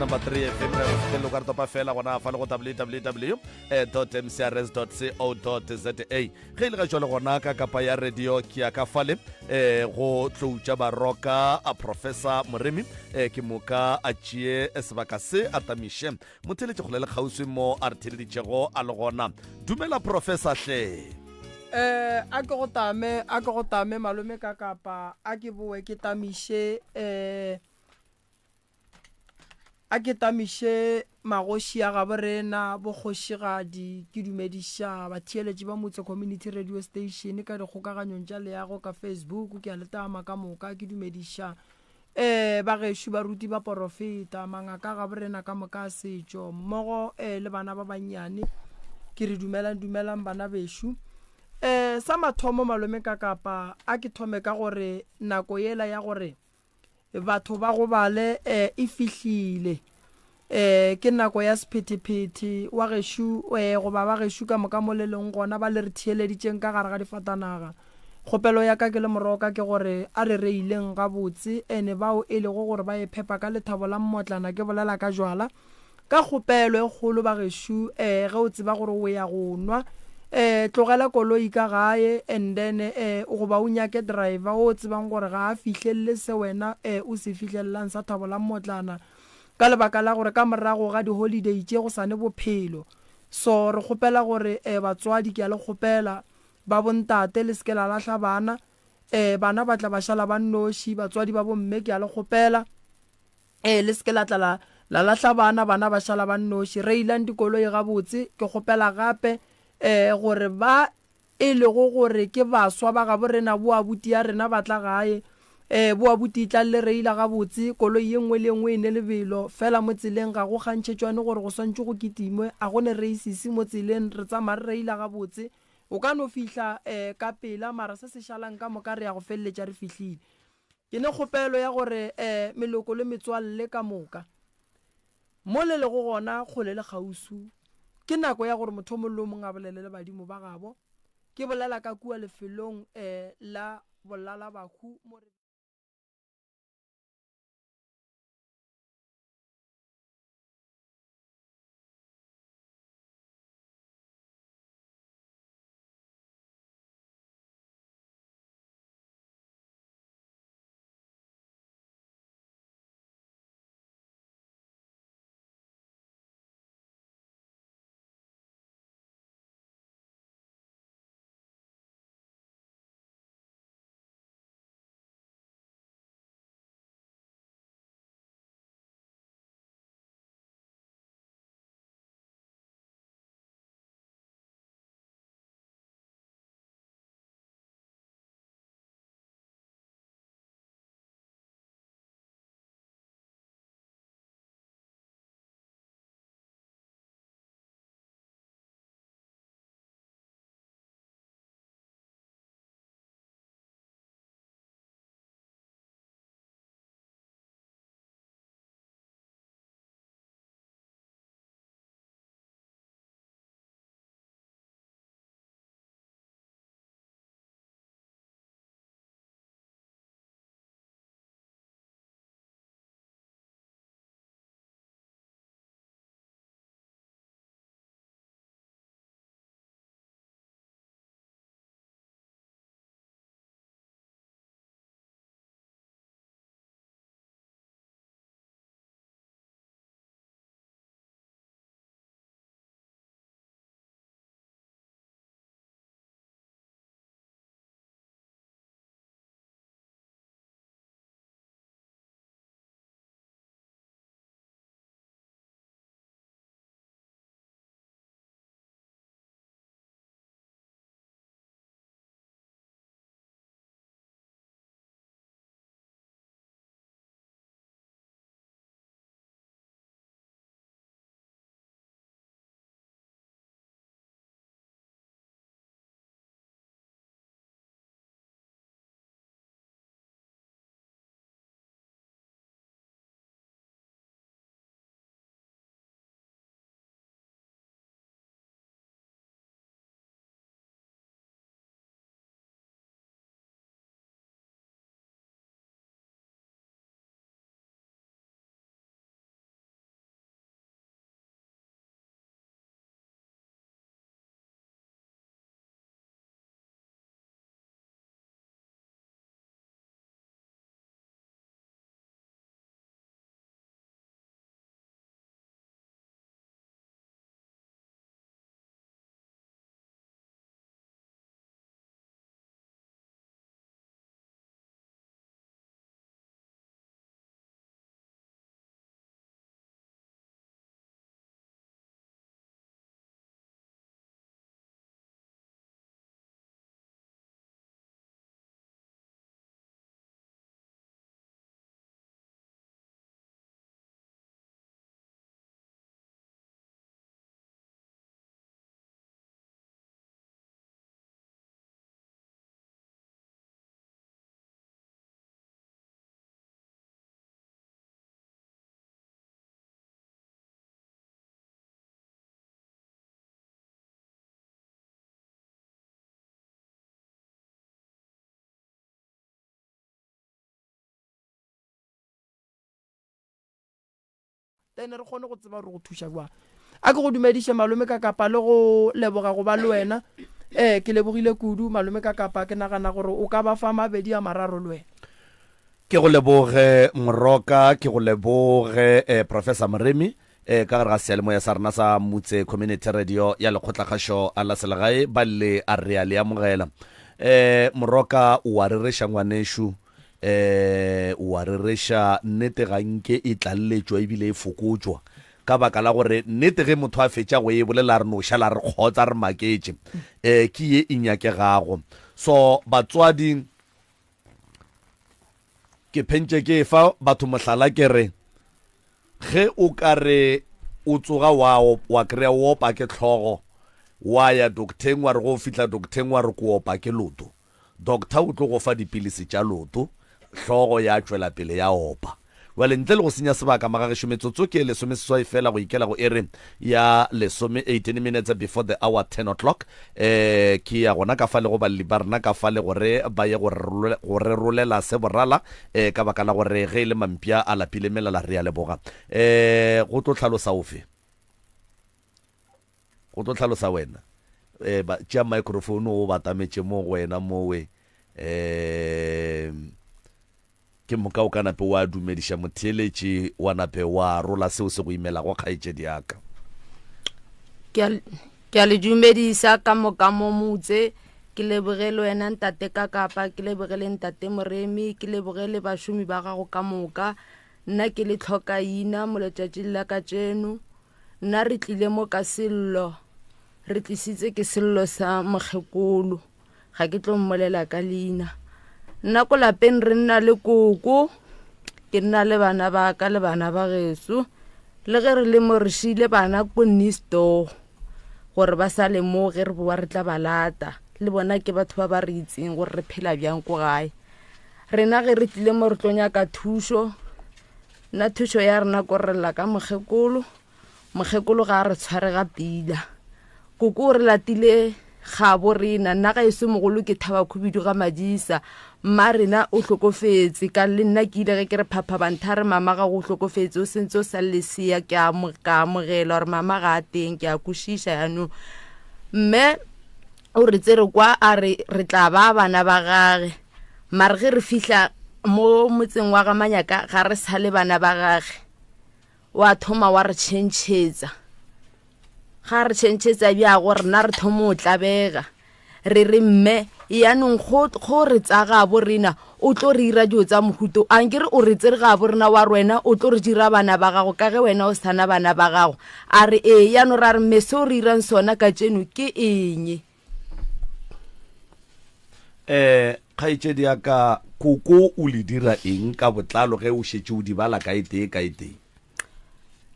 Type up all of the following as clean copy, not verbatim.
Number 3 FM re fihlelele ka re topa fela gona fa le go www mcrs co za. Ge e le ga jwale gona ka kapa ya radio ke ya ka fale um go tloutša baroka a Professor Moremi um ke moka a tšee sebaka se a tamiše motheletše kgole le kgauswi mo a re theleditšego a le gona. Dumela Professor hle. Eh a ke go tame, a ke go tame malome ka kapa a ke boe ke tamiše eh A ke tamiše magoši a gabo rena, bokgošigadi, ke dumediša batheeletši ba Motse Community Radio Station ka dikgokaganyong tša leago ka Facebook, ke a le tama ka moka, ke dumediša um ba gešo baruti ba porofeta, mangaka a gabo rena ka moka a setšo, mmogo um le bana ba bannyane, ke re dumelang dumelang bana bešo. Um sa mathomo malome ka kapa a ke thome ka gore nako yela ya gore Batho ba gobale e, e fihlile. E, ke nako ya sephethephethe. Wa gešo, e, goba ba gešo ka moka mo le leng gona, ba le re theeleditšeng ka gare ga difatanaga. Kgopelo ya ka ke le moroka ke gore a re reileng gabotse, ene bao e lego gore ba iphepa ka lethabo la mmotlana, ke bolela ka jwala, Ka kgopelo e kgolo bagešo eh ge o tseba gore o ya go nwa eh tlogela koloi ka gae and then eh goba o nyake driver o tsebang gore ga a fihlelele se wena eh o se fihlelelang sa thabo la mmotlana ka lebaka la gore ka morago ga di holiday tše go sane bophelo. So re kgopela gore eh batswadi ke a le kgopela ba bontate le seke la lahla bana eh bana ba tla ba šala ba nnoši batswadi ba bomme ke a le kgopela. Ee, le se ke la tla la, la lahla bana, bana ba šala ba nnoši. Reilang dikoloi gabotse. Ke kgopela gape um gore ba e lego gore ke baswa ba gabo rena, bo abuti ya rena ba tla gae. Um bo abuti tlang le reila gabotse, koloi ye nngwe le ye nngwe e ne lebelo. Fela mo tseleng ga go kgantšhetšwane gore go swantšwe go kitimwe, a go ne reisisi mo tseleng, re tsamaya re reila gabotse. O ka no fihla um ka pela, mara se se šalang ka moka re ya go feleletša re fihlile. Ke ne kgopelo ya gore meloko le metswalle ka moka, mo le lego gona kgole le kgauswi, ke nako ya gore motho o mongwe le o mongwe a bolele le badimo ba gabo. Ke bolela ka kua lefelong la bolalabahu mo re. Then re kgone go tseba gore go thuša jwang. A ke go dumediše malome ka kapa le go leboga go ba le wena. Ee, ke lebogile kudu malome ka kapa, ke nagana gore o ka ba fa mabedi a mararo le wena. Ke go leboge Moroka, ke go leboge eh, Professor Moremi eh, ka gare ga seyalemoya sa rena sa Mutse Community Radio ya Lekgotlakgašo la Selegae ba le a re a le amogela. Eh, Moroka o a rereša ngwanešu, eh, o a rereša nnete ga nke e tlalletšwa ebile e fokotšwa ka baka la gore nnete ge motho a fetša go e bolela re no šala re kgotsa re maketše eh, ke ye e nyakegago. So batswadi Ke phentše ke efa batho mohlala ke re, ge o ka re o tsoga wa, wa kry-a o opa ke hlogo, wa ya docteng wa re ge o fihla docteng wa re ke opa ke loto, doctor o tlo go fa dipilisi tša loto, hlogo ya tšwela pele ya opa. Bjale ntle le go senya sebaka, magagešo, metsotso ke e lesomeseswai feela go ikela go iri ya lesome, 18 minutes before the hour, 10 o'clock. Eh, ke ya gona ka fale go balli ba rena ka fale gore ba ye go re rolela se borala, eh, ka baka la gore ge e le mampša a lapile melala. Re a leboga. Eh, go tlo hlalosa ofe? Go tlo hlalosa wena. Eh, ba, tšea microphone o batametše mo go wena mowe. Eh, Ke moka o ka nape wa dumediša motheeletši, wa nape wa rola seo se go imelago, kgaetšedi ya ka. Ke a, ke a le dumedisa ka moka mo motse. Ke leboge le wena ntate Kakapa, ke leboge le ntate Moremi, ke leboge le bašomi ba gago ka moka. Nna ke le tlhokaina mo letšatšing la kajeno. Nna re tlile mo ka sello, re tlisitse ke sello sa mokgekolo. Ga ke tlo mmolela ka leina. Nna ko lapeng re nna le koko, ke nna le bana ba ka le bana ba geso. Le ge re le mo re šile bana ko Nisto gore ba sa le mo, ge re boa re tla ba lata. Le bona ke batho ba ba re itseng gore re phela bjang ko gae. Rena ge re tlile mo re tlo nyaka thušo, nna thušo ya rena ko re lla ka mokgekolo. Mokgekolo ga a re tshware ga pila. Koko o re latile gabo rena. Nna ga eso mogolo ke Thaba Khubidu ga Madisa. Mma rena o hlokofetse. Ka le nna ke ile ge ke re phapha bantha re mama ga go hlokofetse o sentse o sa lesea ke a ka amogela gore mama ga a teng ke a kwešiša yanong. Mme o re tsere kwa a re re tla ba bana ba gage. Mare ge re fihla mo motseng wa ga Manyaka ga re sa le bana ba gage. Wa thoma wa re tšhentšhetsa. Ga re tšhentšhetsa bjago rena re thoma o tlabega. Re re mme yanong go go re tsa gabo rena o tlo re ira dilo tsa mohuto a nkere o re tsere gabo rena wa re wena o tlo re dira bana ba gago ka ge wena o sana bana ba gago. A re ee yanong ra re mme seo re irang sona ka tšeno ke eng? Eh, kgaetšedi ya ka, koko o le dira eng ka botlalo ge o šetše o di bala ka e tee ka e tee?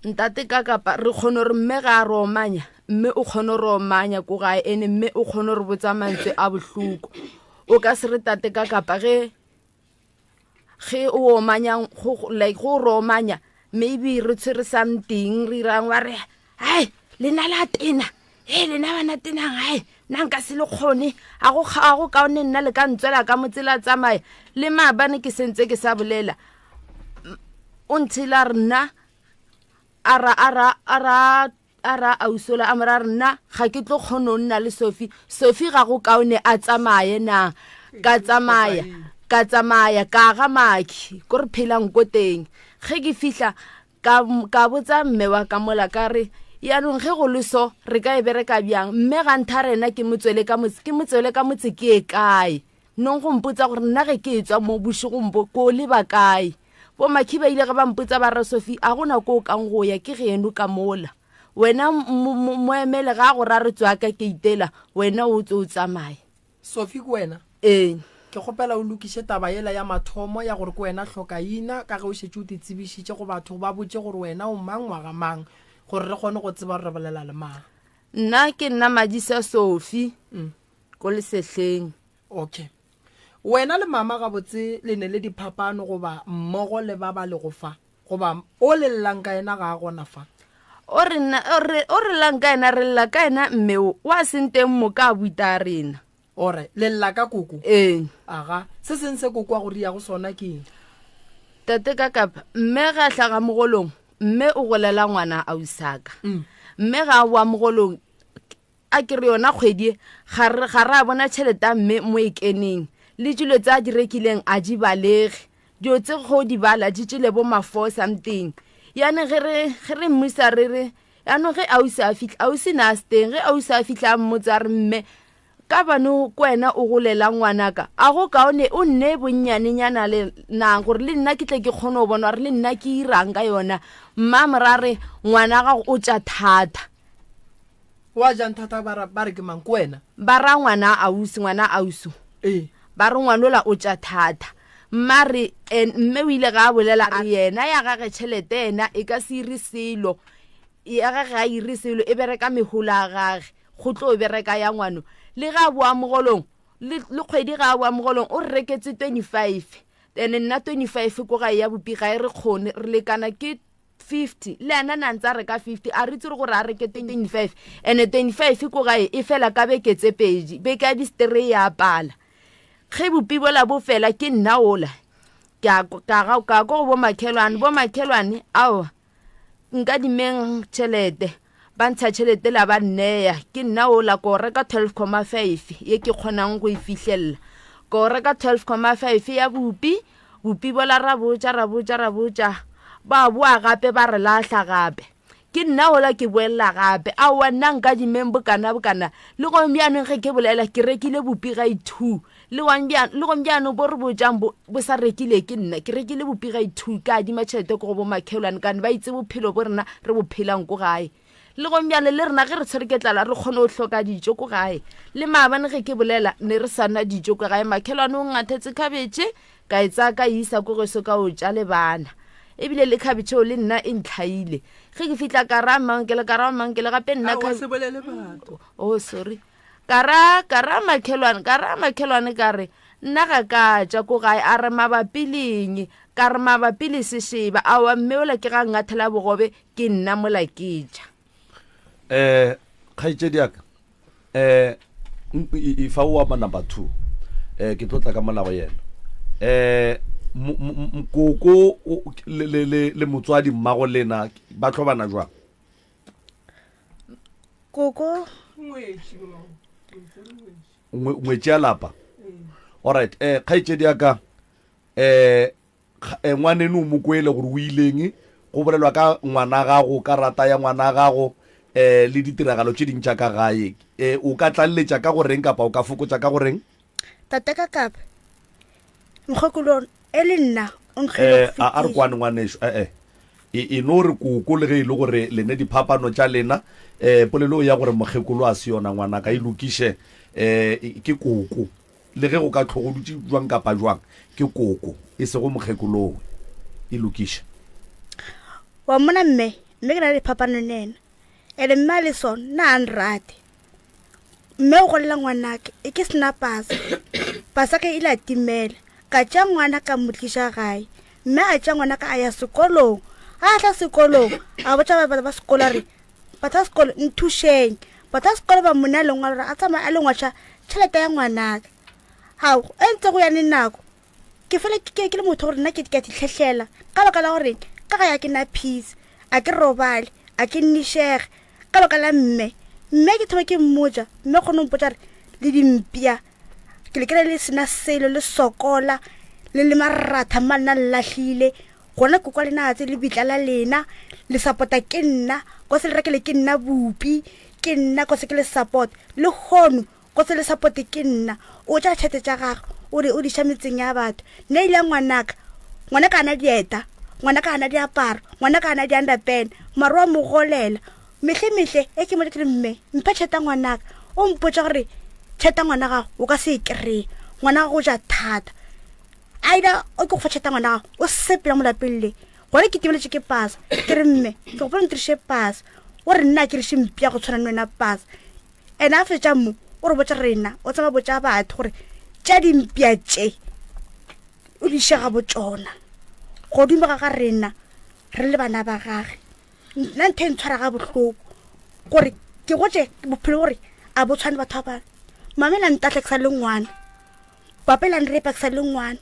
Ntate ka kapa re kgone gore mme ga a re omanya, mme o kgone re omanya ko gae ene mme o kgone re botsa mantswe a bohloko. O ka se re tate ka kapa ge ge o omanya go like go re omanya maybe re tshwere something re irang wa re hai lena la tena he lena bana tenang hai nna nka se le kgone a go a go kaone nna le ka ntswela ka motsela tsamaya le maabane ke sentse ke sa bolela o ntshela re nna a ra a ra a ra A ra ausi ola a mo ra re nna ga ke tlo kgona go nna le Sophie. Sophie ga go kaone a tsamaye na. Ka tsamaya, ka tsamaya ka ga Maki ko re phelang ko teng. Ge ke fihla ka, ka botsa mme wa ka mola ka re yaanong ge go le so re ka e bereka bjang. Mme ga ntha rena ke mo tswele ka motse, ke mo tswele ka motse ke ye kae. Nong go mpotsa gore nna ge ke etswa mo bošegong bo ko leba kae. Bo Makhi ba ile ge ba mpotsa ba re Sophie a gona ko o kang go ya ke geno ka mola. Wena mo emele ga a go ra re tswa ka keitela wena o tse o tsamaye. Sophie ke wena? Ee. Ke kgopela o lokiše taba yela ya mathomo ya gore ke wena hlokaina ka ge o šetše o te tsebišitše go batho ba botše gore wena o mang wa ga mang gore re kgone go tseba gore re bolela le mang. Nna ke nna Madisa Sophie. Ko Lesehleng. Okay. Wena le mama gabotse le ne le diphapano goba mmogo le ba ba lego fa? Goba o le llang ka yena ga a gona fa? O re nna, o re, o re llang ka yena, re lla ka yena mme o, o a seng teng mo ka buta rena. O re, le lla ka koko? Ee. Aga, se seng se koko a go riago sona ke eng? Tate ka kapa, mme ge a hlaga mogolong, Mme o golela ngwana ausaka. Mme ga a boa mogolong, a ke re yona kgwedi e, ga re, ga ra bona tšhelete ya mme mo e keneng. Le dilo tse a di rekileng a di balege. Dilo tse go di bala di tšele bo ma four something. Yanong ge re, ge re mmusa re re, yanong ge ausi a fihla, ausi na a se teng, ge ausi a fihla a mmotsa a re, mme, Ka bano ke wena o golelang ngwanaka, a go kaone o nnee bonnyanenyana le na gore le nna ke tle ke kgone go bona gore le nna ke irang ka yona. Mma mora re, Ngwana gago o tša thata. Wa jang thata ba ra, ba re ke mang? Ke wena? Ba ra ngwana ausi, ngwana ausi. Ee. Ba re ngwanola o tša thata. Mma re, en, mme o ile ga a bolela a re yena ya gage tšhelete yena e ka se ire selo, ya gage ga ire selo, e bereka mehola ya gage. Go tlo bereka ya ngwano. Le ge a boa mogolong, le, le kgwedi ga a boa mogolong, o re reketse 25. Ene nna 25 ko gae ya bopi ga e re kgone, re lekana ke 50. Le yena na ntse a reka 50, a re itse gore a reke 25. Ene 25 ko gae e fela ka beke tse pedi, beke ya distree ya pala. Ge bopi bola bo fela ke nna ola. Ke a, ka ga, ka ko go bo makhelwane, bo makhelwane, aowa. Nkadimeng tšhelete. Ba ntsha tšhelete la ba nneya. Ke nna ola ko reka 12,5 ye ke kgonang go e fihlelela. Ko reka 12,5 ya bupi, bupi bola ra botša ra botša ra botša. Ba boa gape ba re lahla gape. Ke nna ola ke boelela gape. Aowa nna nkadimeng bokana bokana. Le gong bjanong ge ke bolela ke rekile bupi ga i-two. Le gong bja, le gong bjano bo re botšang bo, bo sa rekile ke nna. Ke rekile bopi ga i-two, ka adima tšhelete ko go bo makhelwane, kane ba itse bophelo bo rena re bo phelang ko gae. Le gong bjale le rena ge re tshwere ke tlala re kgone go hloka dijo ko gae. Le maabane ge ke bolela ne re sa nwa dijo ko gae, makhelwane o ngathetse khabetšhe, ka e tsaya ka e isa ko geso ka o ja le bana. Ebile le khabetšhe eo le nna e ntlhaile. Ge ke fihla ka ra mankele, ka ra mankele gape nna Aowa, se bolele batho. Oh, sorry. Ka ra, ka ra makhelwane, ka ra makhelwane ka re, Nna ga ka tša ko gae, a re mabapi le eng? Ka re mabapi le sešeba. Aowa mme ola ke ga ngathela bogobe, ke nna mola ke ja. Eh, kgaetšedi ya ka, eh, fa o ama number 2, eh, ke tlo tla ka mola go yena. Eh, koko le, le, le, le motswadi mmago lena ba hlobana jwang? Koko. Ngwetši ya lapa. Alright, eh kgaetšedi ya ka eh, eh ngwaneno o mo kwele gore o ileng go bolelwa ka ngwana gago ka rata ya ngwana gago eh le ditiragalo tše ding tša ka gae eh o ka tlaleletša ka goreng kapa o ka fokotša ka goreng? Tate ka kape mokgekolo E le nna o nkgile Eh, go a a re fetiša. kwane ngwanešu, eh-eh. E, e no re koko le ge e le gore lene diphapano tša lena, eh, polelo ya gore mokgekolo a se yona ngwanaka e lokiše, eh, e- ke koko. Le ge go ka tlho go dutše jwang kapa jwang, ke koko, e sego mokgekolowe. E lokiše. Wa mmona mme, mme ke na le diphapano le yena. Ene mme a le so, nna a nrate. Mme o golela ngwanake, e ke sena pasa. Pasa ka ile a timela. Ka tša ngwana ka mo tliša gae. Mme a tša ngwana ka a ya sekolong. A tla sekolong, a botša ba ba sekolo a re, batho ba sekolo nthušeng. Batho ba sekolo ba mo nea lengwalo gore a tsamaye a le ngwaša tšhelete ya ngwanaka. Hao, e ntse go ya le nako, ke fela ke ke le motho gore nna ke ke a titlhehlela ka baka la gore ka ga ya ke na peace a ke robale a ke nnišege ka baka la mme mme ke thoma ke mmotša mme kgone go mpotša gore le dimpša ke le kry le sena selo le sokola le le maratha mma lena le lahlile gona ke kwa lena tse le bitla la lena le support-a ke nna ko se le rekele ke nna bupi ke nna ko se ke le support le kgono Go se le sapote ke nna. O ja tšhete tša gagwe, o re o di ša metseng ya batho. Nna ile ngwanaka. Ngwanaka a na dieta, ngwanaka a na diaparo, ngwanaka a na di-underpant. Mare wa mo golela. Mehle mehle e ke mo ke re mme, mphe tšhete ya ngwanaka. O mpotša gore tšhete ya ngwana gago o ka se e kry-e. Ngwana gago o ja thata. Aida o ke go fa tšhete ya ngwana gago, o sepela mo lapeng le. Gona ke timeletše ke pasa. Ke re mme, ke gopola ntiriše pasa. O re nna ke riše mpša go tshwana le wena pasa. Ena a fetša mo, o re botša rena, o tseba botša batho gore tša dimpša tše o di iše gabo tšona godimo ga ga rena re le bana ba gage. Nna ntho e ntshwara ga bohloko gore ke gotše bophelo gore a bo tshwane batho ba bangwe. Mama ela ntahle ke sa le ngwana, papa ela nrepa ke sa le ngwana.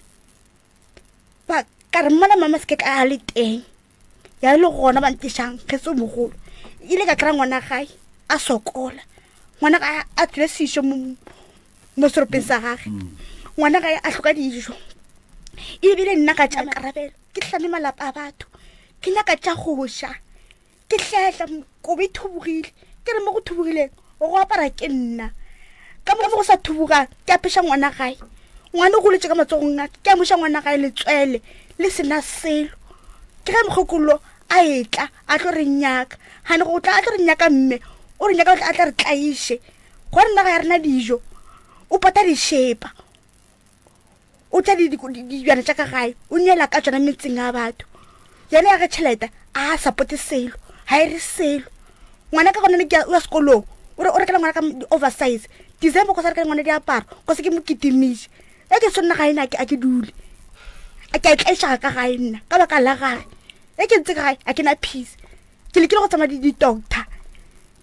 Ba ka re mmona mama se ke ka a le teng. Ya le gona ba ntlišang ge se mogolo. Ile ka kry-a ngwana gae a sokola. Ngwana gae a tswile sešo mo mo seropeng sa gage. Ngwana gae a hloka dijo. Ebile nna ka tša maikarabelo ke hlame malapa a batho. Ke nyaka tša go ja. Ke hlehla kobo e thubogile. Ke re mo go thubogileng go apara ke nna. Ka mo go sa thubogang ke apeša ngwana gae. Ngwana o goletše ka matsogong a ke amoša ngwana gae letswele le sena selo. Ke ge mokgekolo a etla a tlo re nyaka. Gane go tla a tlo re nyaka mme o re nyaka a tla re tlaiše. Gore nna ga ya rena dijo o pata dišepa. O tla dijwana tša ka gae o neela ka tšona metseng a batho. Yena ya ge tšhelete a supporte selo, ga e re selo. Ngwana ka gona ne ke ya sekolong o re o rekela ngwana ka di-oversize. December ko sa rekela ngwana diaparo ko se ke mo kitimiše. E ke sonna gae nna a ke dule. A ke a tlaišega ka gae nna ka baka la gage. E ke ntse ka gae a ke na peace. Ke lekile go tsamaya di-doctor.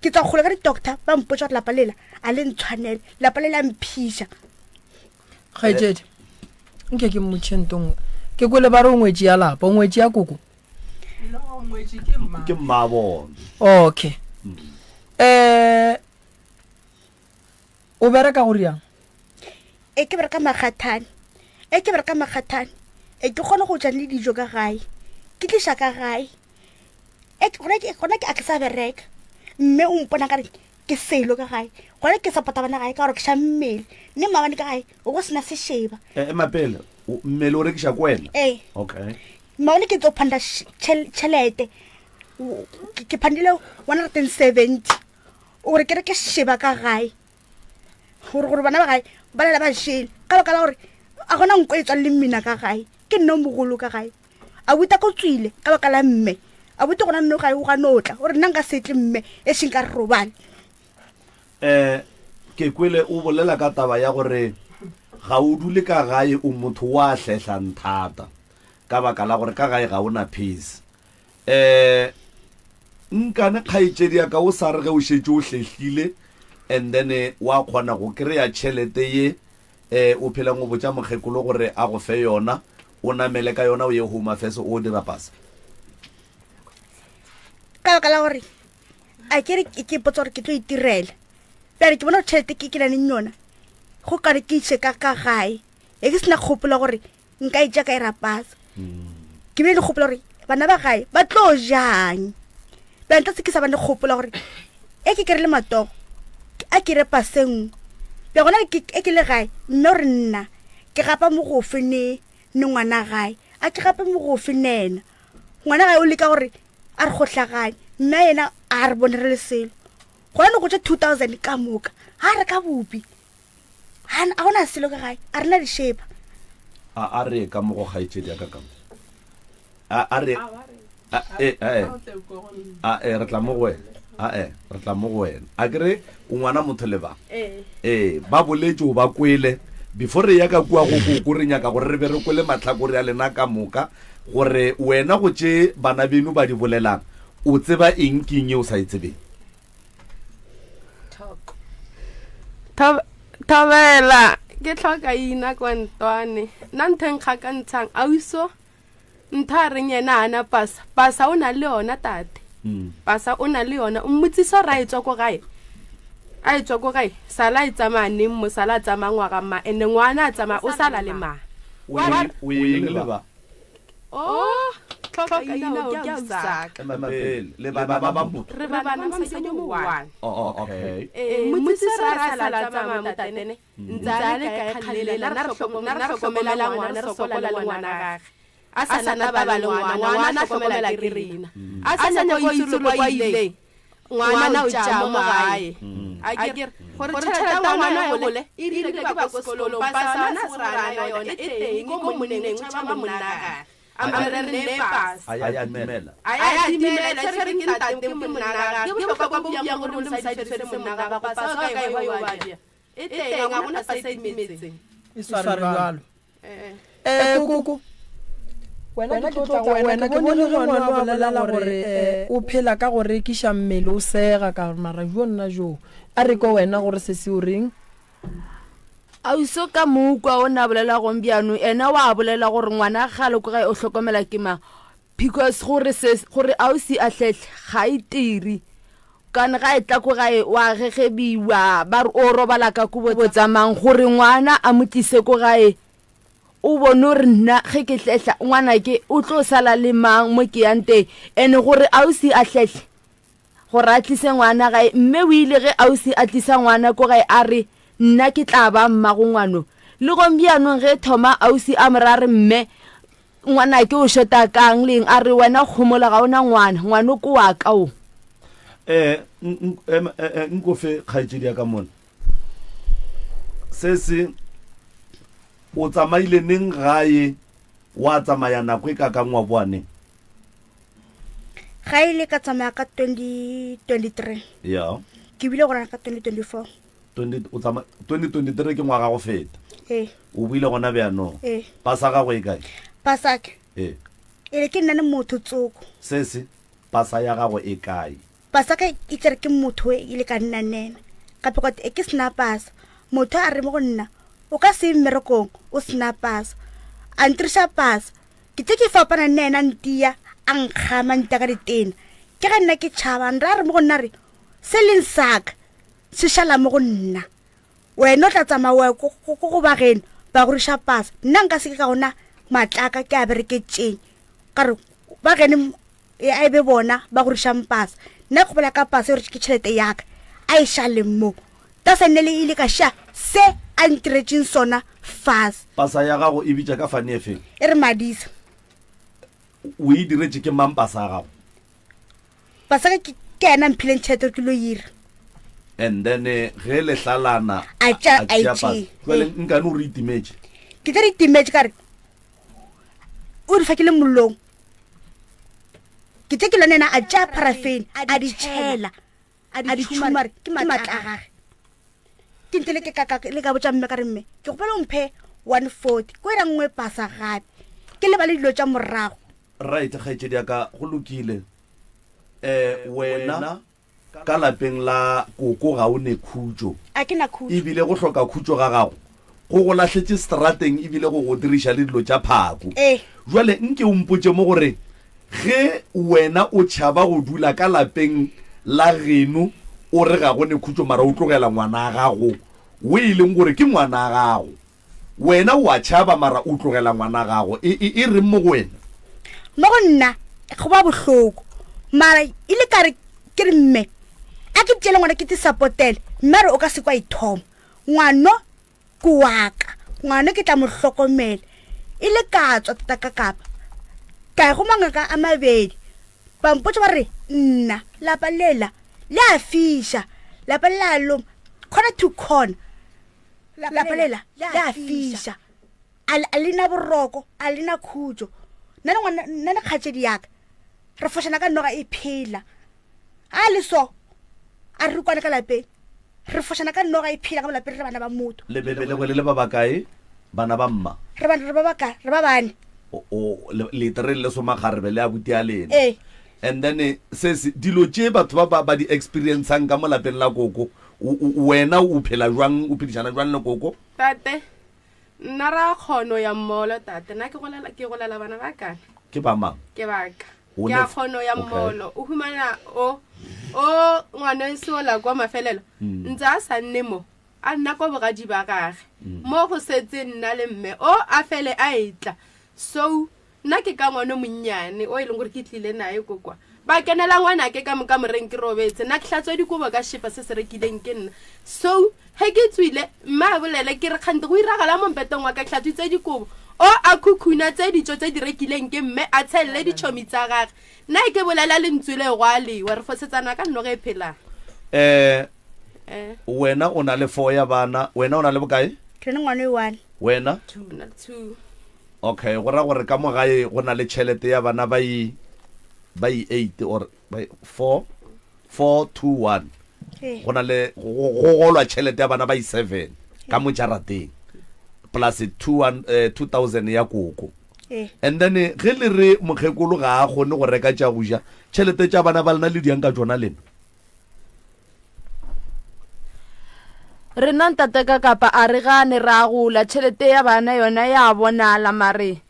Ke tswa kgole ka di-doctor ba mpotša gore lapa lela a le ntshwanele, lapa le la mphiša. Kgaetšedi, nke ke mmotšhe ntong. Ke kwele ba re o ngwetši ya lapa, o ngwetši ya koko? No, ngwetši ke mma. Ke mma bona. Okay. Eh o bereka go riang? E ke bereka Makgathane. E ke bereka Makgathane. E ke kgone go ja le dijo ka gae. Ke tliša ka gae. E gona ke gona ke a ke sa bereka. Mme o mpona ka re ke selo ka gae. Gona ke support bana gae ka gore ke sha mmele. Mme maabane ka gae o go sena sešeba. E ema pele, mmele o rekiša ko wena? Ee. Okay. Maabane ke tlo phanda tšhelete. Ke phandile 170 gore ke reke sešeba ka gae. Gore gore bana ba gae ba lela ba jele ka baka la gore a gona nko e tswang le mmina ka gae. Ke nna o mogolo ka gae. A buta ko tswile ka baka la mme. A buta gona nno gae o ga no tla. O re nna nka se tle mme e seng ka re robale. Ke kwele o bolela ka taba ya gore ga o dule ka gae o motho wa hlehlang thata ka baka la gore ka gae ga o na peace. Nkane kgaetšedi ya ka o sa re ge o šetše o hlehlile and then wa kgona go kry-a tšhelete ye o phelang o botša mokgekolo gore a go fe yona, o namele ka yona o ye Home Affairs o dira pasa? Ka baka la gore a ke re ke ipotsa gore ke tlo itirela. Bjale ke bona gore tšhelete ke ke nang yona go kare ke iše ka ka gae. E ke sena kgopolo gore nka e tša ka e rapasa. Ke bile le kgopolo gore bana ba gae ba tlo jang. Bjale ntle se ke sa ba le kgopolo gore e ke kere le matogo a ke re pase nngwe. Bja gona ke e ke le gae mme gore nna ke gapa mogofe ne ne ngwana gae a ke gape mogofe nena. Ngwana gae o leka gore a re gohlaganye mme yena a re bone re le selo. Gona ne go tše 2000 ka moka ga re ka bopi. A gona selo ka gae a rena dišepa. A a re ka mo go kgaetšedi ya ka ka mo. A a re a e a e a e re tla mo go wena. A e re tla mo go wena. A ke re o ngwana motho le ba. Ee ba boletše o ba kwele before re ya ka kua go koko re nyaka gore re be re kwele mahlakore a lena ka moka gore wena go tše bana beno ba di bolelang o tseba eng ke eng ye o sa e tsebeng. Thobela ke tlhoka ina kwa ntwane nna ntho e nkgakantshang auso ntho a reng yena a na pasa pasa o na le yona tate pasa o na le yona o mmotsisa gore a e tswa ko gae a e tswa ko gae sala e tsamaya neng mo sala a tsamaya ngwaga ma ene ngwana a tsamaya o sala le mang O eng le ba? Oh, tlhoka ina o ke ausaka. Ema pele, le bana ba motho. Re bana ba mosadi o mongwe. Oh, okay. Eh, motsisa ra sala tsamaya mo tatene. Ntse a le kae kgalela nna re hlokomela ngwana re sokola le ngwana gage. A sa na taba le ngwana, ngwana a hlokomela ke rena. A sa nyaka go itse le kwa ileng. Ngwana o tša mo gae. A ke re gore tšhelete ya ngwana e gole e rile ke ba ko sekolong pasa na se gore a na yone e teng ko monneng o tšhaba monna gage. A mpe re nne pasa. A ya timela. A ya timela tšhere ke ntate ke monna gage. Ke bohlokwa bo bjang gore le mosadi tshwere se monna gagwe pasa o ka e ba yo ba bja. E teng ga gona pasa e timetseng. E sware bjalo. Eh, koko wena ke tlo tla wena ke bone ge ngwana a bolela gore eh, o phela ka go rekiša mmele o sega ka mara jo nna jo a re ko wena gore sesi o reng Auso ka mokwa o na bolela gong bjano ena wa bolela gore ngwana gale ko gae o hlokomela ke mang. Because gore se gore ausi a hlehle ga e tiri kane ga e tla ko gae wa gegebiwa ba re o robala ka kobo tsamang gore ngwana a mo tlise ko gae o bone gore nna ge ke hlehla ngwana ke o tlo sala le mang mo ke yang teng ene gore ausi a hlehle gore a tlise ngwana gae mme o ile ge ausi a tlisa ngwana ko gae a re nna ke tla ba mmago ngwano le gombianong ge thoma ausi a mo ra re mme Ngwanake o šota kang le eng? A re, Wena homola, ga o na ngwana. Ngwano ke wa ka o. Eh, nko fe kgaetšedi ya ka mona. Se se, o tsamaile neng gae, wa tsamaya nako e ka kang wa boa neng? Ga ile ka tsamaya ka 2023. Ya. Ke bile gona ka 2024. 20, o tsama, 2023 ke ngwaga go feta. Ee. O buile gona bjanong. Ee. Pasa gago e kae? Pasake. Ee. E re ke nna le motho tsoko. Se se, pasa ya gago e kae? Pasaka e tsere ke motho e ile ka nna nena. Ka pekwa e ke sena pasa. Motho a re mo go nna, o ka se mmerekong o sena pasa. A ntiriša pasa. Ke tse ke fapana nna ena ntia, a nkgama ntia ka ditena. Ke ga nna ke tšhaba, nra a re mo go nna re, se leng saka. Se šala mo go nna. Wena o tla tsamaya wa ko go ba geno ba go riša pasa. Nna nka se ke ka gona matlaka ke a bereketšeng. Ka re ba geno e a e be bona ba go rišang pasa. Nna ke gopola ka pasa gore ke tšhelete yaka a e šale mo. Ta sa nne le ile ka ša se a ntiretšeng sona fase. Pasa ya gago e bitša ka fane efeng? E re Madisa. O e diretše ke mang pasa ya gago? Paseka ke ke yena mphileng tšhelete gore ke lo ira. And then eh, ge le hlalana A tša- a e tšea pasa. tšee. Jwale nkane o re itimetše. Ke tla re itimetse ka re o re fa ke le mollong. Ke tle ke lone ena a tšea paraffin a di tšhela a di tšhuma re ke matla a gage. Ke ntle le ke ka ka le ka botša mme ka re mme ke gopela o mphe 140 ko ira nngwe pasa gape ke lebale dilo tša morago. Right, kgaetšedi ya ka, go lokile. Eh, wena ka lapeng la koko ga o ne khutšo. A ke na khutšo. Ebile go hloka khutšo ga gago go go lahletše strateng ebile go go diriša le dilo tša phako. Ee. Jwale nke o mpotše mo gore ge wena o tšhaba go dula ka lapeng la geno o re ga go ne khutšo mara o tlogela ngwana gago o e leng gore ke ngwana gago. Wena o a tšhaba mara o tlogela ngwana gago. E, e, e reng mo go wena? Mo go nna go ba bohloko mara e le kare ke re mme a ke tšele ngwana ke te sapotele mme a re o ka se kwa ithoma ngwano ke waka ngwano ke tla mo hlokomela e le ka tswa tata ka kapa ka ya go mangaka a mabedi ba mpotša ba re nna lapa lela le a fiša lapa le la loma corner to corner lapa lela le a fiša a le na boroko a le na khutšo nna le ngwana nna le kgatšedi yaka re fošana ka noga e phela a le so a re kwane ka lapeng re fošana ka noga e phela ka mo lapeng re bana ba motho le belegwe le le ba bakae bana ba mma re bana re ba baka re ba bane o le tere le somakgarebe le abuti a lena ee and then eh, se se dilo tše batho ba ba di experiencang ka mo lapeng la koko Wena o phela jwang, o phedišana jwang le koko? Tate, nna ra kgono ya mmolo, tate. Nna ke golela, ke golela bana ba ka. Ke ba mang? Ke ba ka. Ke a kgono ya mmolo. O humana o, o ngwana e se ola kwa mafelelo. Hmm. Ntse a sa nne mo. A nna kwa bogadi ba gage. Hmm. Mo go setse nna le mme. O a fele a etla. So, Nna ke ka ngwana o monnyane o e leng gore ke tlile naye ko kwa. Ba kenela ngwanake ka mo kamoreng ke robetse. Nna ke hlatswa dikobo ka šepa se se rekileng ke nna. So, ge ke tswile, mme a bolele ke re kgante go iragala mo mpeteng wa ka ke hlatswitse dikobo. O a khukhuna tse ditšo tse di rekileng ke mme a tshelele ditšhomi tsa gage. Nna ke bolela lentswe le go a lewa re fosetsana ka nnoge e phelang. Eh, eh. Wena o na le four ya bana, wena o na le bokae? Ke na le ngwana o one. Wena? Two. Na le two. Okay, go ra gore ka mo gae go na le tšhelete ya bana ba i ba i 8 or ba 4 4 2 1. Go na le go golwa tšhelete ya bana ba i 7 ka mo jarateng plus 2 2000 ya koko. And then ge le re mokgekolo ga a kgone go reka tša go ja, tšhelete tša bana ba lena le diang ka tšona lena? Rena ntate ka kapa a re gane ra gola tšhelete ya bana yona ya bonala mare.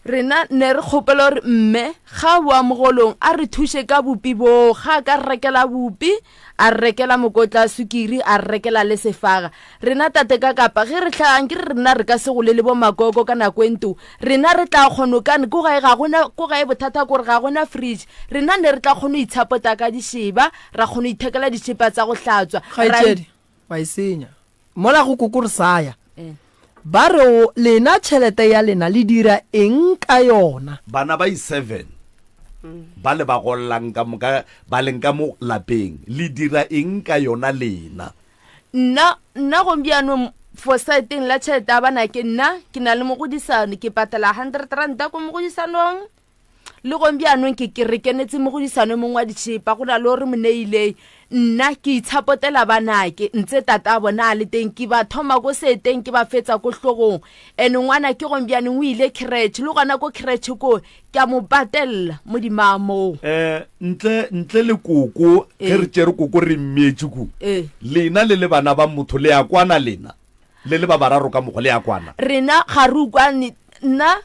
Rena ne re kgopela gore mme ga a boa mogolong a re thuše ka bupi boo, ga a ka re rekela bupi, a re rekela mokotla wa sukiri, a re rekela le sefaga. Rena tate ka kapa ge re hlaga nke re rena re ka se gole le bo makoko ka nako e nto. Rena re tla kgono kane ko gae ga gona ko gae bothata kore ga gona fridge. Rena ne re tla kgono itshapota ka dišeba, ra kgono ithekela ditšhipa tsa go hlatswa. Ra Kgaetšedi, wa e senya. Mola go koko re sa ya. Ba re o, lena tšhelete ya lena le dira eng ka yona? Bana ba i-seven ba le ba gollang ka moka ba leng ka mo lapeng, le dira eng ka yona lena? Nna, nna gombianong for saeteng la tšhelete ya banake, nna ke na le mogodisano, ke patela hundred ranta ko mogodisanong. Le gombianong ke, ke re kenetse mogodisano mongwe wa ditšhipa, go na le o re mo neileng. Nna ke itshapotela banake, ntse tata a bona a le teng, ke ba thoma ko seeteng ke ba fetsa ko hlogong. And ngwana ke gombianong o ile creche, le gona ko creche ko ke a mo patella mo dimaa moo. Eh, ntle, ntle le koko, ge re tšere koko re mmeetše ku, lena le le bana ba motho le a kwana lena? Le le ba bararo ka mokgwa le a kwana? Rena ga re ukwane. Nna,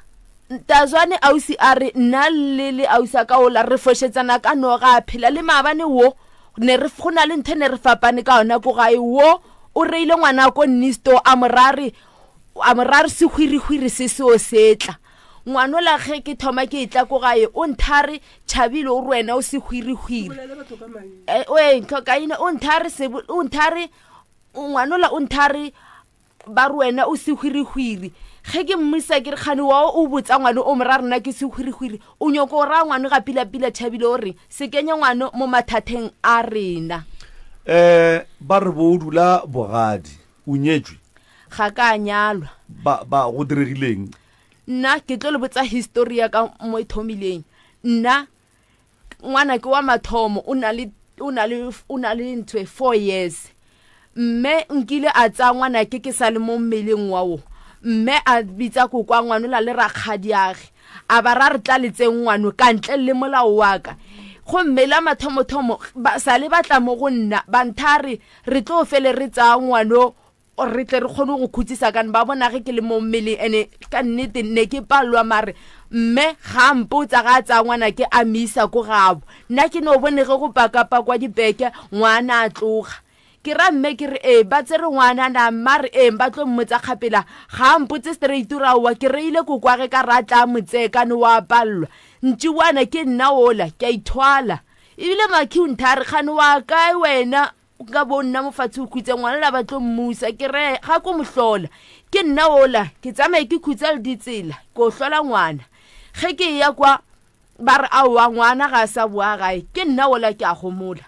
Tazwane ausi a re, nna le le ausi a ka ola re fošetsana ka noga a phela. Le maabane wo, ne re, go na le ntho e ne re fapane ka yona ko gae. Wo o reile ngwana ko Nnisto a mo ra re, a mo ra re sehwirihwiri se seo se tla. Ngwanola ge ke thoma ke etla ko gae o nthare Tšhabile o re wena o sehwirihwiri. Eh, oe, Tlhokaina o nthare sebo, o nthare Ngwanola o nthare ba re wena o sehwirihwiri. Ge ke mmisa ke re kgane wa o botsa ngwano o mo ra rena ke sehwirihwiri. O nyoko o raya ngwano ga pila pila Tšhabile o re se kenye ngwano mo mathatheng a rena. Eh ba re bo o dula bogadi. O nyetšwe? Ga ka a nyalwa. Ba ba go diregileng? Nna ke tlo le botsa history ya ka mo e thomileng. Nna ngwana ke wa mathomo o na le o na le o na le ntho e 4 years mme nkile a tsaya ngwana ke ke sa le mo mmeleng wa wo mme a bitsa kokwa ngwano la le rakgadiage a ba ra re tla le tseng ngwano ka ntle le molao wa ka gomme la mathomothomo ba sa le batla mo go nna ba nthare re tlo fele re tsaya ngwano Gore re tle re kgone go khutsisa kane ba bona ge ke le mo mmeleng ene ka nnete ne ke palelwa mare mme ga a mpotsa ga a tsaya ngwana ke a misa ko gabo nna ke no bone ge go pakapakwa dipeke ngwana a tloga ke ra mme ke re ee ba tsere ngwana na mma re ee ba tlo mmotsa kgapela ga a mpotse straight ra owa ke reile kokwage ka ra tla motsee kane wa palelwa ntšiwana ke nna ola ke a ithwala ebile makhi o nthare kgane wa kae wena Nka bo nna mofatshe o khutse ngwana la ba tlo mmusa ke re ga ko mohlola ke nna ola ke tsamaye ke khutsa le ditsela ko hlola ngwana ge ke ya kwa ba re aowa ngwana ga a sa boa gae ke nna ola ke a gomola.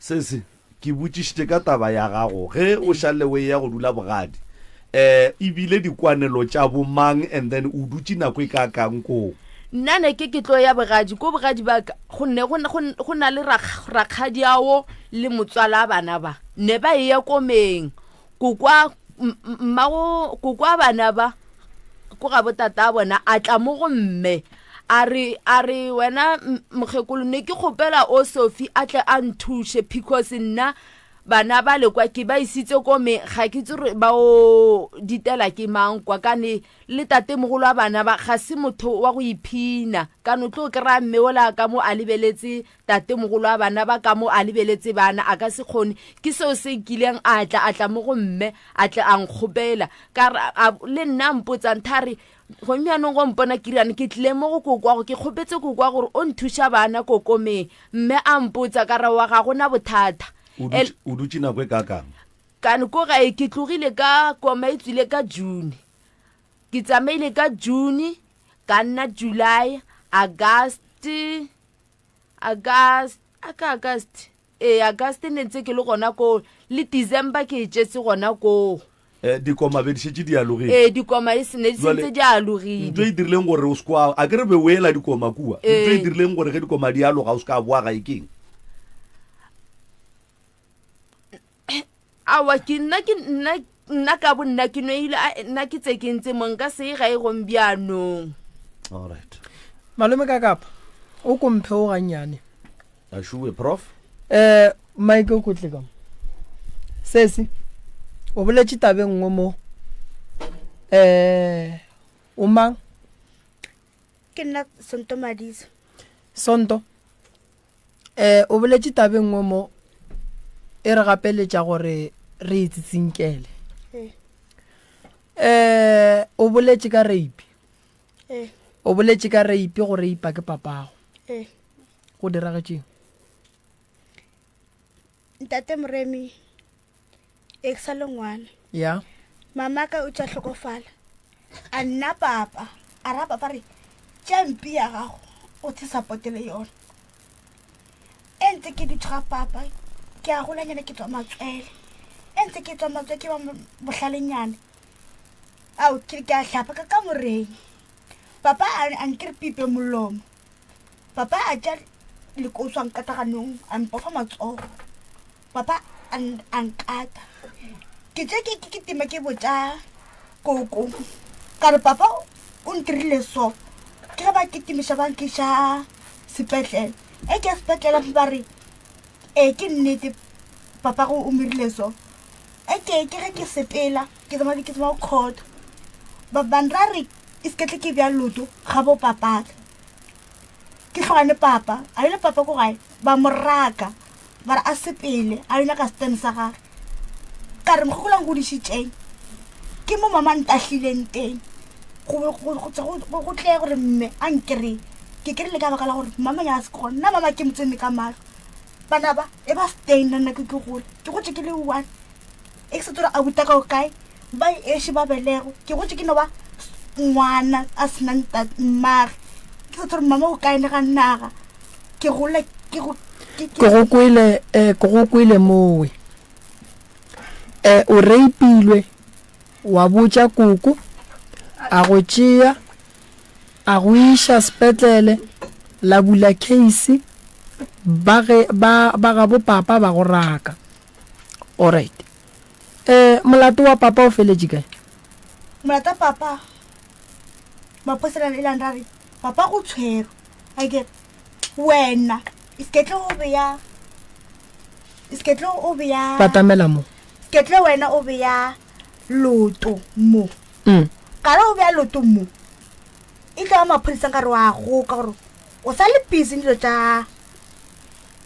Sesi ke botšišitše ka taba ya gago ge o šale o eya go dula bogadi um ebile dikwanelo tša bomang and then o dutše nako e kaakang koo? Nna ne ke ke tlo ya bogadi, ko bogadi ba ka go ne go, go, go na le rakgadi ao le motswala bana ba ne ba eya komeng kokwa mmago kokwa bana ba ko ga botata bona a tla mo go mme a re a re wena mokgekolo ne ke kgopela o Sophie a tle a nthuše because nna bana ba le kwa ke ba isitse komeng ga ke tse gore ba o ditela ke mang kwa kane Le tatemogolo wa bana ba ga se motho wa go iphina. Ka no tlo kry-a mme ola ka mo a lebeletse tatemogolo wa bana ba ka mo a lebeletse bana, a ka se kgone. Ke seo se nkileng a tla, a tla mo go mme, a tle a nkgopela. Ka re, a, le nna a mpotsa, ntha re, Gomme bjanong go mpona ke riana, ke tlile mo go kokwago, ke kgopetse kokwa gore o nthuša bana kokomeng. Mme a mpotsa, ka re, wa ga go na bothata. O dutše, o dutše nako e kaakang? Kane ko gae ke tlogile ka koma e tswile ka June. Ke tsamaile ka June, ka nna July, August, August, a ka August, ee August ne ntse ke le gona koo, le December ke e tšetse gona koo. Eh, dikoma be di šetše di alogile. Ee, dikoma e se ne di Jwale, sentse di alogile. Ntho e dirileng gore o se kwa, a ke re be o ela dikoma kua. Ntho e Ee. dirileng gore ge dikoma di aloga o se ka boa gae keng? Aowa, ke nna ke nna nna ka bo nna ke no ile a nna ke tse ke ntse mo nka se ye gae gombianong. All right. Malome ka kapa o ko mphe o gannyane. Ašuwe prof. Eh Mike o kotle ka mo. Sesi o boletše tabe nngwe mo. Eh o mang? Ke nna Sonto Madisa. Sonto, um o boletše taba e nngwe mo e re gapeletša gore re e tsitsinkele. Ee. Um o boletše ka rape. Ee. O boletše ka rape go reipa ke papago. Ee. Go diragetšeng? Ntate Moremi, e ke sa le ngwana. Ya. Mama ka o tša hlokofala. A nna papa, a ra papa re tša mpi ya gago o the support le yona. E ntse ke dutše ga papa, ke a golanyana ke tswa matswele. E ntse ke tswa matswele ke ba bohlalenyana. Ao ke ke a hlapa ka kamoreng. Papa a nkere pipe molomo. Papa a tša lekoso a nkata ganong, a mpofa matsogo. Papa a nkata. Ke tše ke ke kitima ke botša koko. Ka re papa o ntirile so. Ke ge ba kitimiša ba nkiša sepetlele. E ke ya sepetlele ba re ee ke nnete papa go o mirile so. E ke ke ge ke sepela ke tsamaya ke tsamaya court. Ba ba nra re e se ke tle ke bja loto ga bo papaka. Ke hlogane papa, a ile papa ko gae ba mo raka ba re a sepele a yo nyaka stand sa gage. Ka re mokgekolo a nkgodišitšeng ke mo mama ntahlileng teng go tle gore mme a nkry-e. Ke kry-ile ka baka la gore mama ya se gona, nna mama ke mo tsene ka mahlo. Bana ba e ba stay nna nna ke ke gole, ke gotše ke le one e ke sa tsore a buta ka o kae ba ešo ba belego ke gotše ke no ba ngwana a sena mmage ke sa tsore mama o kae le ga naga ke gola ke go ke go kwele eh ke go kwele mowe eh o reipilwe wa botša koko a go tšea a go iša sepetlele la bula case ba ge ba ba ga bo papa ba go raka alright eh molato wa papa o feletše kae molato wa papa maphoselana e lang ra re papa go tshwerwe a ke wena e se ke tlo o beya e se ke tlo o beya batamela mo ke tlo wena o beya loto mo mm. ka re o beya loto mo e tlo ba maphodisa ka re wa goka gore o sa le busy dilo tša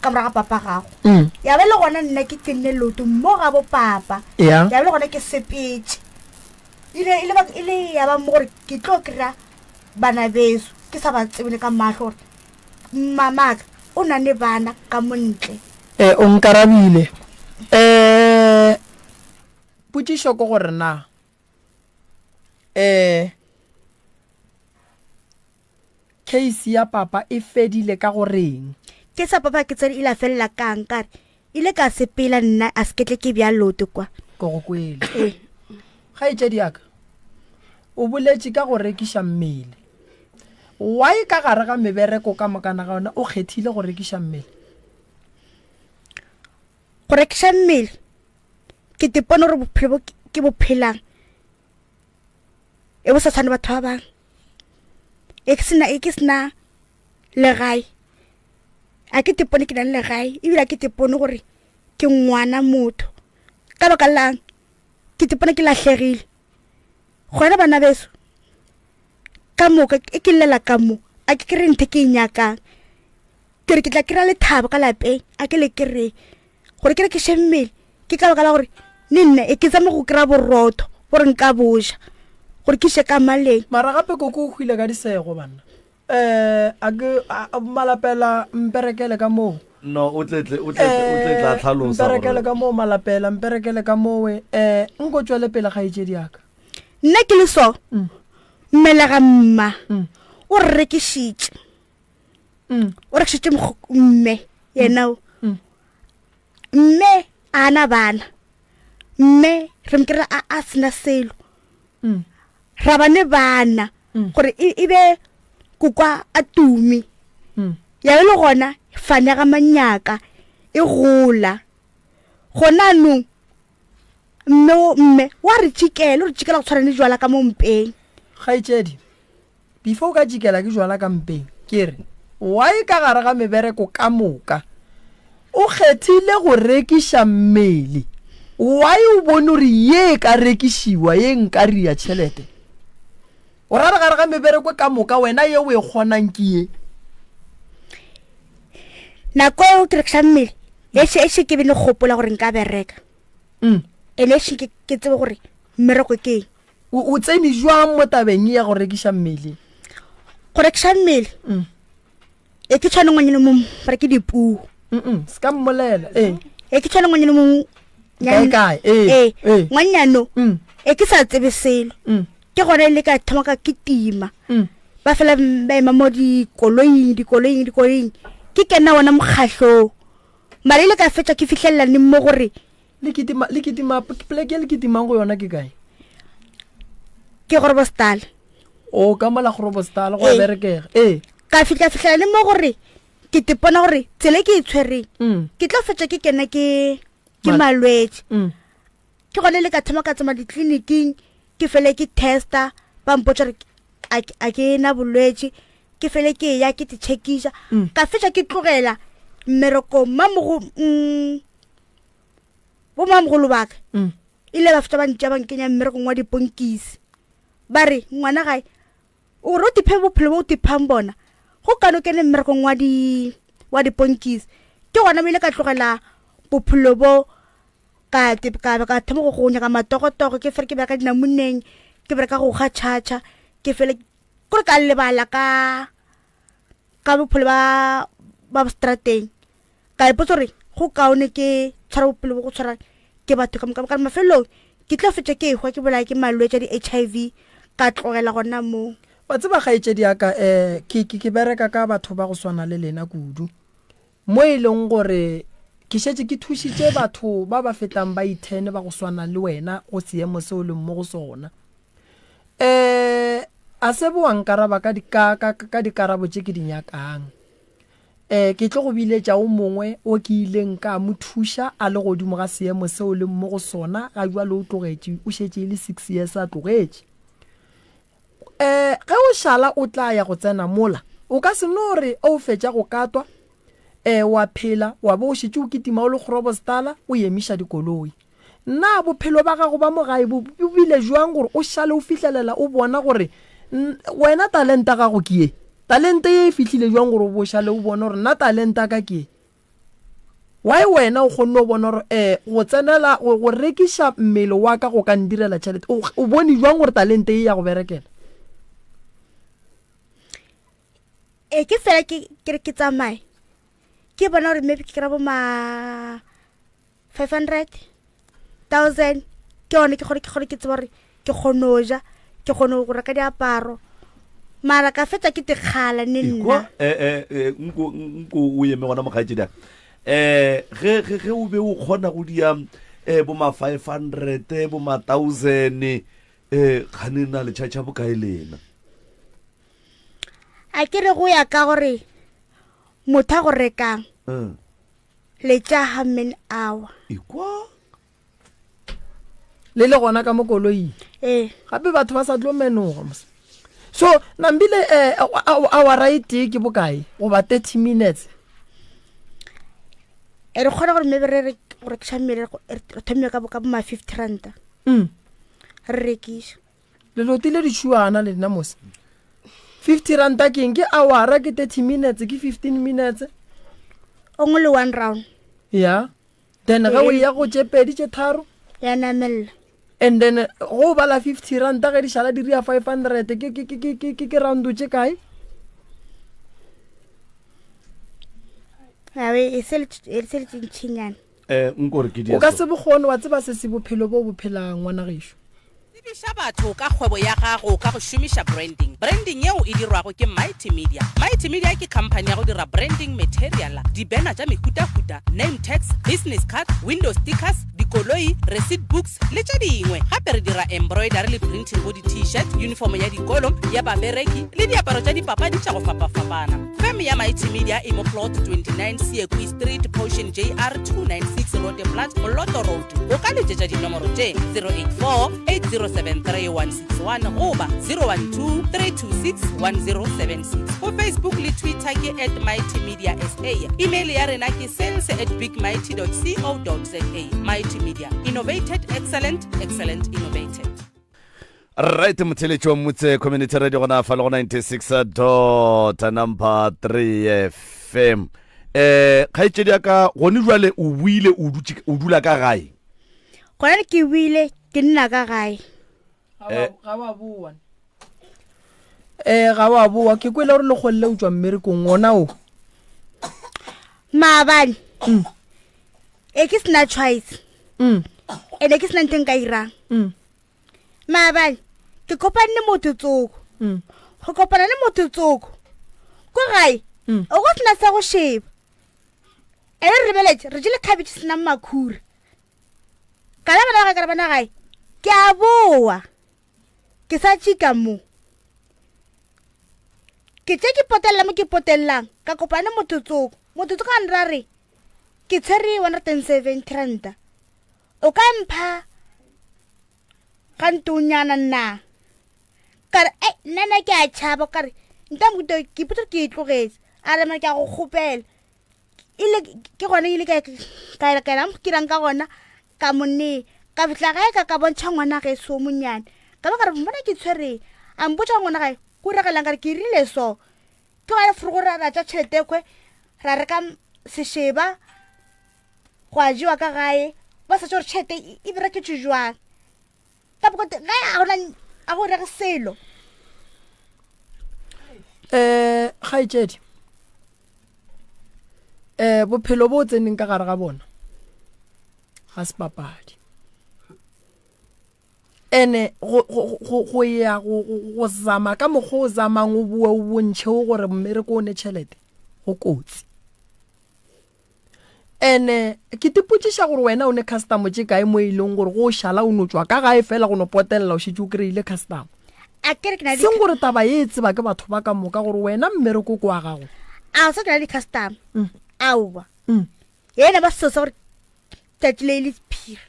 ka moraga papa gago mm. ya be le gona nna ke tsenne loto mo ga bo papa ya be le gona ke sepetse ile ile ile ya ba mo gore ke tlo kry-a bana beso ke sa ba tsebele ka mahlo gore mamaka o na le bana ka montle eh o nkarabile eh potšišo ke gore na eh Case ya papa e fedile ka go reng? Ke sa papa ke tsere ile a felela kang kare ile ka sepela nna a se ketle ke bja loto kwa. Ke go kwele. Ee. Kgaetšedi ya ka, o boletše ka go rekiša mmele. Why ka gare ga mebereko ka mokana ga yona o kgethile go rekiša mmele? Go rekiša mmele ke tepone gore bophelo bo ke bo phelang e bo sa tshwane batho ba bangwe. E ke sena e ke sena legae a ke tepone ke na le legae ebile a ke tepone gore ke ngwana motho ka baka lang ke tepone ke lahlegile gona bana beso ka moka e ke llela ka mo a ke kry ntho ke e nyakang ke re ke tla kry-a lethabo ka lapeng a ke le kry gore ke rekiše mmele ke ka baka la gore le nna e ke tsame go kry-a borotho gore nka boja gore ke še ka maleng mara gape koko o hwile ka disego banna um a ke malapela mperekele ka moo no o tletle o tletle o tletle a tlhalosa mperekele ka moo malapela mperekele ka mowe um nko tswele pele kgaetšedi yaka nna ke le so mm. mmelega mma mm. o re rekišitše mm. o rekišitše mme yena o mme a na bana mme re mo kry a sena selo mm. ra ba ne bana mm. gore e, e be kokwa a tumi mm. ya be le gona fane ga manyaka e gola gona anong mme mme wa re tšikela o re tšikela go tshwana le jwala ka mo mpeng kgaetšedi Before o ka tšikela ke jwala ka mpeng, ke re, why ka gare ga mebereko ka moka o kgethile go rekiša mmele? Why o bone gore ye e ka rekišiwa, ye nka ria tšhelete? O ra re gare ga mebereko ka moka wena ye o e kgonang ke ye? Nako eo ke rekiša mmele ešo ešo ke be ne gopola gore nka bereka. Mm. Ene ešo ke ke tsebe gore mmereko ke eng. O o tsene jwang mo tabeng ye ya go rekiša mmele? Go rekiša mmele Mm. e ke tshwane ngwanyana mongwe ba re ke dipuo. Mm se ka mmolela. Ee. E ke tshwane ngwanyana mongwe Kae kae? Ee. Ee. Ee. Ngwanyano Mm. e ke sa tsebe selo. Mm. Ke gona e le ka thoma ka ke tima. Mm. Ba fela ba ema mo dikoloing dikoloing dikoloing ke kena wona mokgahlong. Mara ile ka fetša ke fihlelela neng mo gore Le kitima le kitima pleke le kitimang go yona ke kae? Ke Groblersdal. O ka mola Groblersdal go a Ee. berekega. Ee. Ka fihla fihlela neng mo gore ke tepona gore tsela e ke e tshwereng Mm. ke tlo fetša ke kena ke ke Mal- malwetši. Mm. Ke gone le ka thoma ka tsamaya ditleliniking ke fele ke testa ba mpotša gore a ke- a ke na bolwetši ke fele ke ya ke te checkiša Mm. ka fetša ke tlogela mmerekong mamogo bo mamogolo ba ka Mm. ile ba fetša ba ntša ba nkenya mmerekong wa diponkisi ba re ngwana gae o re o tiphe bophelo bo o tiphang bona go kane o kene mmerekong wa di wa diponkisi ke gona mo ile ka tlogela bophelo bo ka te- ka ka thoma go go nyaka matogotogo ke fele ke bereka dinamuneng ke bereka go ga tšhatšha ke fele kore ka lebala ka ka bophelo ba ba strateng ka ipotsa gore go kaone ke tshwara bophelo bo go tshwara ke batho ka moka ka mafelelong ke tlo fetša ke ehwa ke bolaya ke malwetši a di-H_I_V ka tlogela gona moo. Wa tseba kgaetšedi ya ka, um ke, ke, ke bereka ka batho ba go swana le lena kudu, mo e leng gore ke šetše ke thušitše batho ba ba fetang ba ithene ba go swana le wena go seemo se o leng mo go sona. Um a se bo wa nkaraba ka, ka, ka, ka dikarabo tše ke di nyakang. Um ke tlo go biletša o mongwe o ke ileng ka mo thuša a le godimo ga seemo se o leng mo go sona, ga bjale o tlogetše, o šetše e le six years a tlogetše. Um ge o šala o tla ya go tsena mola, o ka se no re o fetša go katwa, um wa phela, wa be o šetše o kitima o le kgorobostala o emiša dikoloi. Na bophelo ba gago ba mo gae bo bo bile jwang gore o šale o fihlelela o bona gore wena talenta gago ke ye? Talente ye e fihlile jwang gore o bo šale o bone gore nna talenta ka ke ye? Why wena o kgonne go bona gore eh go tsenela go, go rekiša mmele wa ka go ka ndirela tšhelete? O, o bone jwang gore talente ye ya go berekela? E ke fela ke ke re ke tsamaye ke bona gore maybe ke kry-a bo ma 500 1000 ke yone ke kgone ke kgone ke tseba gore ke kgone go ja ke kgone go reka diaparo mara ka fetsa ke tekgala ne Ekwa, nna eh, eh, eh, nko nko o eme gona mokgaetšedi aka um ge ge ge o be o kgona go dia um bo ma 500 bo ma 1000 um kgane na le tšhatšha bokae lena a ke re go ya ka gore motho a go rekang Mm. Le tša how many hour? Ekwa. Le le gona ka mo koloing. Ee. Gape batho ba sa tlo menoga mos. So nambile eh awara e tee ke bokae goba 30 minutes? E re kgona gore maybe re re go rekiša mmele re thome ka bo ka bo ma 50 ranta. Mm. Re rekiša. Le lotile ditšhuana le nna mose. 50 ranta ke eng? Ke awara, ke 30 minutes, ke 15 minutes. O ngwe le one round. Ya. Then ge o ya go tše pedi tše tharo. Ya namella. And then go bala 50 ranta ge di šala di ria 500 ke ke ke ke ke ke round tše kae? Ya be e se le e se le tšintšinyana. Eh nko re ke di. O ka se bokgone wa tseba se se bophelo bo bo phelang ngwana gešo. Tsebiša batho ka kgwebo ya gago ka go šomiša branding. Branding yeo e dirwago ke Mighty Media. Mighty Media ke khamphani ya go dira branding material, di-banner tša mehutahuta, name tags, business card, window stickers, dikoloi, receipt books le tše dingwe. Gape re dira embroidery le printing go di-t-shirt, uniform ya dikolo, ya babereki le diaparo tša dipapadi tša go fapafapana. Feme ya Mighty Media e mo Plot 29 Seekwe Street, Potion JR 296 Roodeplaat, Moloto Road. O ka letšetša dinomoro tše 084 8073 161 goba 012 326 1076. Go Facebook le Twitter ke at Mighty Media SA. Email ya rena ke sales at bigmighty co za. Mighty Media, innovated excellent, excellent innovated. Right, motheletši wa Mmutse Community Radio gona fa le go 96 dot number 3 FM. Eh, kgaetšedi ya ka gone jwale o buile o dutše o dula ka gae. Gona ke buile ke nna ka gae. Ga ga wa boa. Eh ga wa boa ke kwele gore le kgolle o tswa mmerekong ona o. Maabane. E ke sena choice. Ene ke sena ntho e nka irang. Maabane ke kopane le motho tsoko. Go kopana le motho tsoko ko gae o go sena sa go sheba. Ene re lebeletse re jele cabbage senang makhura. Ka la bana ba ka bana gae ke a boa ke sa tšika mo. Ke tše ke potelela mo ke potelelang ka kopana le motho tsoko. Motho tsoko a nra re ke tshwere 170 ranta. O ka mpha ga ntonyana nna? Ka re, ei, nna nna ke a tšhaba, ka re, nta mohuta ke ipotsa ke e tlogetse. A re, mara ke a go kgopela. Ile ke gona ile ka ka ka ka ke rang ka gona ka monne ka fihla gae ka ka bontšha ngwana ge so monyane. Ka ba ka re mbona ke tshwere. A mpotša ngwana gae go regelang ka re ke rile so. Ke gona forogo ra ra tša tšhelete kwe ra reka sešeba go a jewa ka gae ba sa tše gore tšhelete e bereketše jwang. Ka bokote gae a gona a go rege selo. Eh kgaetšedi eh bophelo bo tseneng ka gare ga bona ga se papadi. Ene go go go go ya go go zama ka mokgwa o zamang o boe o bontšhe o gore mmereko o ne tšhelete go kotsi. Ene ke tipotšiša gore wena o ne customer tše kae mo e leng gore go o šala o no tšwa ka gae fela go no potelela o šetše o kry-ile customer. A ke re ke na le Seng gore taba ye e tseba ke batho ba ka moka gore wena mmereko ke wa gago. A sa ke na le customer. Aowa. Yena ba seo sa gore tšatši le e le sephiri.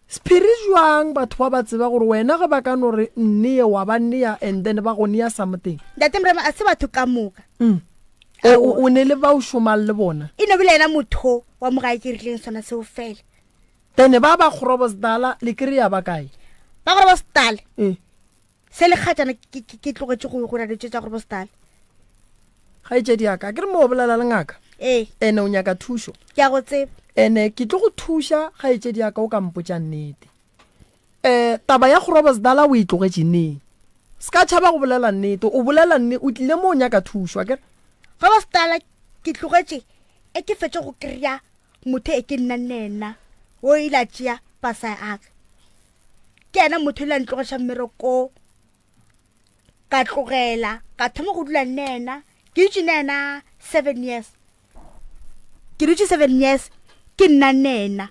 Sephiri jwang batho ba ba tseba gore wena ge ba ka no re nneye wa ba nea and then ba go nea something. Ntate Morema a se batho ka moka. O, o ne le ba o šomang le bona. E no bile yena motho wa mo gae ke rileng sona seo fela. Then ba ba Groblersdal le kry-a ba kae? Ba Groblersdal? Se le kgatšana ke tlogetše go go dilo tša Groblersdal. Kgaetšedi ya ka, ke re mo o bolela le ngaka. Ee. Ene o nyaka thušo. Ke a go tseba. Ene ke tlo go thuša kgaetšedi ya ka o ka mpotša nnete. Eh taba ya Groblersdal o e tlogetše neng? Se ka tšhaba go bolela nnete, o bolela nne o tlile mo o nyaka thušo, akere? Groblersdal ke tlogetše e ke fetše go kry-a motho e ke nna le yena o ile a tšea pasa ya ka. Ke yena motho ile a ntlogeša mmereko ka tlogela ka thoma go dula le yena. Ke dutše le yena 7 years. Ke dutše 7 years ke nna le yena.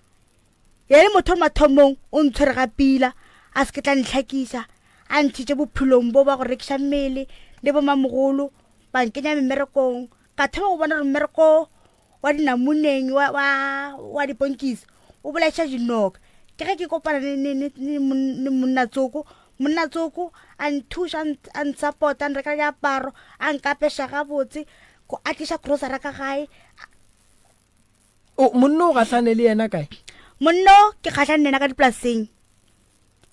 Yena motho wa mathomong o ntshwere ga pila a se ke tla ntlhakiša a ntšhitše bophelong bo ba go rekiša mmele le bo mamogolo ba nkenya mmerekong. Ka thoma go bona gore mmereko wa dinamuneng wa, wa, wa diponkisi o bolaiša dinoka. Ke ge ke kopana le, le, le, le mon-, le monna tsoko. Monna tsoko a nthuša, a ntsupport-a, a nrekela diaparo, a nkapeša gabotse, ko a tliša grocery ka gae. O, monna o gahlane le yena kae? Monna o ke gahlane le yena ka dipolaseng.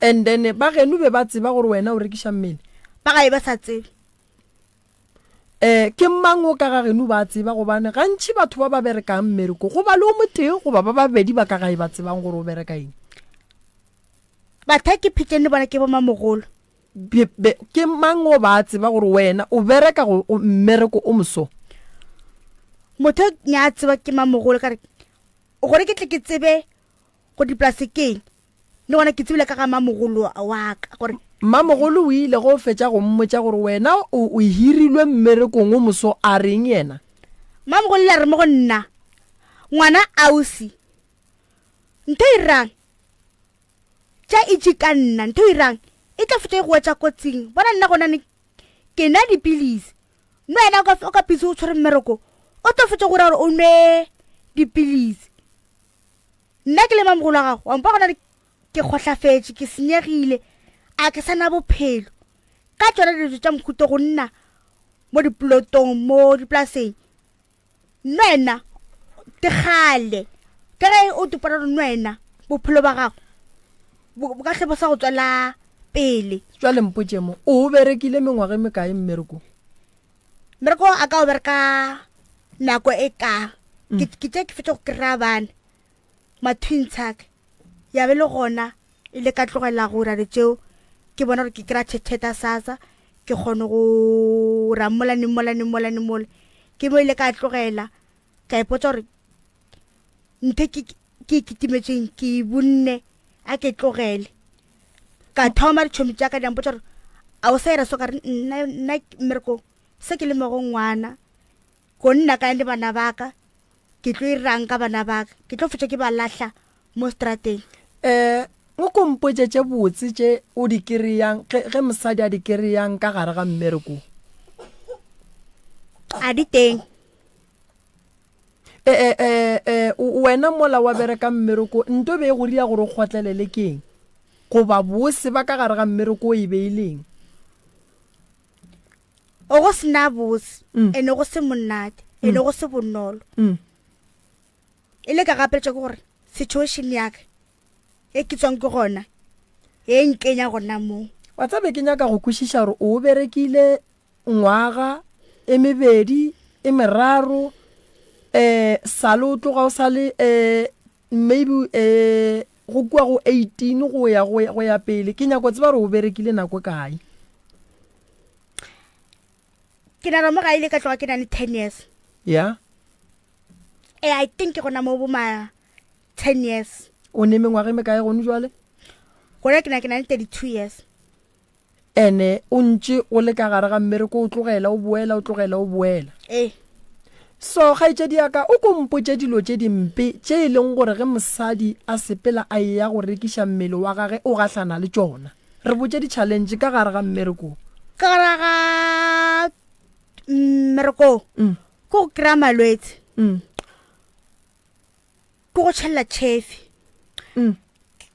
And then ba geno be ba tseba gore wena o rekiša mmele? Ba gae ba sa tsebe. Eh, ke mang o ka ga geno ba tseba? Gobane gantši batho ba ba berekang mmereko go ba le o motee goba ba babedi ba ka gae ba tsebang gore o bereka eng. Batho ke phetšeng le bona ke bomamogolo. Be, be, ke mang o ba tseba gore wena o bereka go, go mmereko o moso? Motho nya tseba ke mamogolo ka re gore ke tle ke tsebe go dipolase keng. Le gona ke tsebile ka ga mamogolo wa ka gore Mamogolo o ile go fetša go mmotša gore wena o, o hirilwe mmerekong o moso a reng yena? Mamogolo le a re mo go nna, ngwana ausi, ntho e irang tša itše ka nna, ntho e irang e tla fetša e go wetša kotsing. Bona nna gona ne ke nwa dipilisi, mme wena o ka, o ka busy o tshwere mmereko o tlo fetša go dira gore o nwe dipilisi. Nna ke le mamogolo wa gago, wa mpa gona ke kgohlafetše, ke senyegile, a ke sa na bophelo. Ka tšona dilo tša mohuta go nna mo diplotong, mo dipolaseng, nwena ke kgale. Ka ge o topana gore nwena bophelo ba gago bo ka hle bo sa go tswela pele. Jwale mpotše mo, o berekile mengwaga e mekae mmereko? Mmereko a ka o bereka nako e ka. Ke ke tše ke fetša go kry-a bana, ma-twins a ka. Ya be le gona e le ka tlogela go dira tšeo, ke bona gore ke kry-a tšhetšheta sasa, ke kgone go ra mola ne mola ne mola ne mola. Ke mo ile ka tlogela, ka ipotša gore ntho ke ke e kitimetšeng ke e bonne a ke tlogele. Ka thoma ditšhomi tša ka di mpotša gore a o sa ira so ka re nna nna mmereko se ke le mo go ngwana ko nna ka le bana ba ka ke tlo irang ka bana ba ka ke tlo fetša ke ba lahla mo strateng. Um o ko mpotše tše botse tše o di kry-ang ge, ge mosadi a di kry-ang ka gare ga mmereko. A di teng. E, e, e, e, wena mola wa bereka mmereko, nto e be e go ria gore o kgotlelele ke eng? Goba bose ba ka gare ga mmereko e be e leng? O go sena bose, mm. ene go se monate, ene mm. go se bonolo. Mm. E le ka gapeletša ke gore situation ya ka e ke tswang ke gona e nkenya gona moo. Wa tsabe ke nyaka go kwešiša gore o berekile ngwaga e mebedi e meraro um sale o tloga o sale um maybe um go kua go 18 go ya go ya pele ke nyako tseba gore o berekile nako kae. Ke nagana mo ga ile ka tloga ke na le 10 years. Ya. Eh, I think ke gona mo bo ma 10 years. O ne mengwaga e mekae gone jwale? Gona ke na ke na le 32 years. Ene o ntše o le ka gare ga mmereko o tlogela o boela o tlogela o boela. Ee. So kgaetšedi ya ka o ko mpotše dilo tše dimpe tše e leng gore ge mosadi a sepela a eya go rekiša mmele wa gage o gahlana le tšona. Re botše di-challenge ka gare ga mmereko. Ka gare ga mmereko mm. ke go kry-a malwetse. Mm. Ke go tšhelela tšhefi. Mm.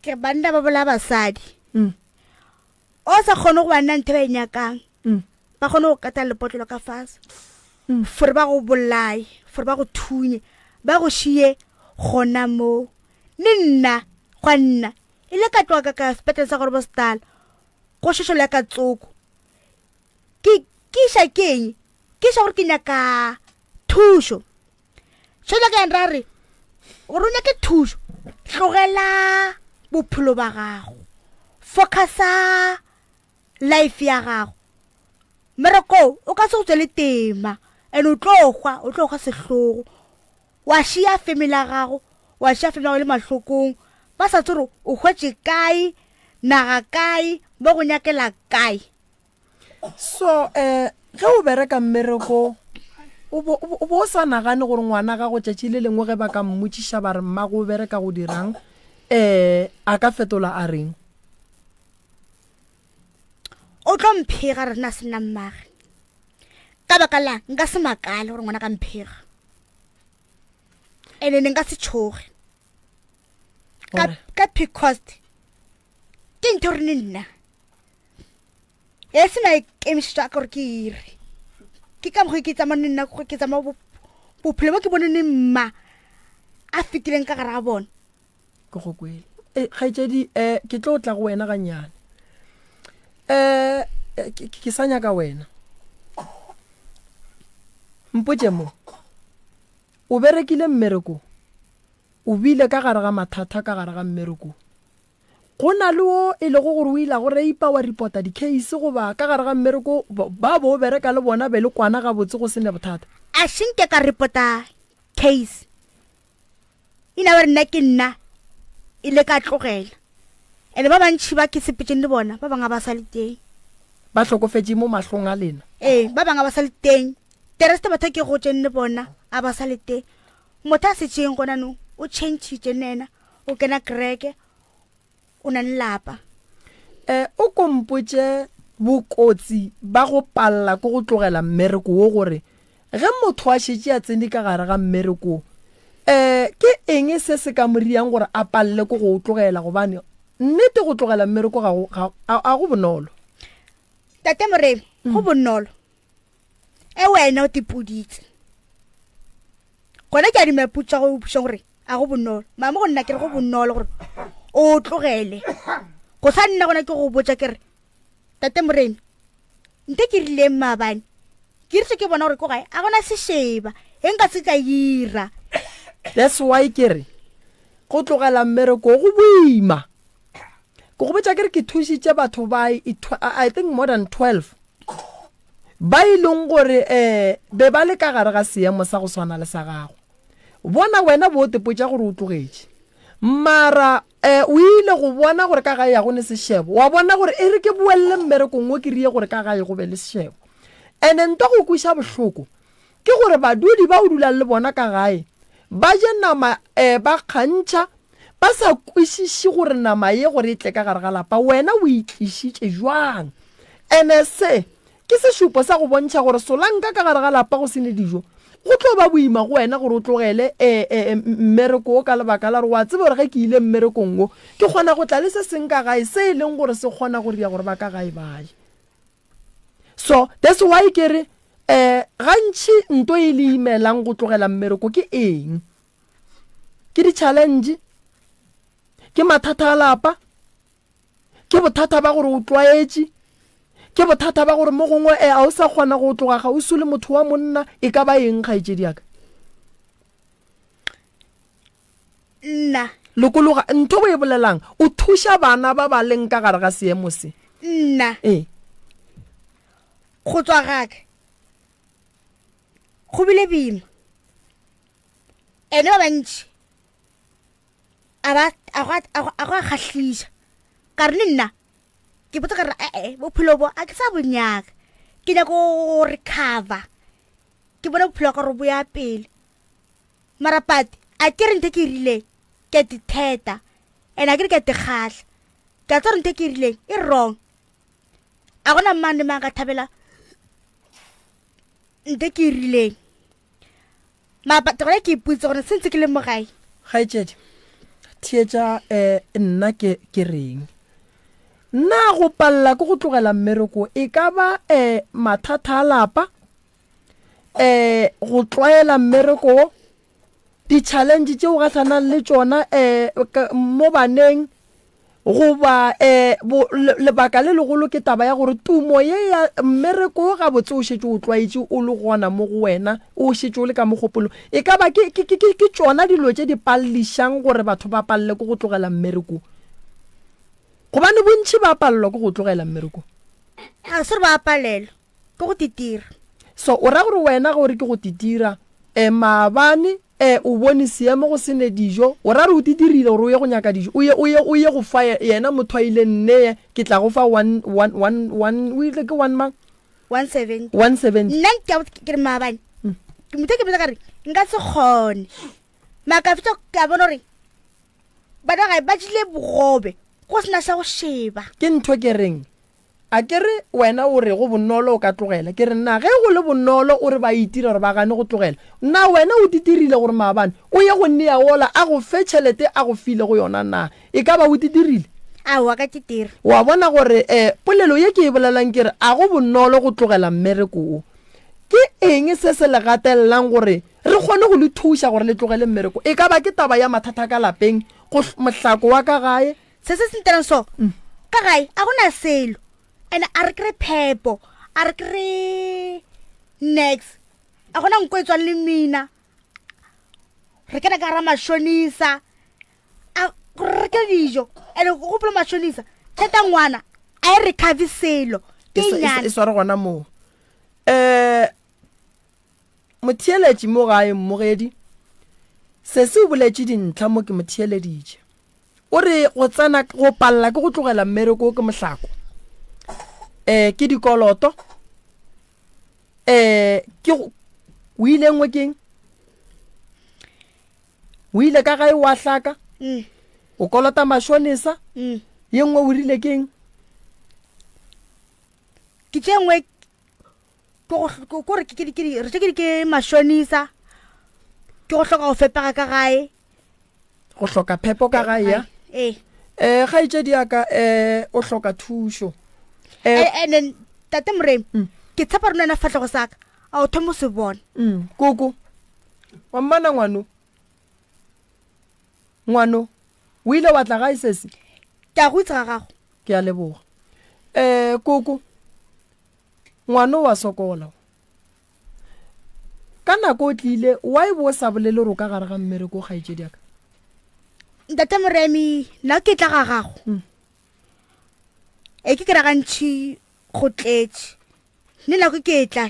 Ke banna ba bolaya basadi. Mm. O sa kgone go ba nna ntho e ba e nyakang. Mm. Ba kgone go kata lepotlelo ka fase. Mm. Fore ba go bolaye, fore ba go thunye, ba go šie gona moo. Le nna, gwa nna, e le ka tloga ka ka sepetlele sa Groblersdal, go šošola ka tsoko. Ke ke iša ke eng? Ke iša gore ke nyaka thušo. Šola ka ra re gore o nyake thušo, tlogela bophelo ba gago, focusa life ya gago. Mmereko o ka se go tswele tema and o tlo hwa, o tlo hwa sehlogo. Wa šia family ya gago, wa šia family ya gago e le mahlokong, ba sa tsebe gore o hwetše kae, naga kae, ba go nyakela kae. So um ge o bereka mmereko o bo o bo o sa nagane gore ngwana gago tšatši le lengwe ge ba ka mmotšiša ba re mmago o bereka go dirang um a ka fetola a reng? O tlo mphega rena se nna mmage. Ka baka la nka se makale gore ngwana ka mphega. Ene ne nka se tšhoge. Ka ka because ke ntho re ne nna. E se maikemišetšo a ka gore ke ire. Ke ka mokgwa ke tsamaya le nna ke tsamaya bophelo bo ke bone ne mma a fetileng ka gare ga bona. Ke go kwele. E, kgaetšedi, um ke tlo tla go wena gannyane. Um ke sa nyaka wena. Mpotše mo, o berekile mmereko, o bile ka gare ga mathata ka gare ga mmereko. Go na le wo e lego gore o ile a go reipa wa ripota di-case goba ka gare ga mmereko ba bo o bereka le bona be le kwana gabotse go se ne bothata? A se nke ka ripota case. E na ba re nna ke nna e le ka tlogela. And ba bantši ba ke sepetšeng le bona ba bangwe ga ba sa le teng. Ba hlokofetše mo mahlong a lena? Ee, ba bangwe ga ba sa le teng. Tereste batho ke gotšeng le bona a ba sa le teng. Motho a setšeng gona no o changitše le yena. O kena kereke, o na le lapa. E, o ko mpotše bokotsi ba go palela ke go tlogela mmereko wo gore ge motho a šetše a tsene ka gare ga mmereko wo, e, ke eng se se ka mo riang gore a palele ke go o tlogela gobane nnete go tlogela mmereko ga go, ga, a, a go bonolo. Tate Moremi, go bonolo. E wena o tipoditse. Gona ke a dumela putso ya go botšiša gore a go bonolo. Mama go nna ke re go bonolo gore o tlogele. Go sa nna gona ke go botša ke re. Tate Moremi, nte ke rileng maabane ke rile ke bona gore ko gae a gona sešeba e nka se ka ira. That's why ke re go tlogela mmereko go boima. Ke go botša ke re ke thušitše batho ba I think more than 12 ba e leng gore um be ba le ka gare ga seemo sa go swana le sa gago. Bona wena bo tepotša gore o tlogetše. Mara um o ile go bona gore ka gae ya go ne sešebo. Wa bona gore e re ke boelele mmerekong wo ke rie gore ka gae go be le sešebo. Ene nto go kweša bohloko ke gore badudi ba o dulang le bona ka gae ba je nama um ba kgantšha ba sa kwešiše gore nama ye gore e tle ka gare ga lapa wena o e tlišitše jwang. Ene se Ke sešupo sa go bontšha gore solanka ka gare ga lapa go se ne dijo, go tlo ba boima go wena gore o tlogele e, e, e, mmereko wo ka lebaka la gore wa tseba gore ge ke ile mmerekong wo, ke kgona go tla le se seng ka gae se e leng gore se kgona go dira gore ba ka gae ba je. So, that's why ke re, um gantši nto e le imelang go tlogela mmereko ke eng? Ke di-challenge? Ke mathata a lapa? Ke bothata ba gore o tlwaetše? Ke bothata ba gore mo gongwe e a o sa kgona go tloga kgauswi le motho wa monna? E ka ba eng, kgaetšedi ya ka? Nna. Lokologa, ntho o e bolelang, o thuša bana ba ba leng ka gare ga seemo se. Nna. Ee. Go tswa ga ka go bile boima. Ene ba bantši a ba a go a go a go a kgahliša ka re le nna ke botsa ka re ee bophelo bo a ke sa bo nyaka ke nyaka go recover ke bone bophelo ka gore bo ya pele mara pate a ke re ntho ke e rileng ke a ditheta and a ke re ke a dikgahla ke a tsa gore ntho ke e rileng e wrong a gona mang le mang ka thabela ntho ke e rileng Mapa gona ke ipotse gore se ntse ke le mo gae. Kgaetšedi, theetša um nna ke ke reng. Na go palela ke go tlogela mmereko e ka ba um mathata a lapa, um go tlwaela mmereko wo, di-challenge tše o gahlanang le tšona um mo baneng, Goba e, bo, le, lebaka le legolo ke taba ya gore tumo ye ya mmereko wo gabotse o šetše o tlwaetše o le gona mo go wena, o šetše o le ka mogopolong. E ka ba ke, ke, ke, ke, ke tšona dilo tše di pallišang gore batho ba palele ke go tlogela mmereko. Gobane bontši ba palelwa ke go tlogela mmereko. Ga se gore ba palelwa. Ke go titira. So o ra gore wena ge o re ke go titira, e, maabane, e, o bone seemo go se ne dijo, o ra re o titirile gore o ye go nyaka dijo, o ye, o ye, o ye go fa yena motho a ile nneye, ke tla go fa one, one, one, one, o ile ke one mang? 170. 170. Nna ke a ke re maabane, ke motho ke botsa ka re nka se kgone. Mara ka fetša ka bona gore bana gae ba jele bogobe go sena sa go sheba. Ke ntho ke reng, A ke re wena o re go bonolo o ka tlogela? Ke re na ge go le bonolo o re ba itira gore ba gane go tlogela? Na wena o titirile gore maabane o ye go nea wola a go fe tšhelete a go filego yona na? E ka ba o titirile? Aowa, ka titira. Wa bona gore eh, polelo ye ke e bolelang ke re a go bonolo go tlogela mmereko wo. Ke eng se se le gatelelang gore re kgone go le thuša gore le tlogele mmereko? E ka ba ke taba ya mathata ka lapeng, go mohlako wa ka gae, Se se se ntirang so ka gae a gona selo and a re kry phepo a re kry nex a gona nko e tswang le mina re kena ka gara mashonisa a gore re reke dijo and go gopola mashonisa tšhelete ya ngwana a e recover selo ke E nyane e sware gona moo um motheeletši mo gae mmogedi sesi o boletše dintlha mo ke mo theeleditše O re go tsena go palela ke go tlogela mmereko ke mohlako. Eh ke dikoloto. Eh ke o ile nngwe keng? O ile ka gae wa hlaka. Mm. O kolota mashonesa. Mm. Ye nngwe o rile keng? Ke tše nngwe ke gore ke re tše ke mashonisa ke go hloka go fepega ka gae. Go hloka phepo ka gae ya? Ee. Eh kgaetšedi ya ka eh o hloka thušo. Eh, eh and then tate Moremi mm. ke tshepa rona na fatlego sa ka a o thoma se bona. Mm. Koko. Wa mmana ngwano. Ngwano. O ile wa tla gae sesi? Ke a go itse ga gago. Ke a leboga. Um koko ngwano wa sokola ka nako o tlile wa e bo o sa bolele gore o ka gare ga mmereko kgaetšedi yaka ntate moremi nna ke tla ga gago mm. e ke kry gantšhi go tletše nne nako ke tla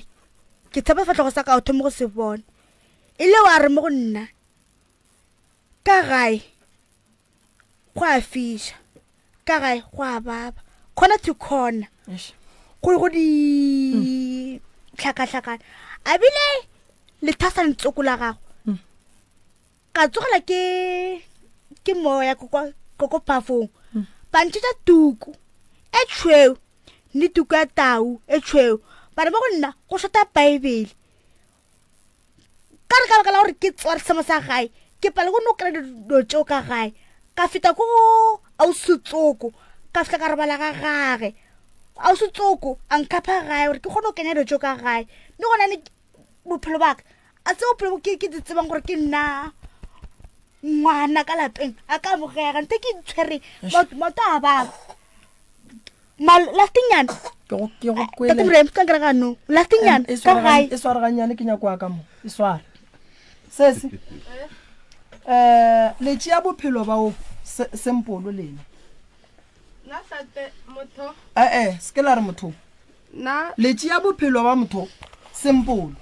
ke tshepa sefatlhogo sa ka o thome go se bona e le wa re mo go nna ka gae go a fiša ka gae go a baba corner to corner go go di tlhakatlhakana a bile lethasa ntsoko la gago mm. ka tsogela ke ke moya ko ko phafong mm. ba ntšhetša tuku e tšhweu le tuku ya tau e tšhweu bana ba go nna go shota baebele ka re ka baka la gore ke tsware semo sa gae ke pale go no kry dilo tseo ka gae ka feta ko ausetsoko ka fihla ka robala ga gage ausetsoko a nkhapha gae gore ke kgone go kenya dilo tseo ka gae mme gona ne bophelo baka a se bophelo ke ke di tsebang gore ke nna ngwana ka lapeng a ka amogega nte ke ntshwere maoto a baba lastingnyana ke go ke go kwele tate moremi ka nkere gano lastingnyana e ka gae e swareganyane ke nyako wa ka mo e sware sese um le tšea bophelo bao sempolo lena nna tate motho ee se ke la re motho nna le tšea bophelo ba motho sempolo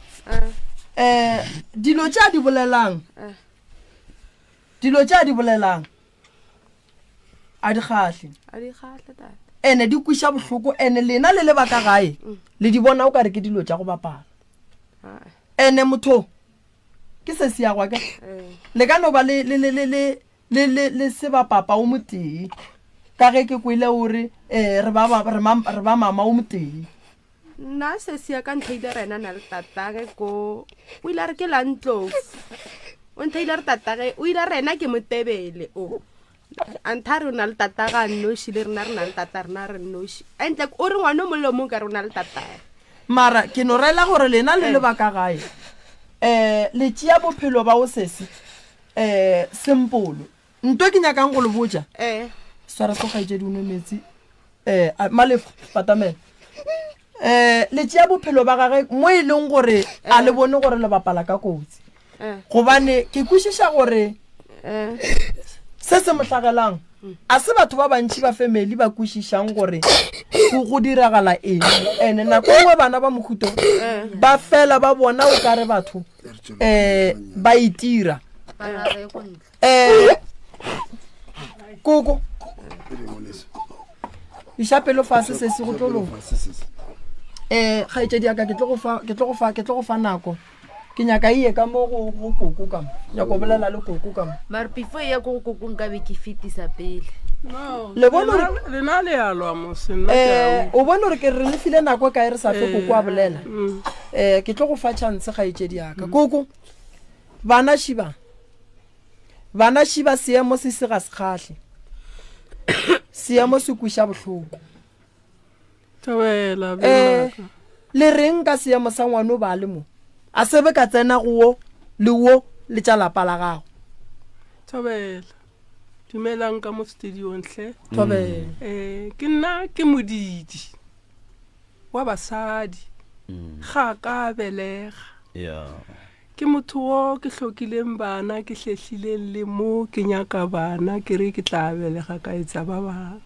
um dilo tše a di bolelang dilo tše a di bolelang a di kgahle a di kgahle tate ene di kwiša bohloko ene lena le le ba ka gae mm. le di bona o ka re ke dilo tša go bapala ene motho ke se se yagwa ke eh. le ka no ba le le le le le le le se ba papa o motee ka ge ke kwele o re um re ba mama o motee Nna sesi ya ka ntheile rena na le tatage ko o ile a re ke la ntlofu o ntheile re tatage o ile rena ke motebele o a ntha re o na le tataga a nnoši le rena re na le tata rena re nnoši entle o re ngwane o mongwe le o mongwe ka re o na le tataga mara ke no rela gore lena le le ba ka gae um le tšea bophelo ba o sesi um sempolo Nto ke nyakang go le botša. Eh. Swara so kgaetšedi o nwe metsi. Eh, Malefo, batamela. Eh, le tšea bophelo ba gage mo e leng gore a le bone gore le bapala ka kotsi. Eh. Gobane ke kwešiša gore Eh. se se mo hlagelang a se batho ba bantši ba family ba kwešišang gore go go diragala eng ene nako nngwe bana ba mohuto ba fela ba bona o kare batho um ba itira um koko iša pelo fase se se go tlo loka um kgaetšedi yaka ke tlo go fa nako ke nyaka iye ka mo go koko ka mo nyako bolela le koko ka mo mare before e ya ko go koko nkabe ke fetisa pele le bone lena le ya lwa mose nna um o bone gore ke re le file nako e kae re sa fe koko a bolela um ke tlo go fa chance kgaetšedi yaka koko Bana šiba, bana šiba, seemo se se ga se kgahle. Seemo se kweša bohloko. Thobela, Eh, bjaka. le reng ka seemo sa ngwano ba le mo? A se be ka tsena go wo le wo le tša lapa la gago. Thobela. Dumelang ka mo studiong hle. Thobela. Eh, ke nna ke modidi wa basadi. Ga ka belega. Yeah. Ke motho wo ke hlokileng bana, ke hlehlileng le mo ke nyaka bana, ke re ke tla belega ka etsa ba bang.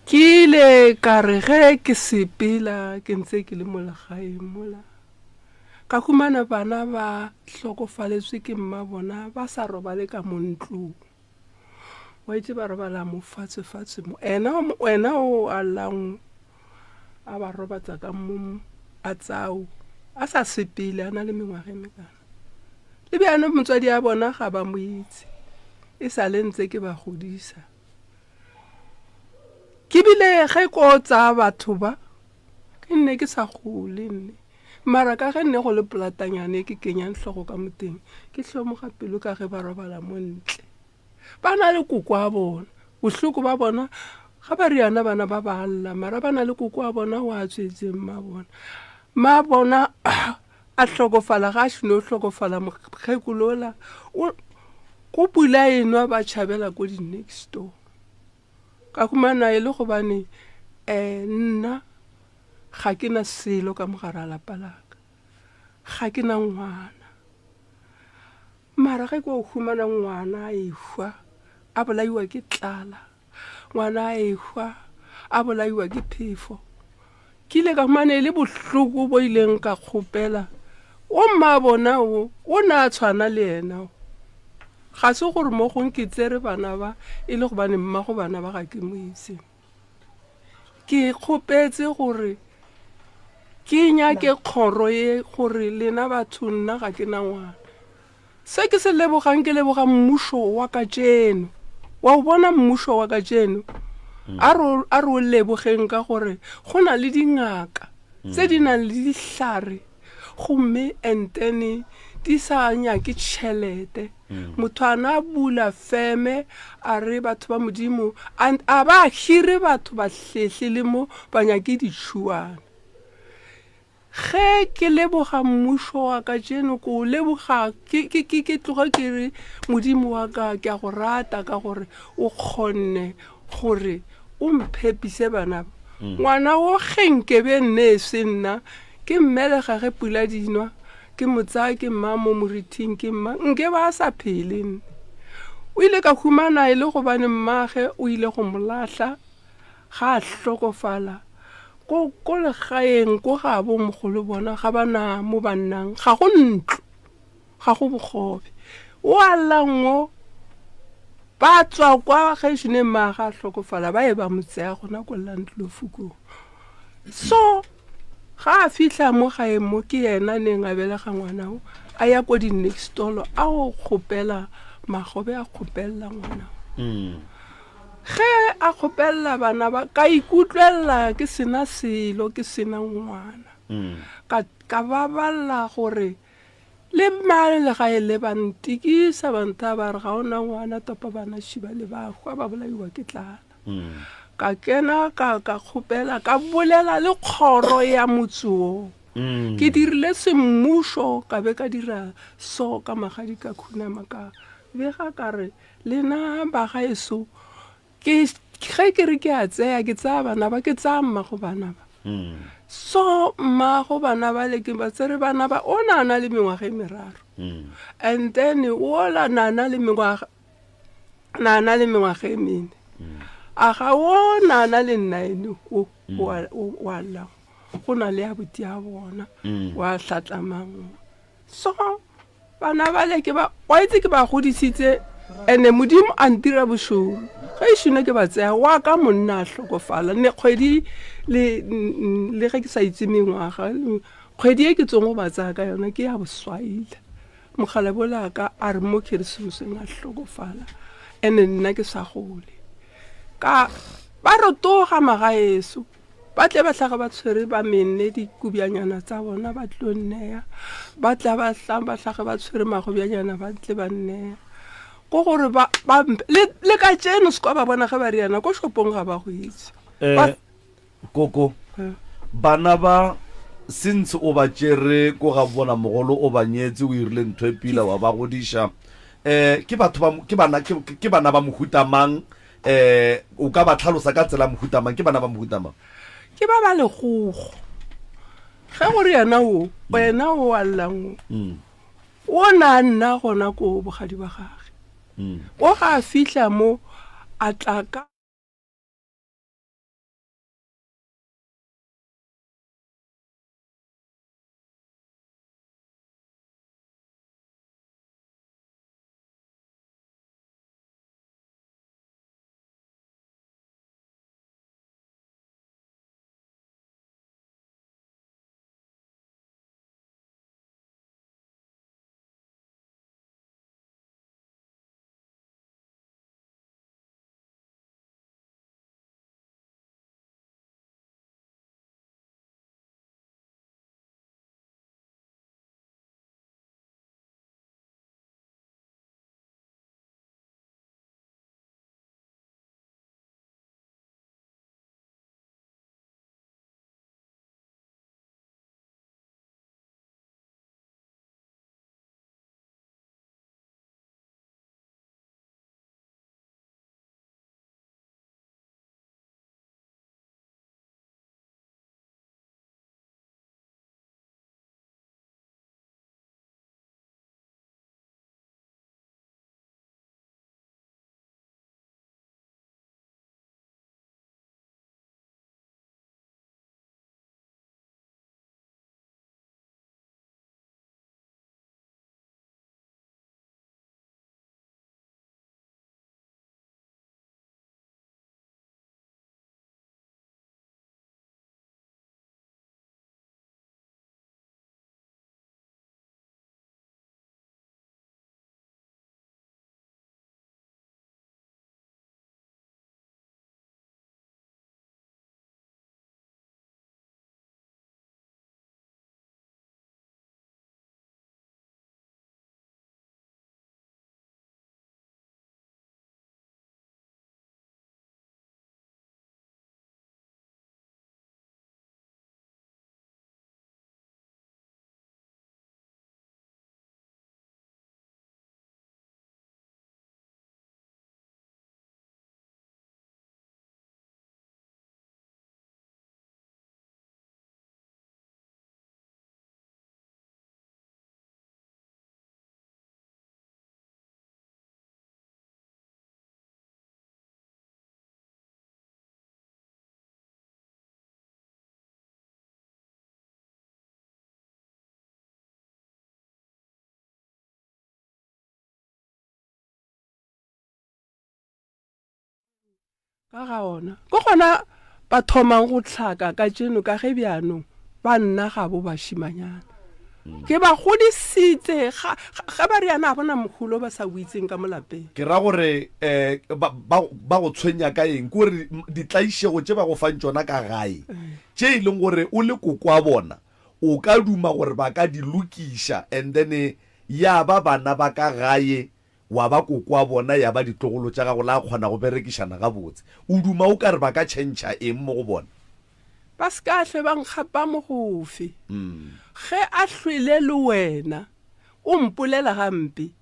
Ke ile ka re ge ke sepela ke ntse ke le mo legaeng mola, ka humana bana ba hlokofaletswe ke mma bona ba sa robale ka mo ntlong. Wa itse ba robala mo fatshe fatshe mo. Ena wena o a llang a ba robatsa ka mo a tsao a sa sepele a na le mengwaga e mekana. Le bjano motswadi a bona ga ba mo itse. E sa le ntse ke ba godisa. Ke bile ge ko tsaya batho ba ke nne ke sa gole nne. Mara ka ge nne go le polatanyane e ke kenyang hlogo ka moteng, ke hlomoga pelo ka ge ba robala mo ntle. Ba na le koko a bona. Bohloko ba bona ga ba riana bana ba ba lla, mara ba na le koko a bona o a tswetseng mma bona. Mma bona a hlokofala ga a šino hlokofala mokgekolola o go pula enwa ba tšhabela ko di next door. Ka humana e le gobane um nna ga ke na selo ka mogare a lapa laka, ga ke na ngwana. Mara ge ke o humana ngwana a ehwa a bolaiwa ke tlala, ngwana a ehwa a bolaiwa ke phefo, ke ile ka humana e le bohloko bo ileng ka kgopela o mma bona o, o ne a tshwana le yena o. Ga se gore mo gong ke tsere bana ba e le gobane mmago bana ba ga ke mo itse. Ke kgopetse gore ke nyake kgoro ye gore lena batho nna ga ke na ngwana. Se ke se lebogang ke leboga mmušo wa kajeno. Wa o bona mmušo wa kajeno? A re a re o lebogeng ka gore go na le dingaka tse di nang le dihlare gomme and then di sa nyake tšhelete. Motho a na bula feme a re batho ba Modimo a ba hire batho ba hlehle le mo ba nyake ditšhuana. Ge ke leboga mmušo wa kajeno ke o leboga ke, ke, ke, ke tloge ke re Modimo wa ka ke a go rata ka gore o kgonne gore o mphepise bana ba. Ngwana wo ge nkebe nne e se nna ke mmelega ge pula di nwa ke mo tsaya ke mma mo morithing ke mma nke ba sa phele nne. O ile ka humana e le gobane mmage o ile go mo lahla ga a hlokofala ko, ko legaeng ko ga bo mogolo bona ga ba na mo ba nnang, ga go ntlo, ga go bogobe. O a llang o, ba tswa kwa ge šone mmaga a hlokofala ba ye ba mo tseya gona ko Landlofu koo. So ga a fihla mo gae mo ke yena neng a belega ngwana o, a ya ko di-next-tolo a o kgopela magobe a kgopelela ngwana o. Ge a kgopelela bana ba, ka ikutlwelela ke sena selo, ke sena ngwana. Ka, ka baballa gore le mane legae le ba ntikisa, ba nthaya ba re ga o na ngwana, topa bana šiba le ba hwa, ba bolaiwa ke tlala. Ka kena ka, ka kgopela, ka bolela le kgoro ya motse wo. Ke dirile semmušo, ka be ka dira so ka magadi ka khunama, ka bega ka re Lena bagaeso, ke ge ke re ke a tseya, ke tsaya bana ba, ke tsaya mmago bana ba. So mmago bana ba le ke ba tsere bana ba, o na na le mengwaga e meraro. And then ola na na le mengwaga, na na le mengwaga e mene. A ga o na na le nine o, wa, o, wa llang. Go na le abuti ya bona, wa hlatlamang. So bana bale ke ba wa itse ke ba godisitse ene Modimo a ntira bošoro ge e šone ke ba tseya wa ka monna a hlokofala ne kgwedi le le ge ke sa itse mengwaga kgwedi e ke tsong go ba tsaya ka yona ke ya boswaila mogala bola ka a re mo keresemoseng a hlokofala ene nna ke sa gole ka ba rotoga magaeso Ba tle ba hlage ba tshwere ba menne dikubjanyana tsa bona ba tlo nneya. Ba tla ba hla ba hlage ba tshwere magobjanyana ba tle ba nneya. Ko gore ba, ba le, le ka tšeno se kwa ba bona ge ba riana ko shopong ga ba go itse. Eh, koko, Eh. bana ba since o ba tšere ko ga bona mogolo o ba nyetse o irile ntho e pila wa ba godiša eh ke batho ba ke bana ke, ke bana ba mohuta mang Eh, o ka ba tlhalosa ka tsela mohuta mang? Ke bana ba mohuta mang? Ke ba ba legogo. Ge gore yena o, wena o a llang o, o na a nna gona ko bogadi ba gage. O ga a fihla mo, a tla ka. Ka ga ona. Ke gona ba thomang go hlaka kajeno ka ge bjanong ba nna gabo bašimanyana. Ke ba godisitse ga, ga ba riana ga bona mogolo ba sa o itseng ka mo lapeng. Ke ra gore um ba, ba, ba go tshwenya ka eng? Ke gore ditlaišego tše ba go fang tšona ka gae, tše e leng gore o le koko wa bona, o ka duma gore ba ka di lokiša and then ya ba bana ba ka gae wa ba koko wa bona ya ba ditlogolo tša gago la kgona go berekišana gabotse. O duma o ka re ba ka tšhentšha eng mo go bona? Ba se ka hlwe ba nkgapa mogofe. Ge a hlwele le wena, o mpolela gampe.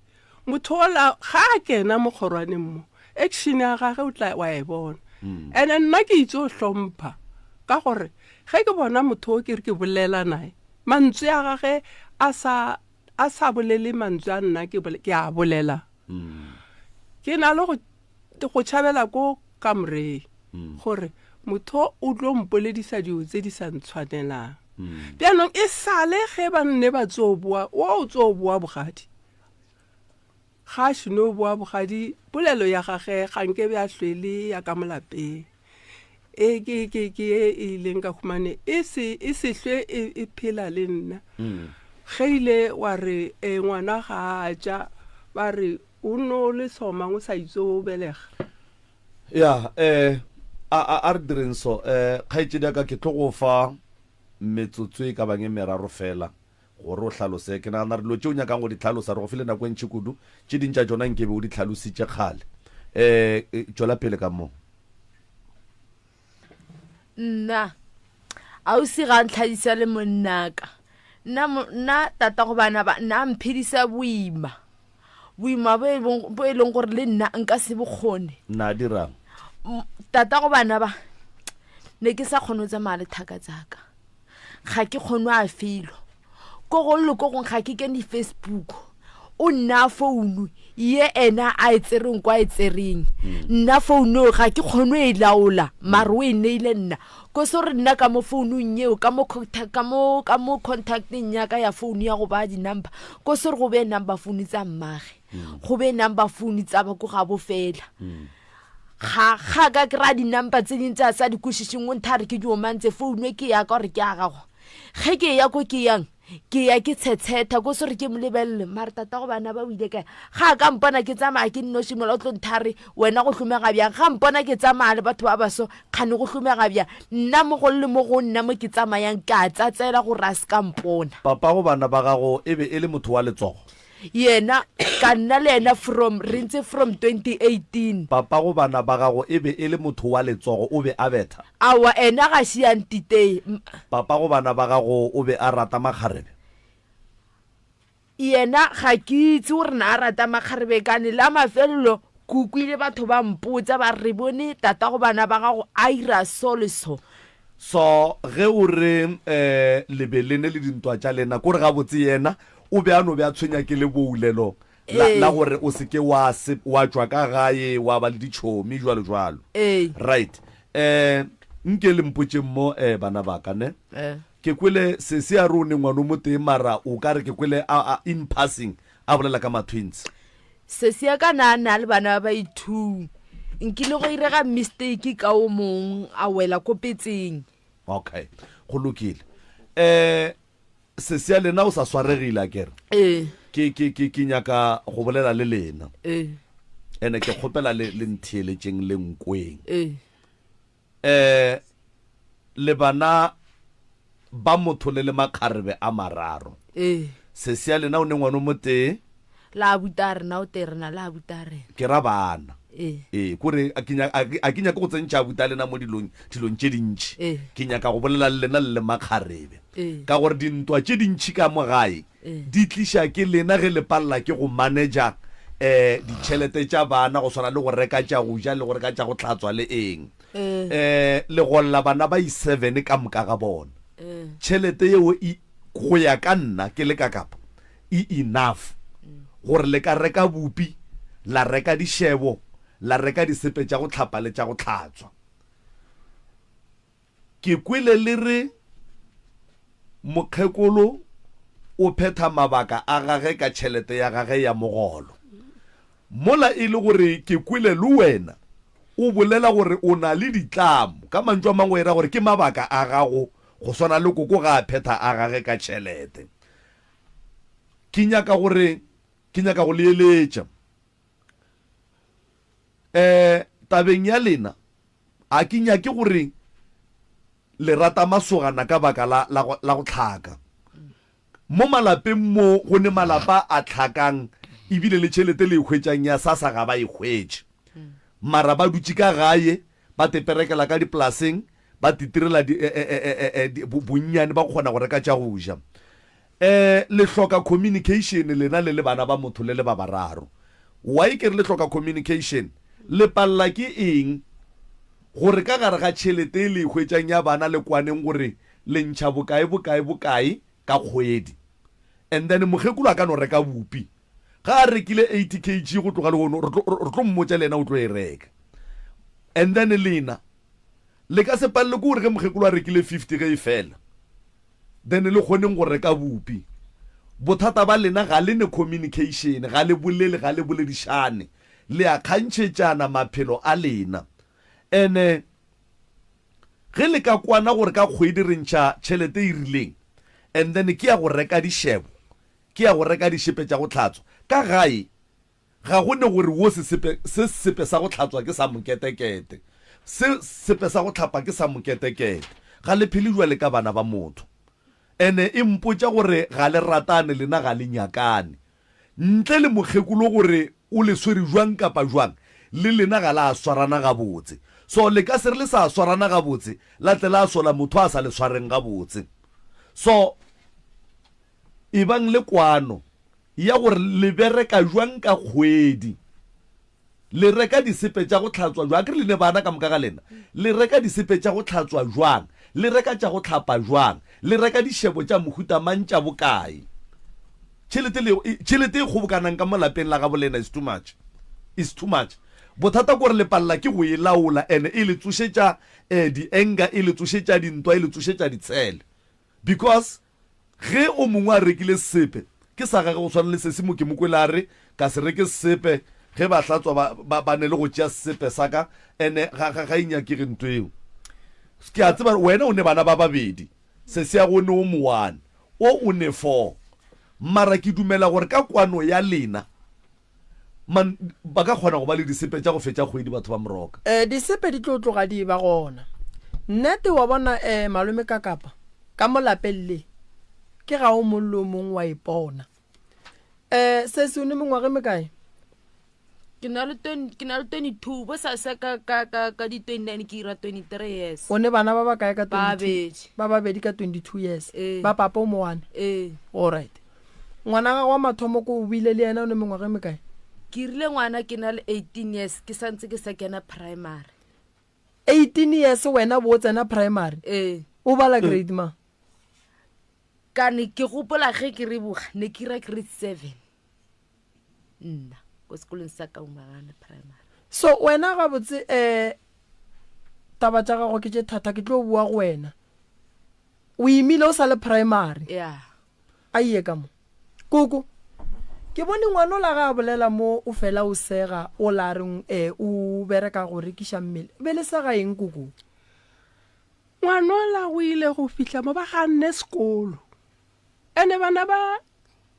Motho ola ga a kena mo kgorwaneng mo, action ya gage o tla wa e bona. Ene nna ke itse o hlompha ka gore ge ke bona motho o ke re ke bolela naye, mantswe a gage a sa a sa bolele mantswe a nna ke ke a bolela mm. ke na le go go tšhabela ko kamoreng mm. gore motho o tlo mpoledisa dilo tse di sa ntshwanelang mm. bjanong e sale ge ba nne ba tso boa o o tso boa bogadi Ga a šeno boa bogadi, polelo ya gage ga nke be a hlwele ya ka mo lapeng. E ke ke ke ye e ileng ka humane e se e se hlwe e, e phela le nna. Ge ile wa re e ngwana ga a ja ba re o no le somang o sa itse o belega. Ya eh a a a re direng so eh kgaetšedi ya ka ke tlo go fa metsotso e ka bang e meraro fela Gore o hlalose, ke nagana gore dilo tše o nyakang go di hlalosa, re go file nako e ntši kudu, tše ding tša tšona nke be o di hlalositše kgale. Um tšwela pele ka mo. Nna, ausi ga a ntlhadisa le monnaka. Nna, nna tatago bana ba, nna a mphedisa boima. Boima bo e bo e leng gore le nna nka se bo kgone. Nna a dirang? Tatago bana ba, ne ke sa kgone go tsamaya le thaka tsaka. Ga ke kgone a felo. Ko gong le ko gong ga ke kene Facebook. O nna founu ye ena a e tsereng kwa e tsereng. Nna founu eo ga ke kgone e laola, mare o e neile nna. Ko se gore nna ka mo founung eo, ka mo contact, ka mo, ka mo contacteng ya ka ya founu ya go baya di-number, ko se gore go beye number phone tsa mmage, go beye number phone tsa ba ko gabo fela. Ga, ga ka kry-a di-number tse ding tse a sa di kwešišeng, o ntha re ke di omantse, founu e ke ya ka gore ke ya gago. Ge ke ya ko ke yang, ke ya ke tshetshetha, ko se gore ke mo lebelele, mare tata go bana ba o ile kae? Ga a ka mpona ke tsamaya ke nnoši mola o tlo ntha re, wena go hlomega bjang? Ga mpona ke tsamaya le batho ba baso, kgane go hlomega bjang? Nna mo go le mo go nna mo ke tsamayang, ke a tsatsela gore a se ka mpona. Papa go bana ba gago e be e le motho wa letsogo? Yena, ka nna le yena from, re ntse from 2018. Papa go bana ba gago e be e le motho wa letsogo, o be a betha? Aowa, ena ga še a ntiteye. Papa go bana ba gago o be a rata makgarebe? Yena ga ke itse gore na a rata makgarebe kane la mafelelo ke kwile batho ba mpotsa ba re re bone tata go bana ba gago a ira so le so. So ge o re um le be le ne le dintwa tša lena, ko re gabotse yena o be a no be a tshwenya ke leboulelo la, Ee. la gore o se ke wa se, wa tšwa ka gae wa ba le ditšhomi jwalo jwalo. Ee. Right. Um nke le mpotšeng mo um bana ba ka ne. Eh. Ke kwele sesi a re o ne ngwana o motee mara o ka re ke kwele a, a, in passing a bolela ka ma-twins. Sesi ya ka na na le bana ba ba-two. Nkile go irega mistake ka o mong a wela ko petseng. Okay, go lokile. Eh, sesi ya lena o sa swaregile akere? Ee. Ke, ke, ke, ke nyaka go bolela le lena. Ee. Ene ke kgopela le, le ntheeletšeng le nkweng. Ee. Eh, le bana ba motho le le makgarebe a mararo. Ee. Sesi ya lena o ne ngwana o motee. La abuta rena o tee rena la abuta rena. Ke ra bana. Ee. Ee, kore a ke nya-, a ke, a ke nyake go tsentšha abuta lena mo dilong, dilong tše dintši. Ee. Ke nyaka go bolela le lena le le makgarebe. Ee. Ka gore dintwa tše dintši ka mo gae Ee. di tliša ke lena ge le palela ke go manager um ditšhelete tša bana go swana le go reka tša go ja le go reka tša go hlatswa le eng. Ee. Um le golla bana ba i-seven ka moka ga bona. Ee. Tšhelete yeo e, go ya ka nna ke le ka kapa, e enough gore le ka reka bupi, la reka dišebo, la reka disepe tša go hlapa le tša go hlatswa. Ke kwele le re mokgekolo o phetha mabaka a gage ka tšhelete ya gage ya mogolo. Mola e le gore ke kwele le wena. O bolela gore o na le ditlamo. Ka mantšu a mangwe e ra gore ke mabaka a gago go swana le koko ga a phetha a gage ka tšhelete. Ke nyaka gore, ke nyaka go le eletša. Um tabeng ya lena, a ke nyake gore le rata masogana ka baka la, la, la go hlaka. Mo malapeng mo go ne malapa a hlakang ebile le tšhelete le e hwetšang ya SASSA ga ba e hwetše. Mara ba dutše ka gae ba teperekela ka dipolaseng ba titirela di, e, e, e, e, di, bonnyane ba kgona go reka tša go ja. Um le hloka communication lena le le bana ba motho le le ba bararo. Why ke re le hloka communication? Le palela ke eng gore ka gare ga tšhelete e le e hwetšang ya bana le kwaneng gore le ntšha bokae bokae bokae ka kgwedi and then mokgekolo a ka no reka bupi ga a rekile 80 kg go tloga lehono re tlo mmotša le yena o tlo e reka and then lena le ka se palele ke gore ge mokgekolo a rekile 50 ge e fela then le kgoneng go reka bupi bothata ba lena ga le ne communication ga le bolele ga le boledišane le a kgantšhetšana maphelo a lena ene Ge le ka kwana gore ka kgwedi re ntšha tšhelete e rileng and then ke ya go reka dišebo, ke ya go reka dišepe tša go hlatswa. Ka gae ga go ne gore wo sesepe, se sesepe sa go hlatswa ke sa moketekete, se sesepe sa go hlapa ke sa moketekete. Ga le phele bjale ka bana ba motho. Ene e mpotša gore ga le ratane lena ga le nyakane. Ntle le mokgekolo gore o le swere jwang kapa jwang, le lena ga la swarana gabotse. So le ka se re le sa swarana gabotse, la tle la sola motho a sa le swareng gabotse. So ebang le kwano ya gore le bereka jwang ka kgwedi. Le reka disepe tša go hlatswa jwang? Akere le ne bana ka moka ga lena. Le reka disepe tša go hlatswa jwang? Le reka tša go hlapa jwang? Le reka dišebo tša mohuta mang tša bokae? Tšhelete le, tšhelete e kgobokanang ka mo lapeng la gabo lena is too much. Is too much. Bothata ke gore le palela ke go e laola and e le tsošetša eh, di-anger, e le tsošetša dintwa, e le tsošetša ditshele. Because Ge o mongwe a rekile sesepe, ke sa gage go swana le sesi mo ke mo kwele a re, Ka se reke sesepe, ge ba hlatswa ba, ba, ba ne le go tšea sesepe sa ka, ene ga, ga, ga e nyakege nto eo. Ke a tseba wena o ne bana ba babedi, sesi ya go o ne o mo one, o o ne four. Mara ke dumela gore ka kwano ya lena, Man, ba ka kgona go ba le disepe tša go fetša kgwedi batho ba Moroka. Eh, disepe di tlo tloga di eba gona. Nnete wa bona eh, malome ka kapa, ka mo lapeng le, ke ga o mong le o mong wa ipona. Eh, sesi o ne mengwaga e mekae? Ke na le ke na le 22 bo sa sa ka ka ka ka di 29 ke ira 23 years. O ne bana ba ba kae ka 22? Ba babedi. Ba babedi ka 22 years. Eh. Ba papa o mo one. Eh. All right. Ngwana gagwe wa mathomo ko o bile le yena o ne mengwaga e mekae? Ke rile ngwana ke na le 18 years ke santse ke sa kena primary. 18 years wena bo o tsena primary? Ee. O bala grade mang? Kane ke gopola ge ke re boga ne ke ira grade 7 nna ko sekolong sa Kaumagane primary. So wena gabotse um taba tša gago ke tše thata ke tlo boa go wena. O imile o sa le primary? Yeah. A iye ka mo. Koko, ke bone ngwanola ga a bolela mo o fela o sega o la reng e o bereka go rekiša mmele. Be le sega eng koko? Ngwanola o ile go fihla mo ba ganne sekolo. Ene bana ba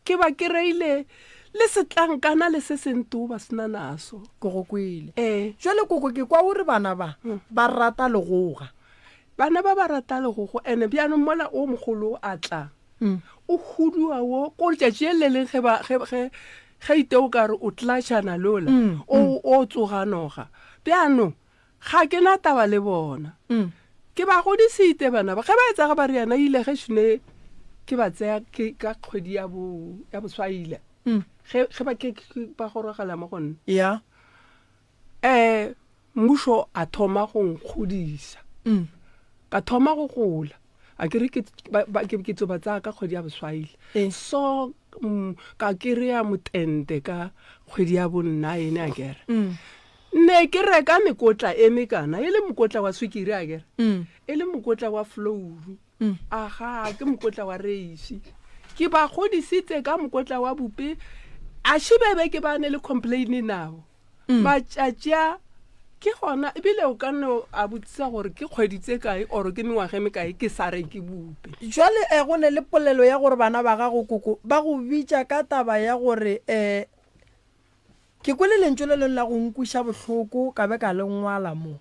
ke ba kereile le setlankana le se seng too ba sena naso. Ke go kwele. Ee. Jwale koko ke kwa o re bana ba ba rata legoga. Bana ba ba rata legogo ene bjanong mola o mogolo a tla o hudua wo ko letšatši le le leng ge ba ge ge ge ite o ka re o tlatšana lola o o tsoga noga. Bjanong ga ke na taba le bona. Ke ba godisite bana ba ge ba etsa ge ba re yana ile ge šune ke ba tseya ke ka kgwedi ya bo ya boswaila. Ge ge ba ke ba gorogela mo go nna. Ya. Eh mmušo a thoma go nkgodisa. Ka thoma go gola. A ke re ke ke tso ba tsaya ka kgwedi ya boswaila. So ka kry-a motente ka kgwedi ya bo nine a kere. Ne ke reka mekotla e mekana e le mokotla wa swikiri a kere. E le mokotla wa flouru. Aga ke mokotla wa reisi. Ke ba godisitse ka mokotla wa bupe. A šibebe ke ba ne le complain nabo. Matšatši a. Ke gona ebile o ka nne a botsisa gore ke kgwedi tse kae or ke mengwaga e mekae ke sa reke bupe. Jwale eh, go ne le polelo ya gore bana ba gago koko ba go bitša ka taba ya gore eh, ke kwele lentšu le leng la go nkwiša bohloko ka be ka le ngwala mo.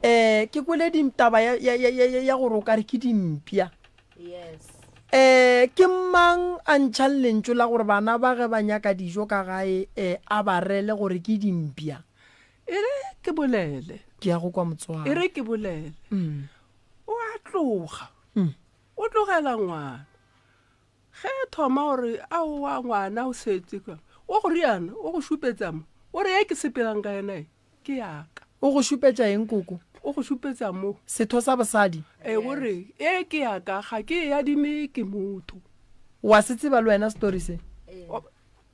Eh, ke kwele taba ya, ya, ya, ya, ya gore o ka re ke dimpša. Yes. Eh, ke mang a ntšhang lentšu la gore bana ba ge ba nyaka dijo ka gae eh, a ba rele gore ke dimpša? E re ke bolele. Ke ya go kwa motswala. E re ke bolele. Mm. O a tloga. Mm. O tlogela ngwana. Ge a thoma gore aowa ngwana o setse ka, o go riana, o go šupetsa mo. O re e ke sepelang ka yena e, ke yaka. O go šupetša eng koko? O go šupetša mo. Setho sa bosadi. E, o re, E ke yaka, ga ke e adime ke motho. Wa se tseba le wena story se?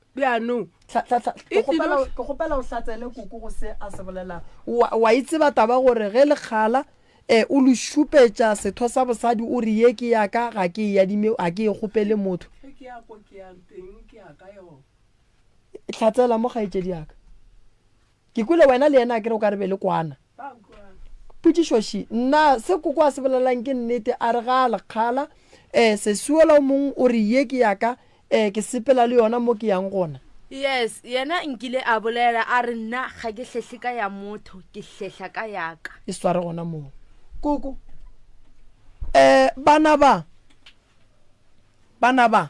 Bjanong. Hla, hla, hla, E ke kgopela, tlilo- ke kgopela o hlatsele koko go se a se bolelang. Wa, wa e tseba taba gore ge lekgala e, o le šupetša setho sa bosadi o re ye ke yaka, ga ke e adime, ga ke e kgopele motho. Ge ke ya ko ke yang teng, ke ya ka yona. Hlatsela mo kgaetšedi ya ka. Ke kwele wena le yena akere o ka re be le kwana. Potšišo še, Na se koko a se bolelang ke nnete? A re ga a le kgala. Eh, Sesuola o mongwe o re ye ke ya ka, eh, ke sepela le yona mo ke yang gona. Yes, yena nkile a bolela a re nna ga ke hlehle ka ya motho, ke hlehla ka ya ka. E sware gona moo. Koko, Eh, bana ba, bana ba.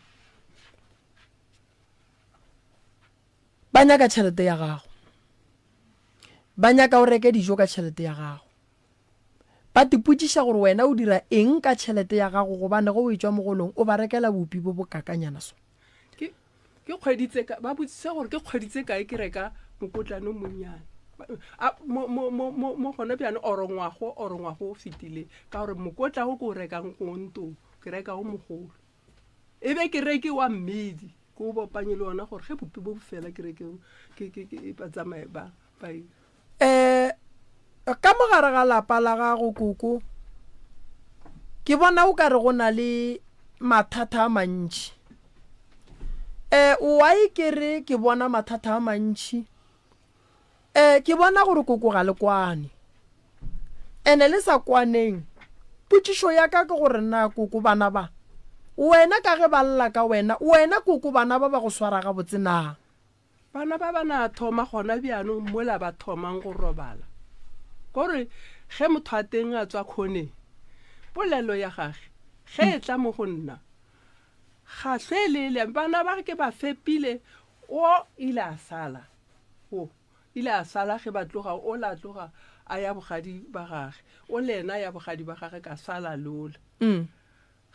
Ba nyaka tšhelete ya gago. Ba nyaka o reke dijo ka tšhelete ya gago. Ba tipotšiša gore wena o dira eng ka tšhelete ya gago gobane ge o etšwa mogolong o ba rekela bupi bo bokakanyana so. Ke, ke kgwedi tse ka, ba botšiša gore ke kgwedi tse kae ke reka mokotlana o monnyane. A, mo, mo, mo, mo, mo gona bjane oro ngwago, oro ngwago o fetile ka gore mokotla o ke o rekang go ntong, ke reka o mogolo. E be ke reke wa mmidi ke o bopanye le ona gore ge bopi bo bo fela ke reke ke ke ke ba tsamaye ba ba ira. Eh ka mo gare ga lapa la gago koko ke bona o ka re go na le mathata a mantši. Eh why ke re ke bona mathata a mantši? Eh ke bona gore koko ga le kwane. Ene le sa kwaneng, potšišo ya ka ke gore na koko bana ba, wena ka ge ba lla ka wena, wena koko bana ba ba go swara gabotse na? Bana ba ba na thoma gona bjanong mola ba thomang go robala. Kore ge motho a teng a tswa khoneng, polelo ya gage ge e tla mo go nna, ga hlwelele. Bana ba ke ba fepile, o ile a sala. O ile a sala ge ba tloga, ola a tloga a ya bogadi ba gage, o le yena a ya bogadi ba gage, ka sala le ola.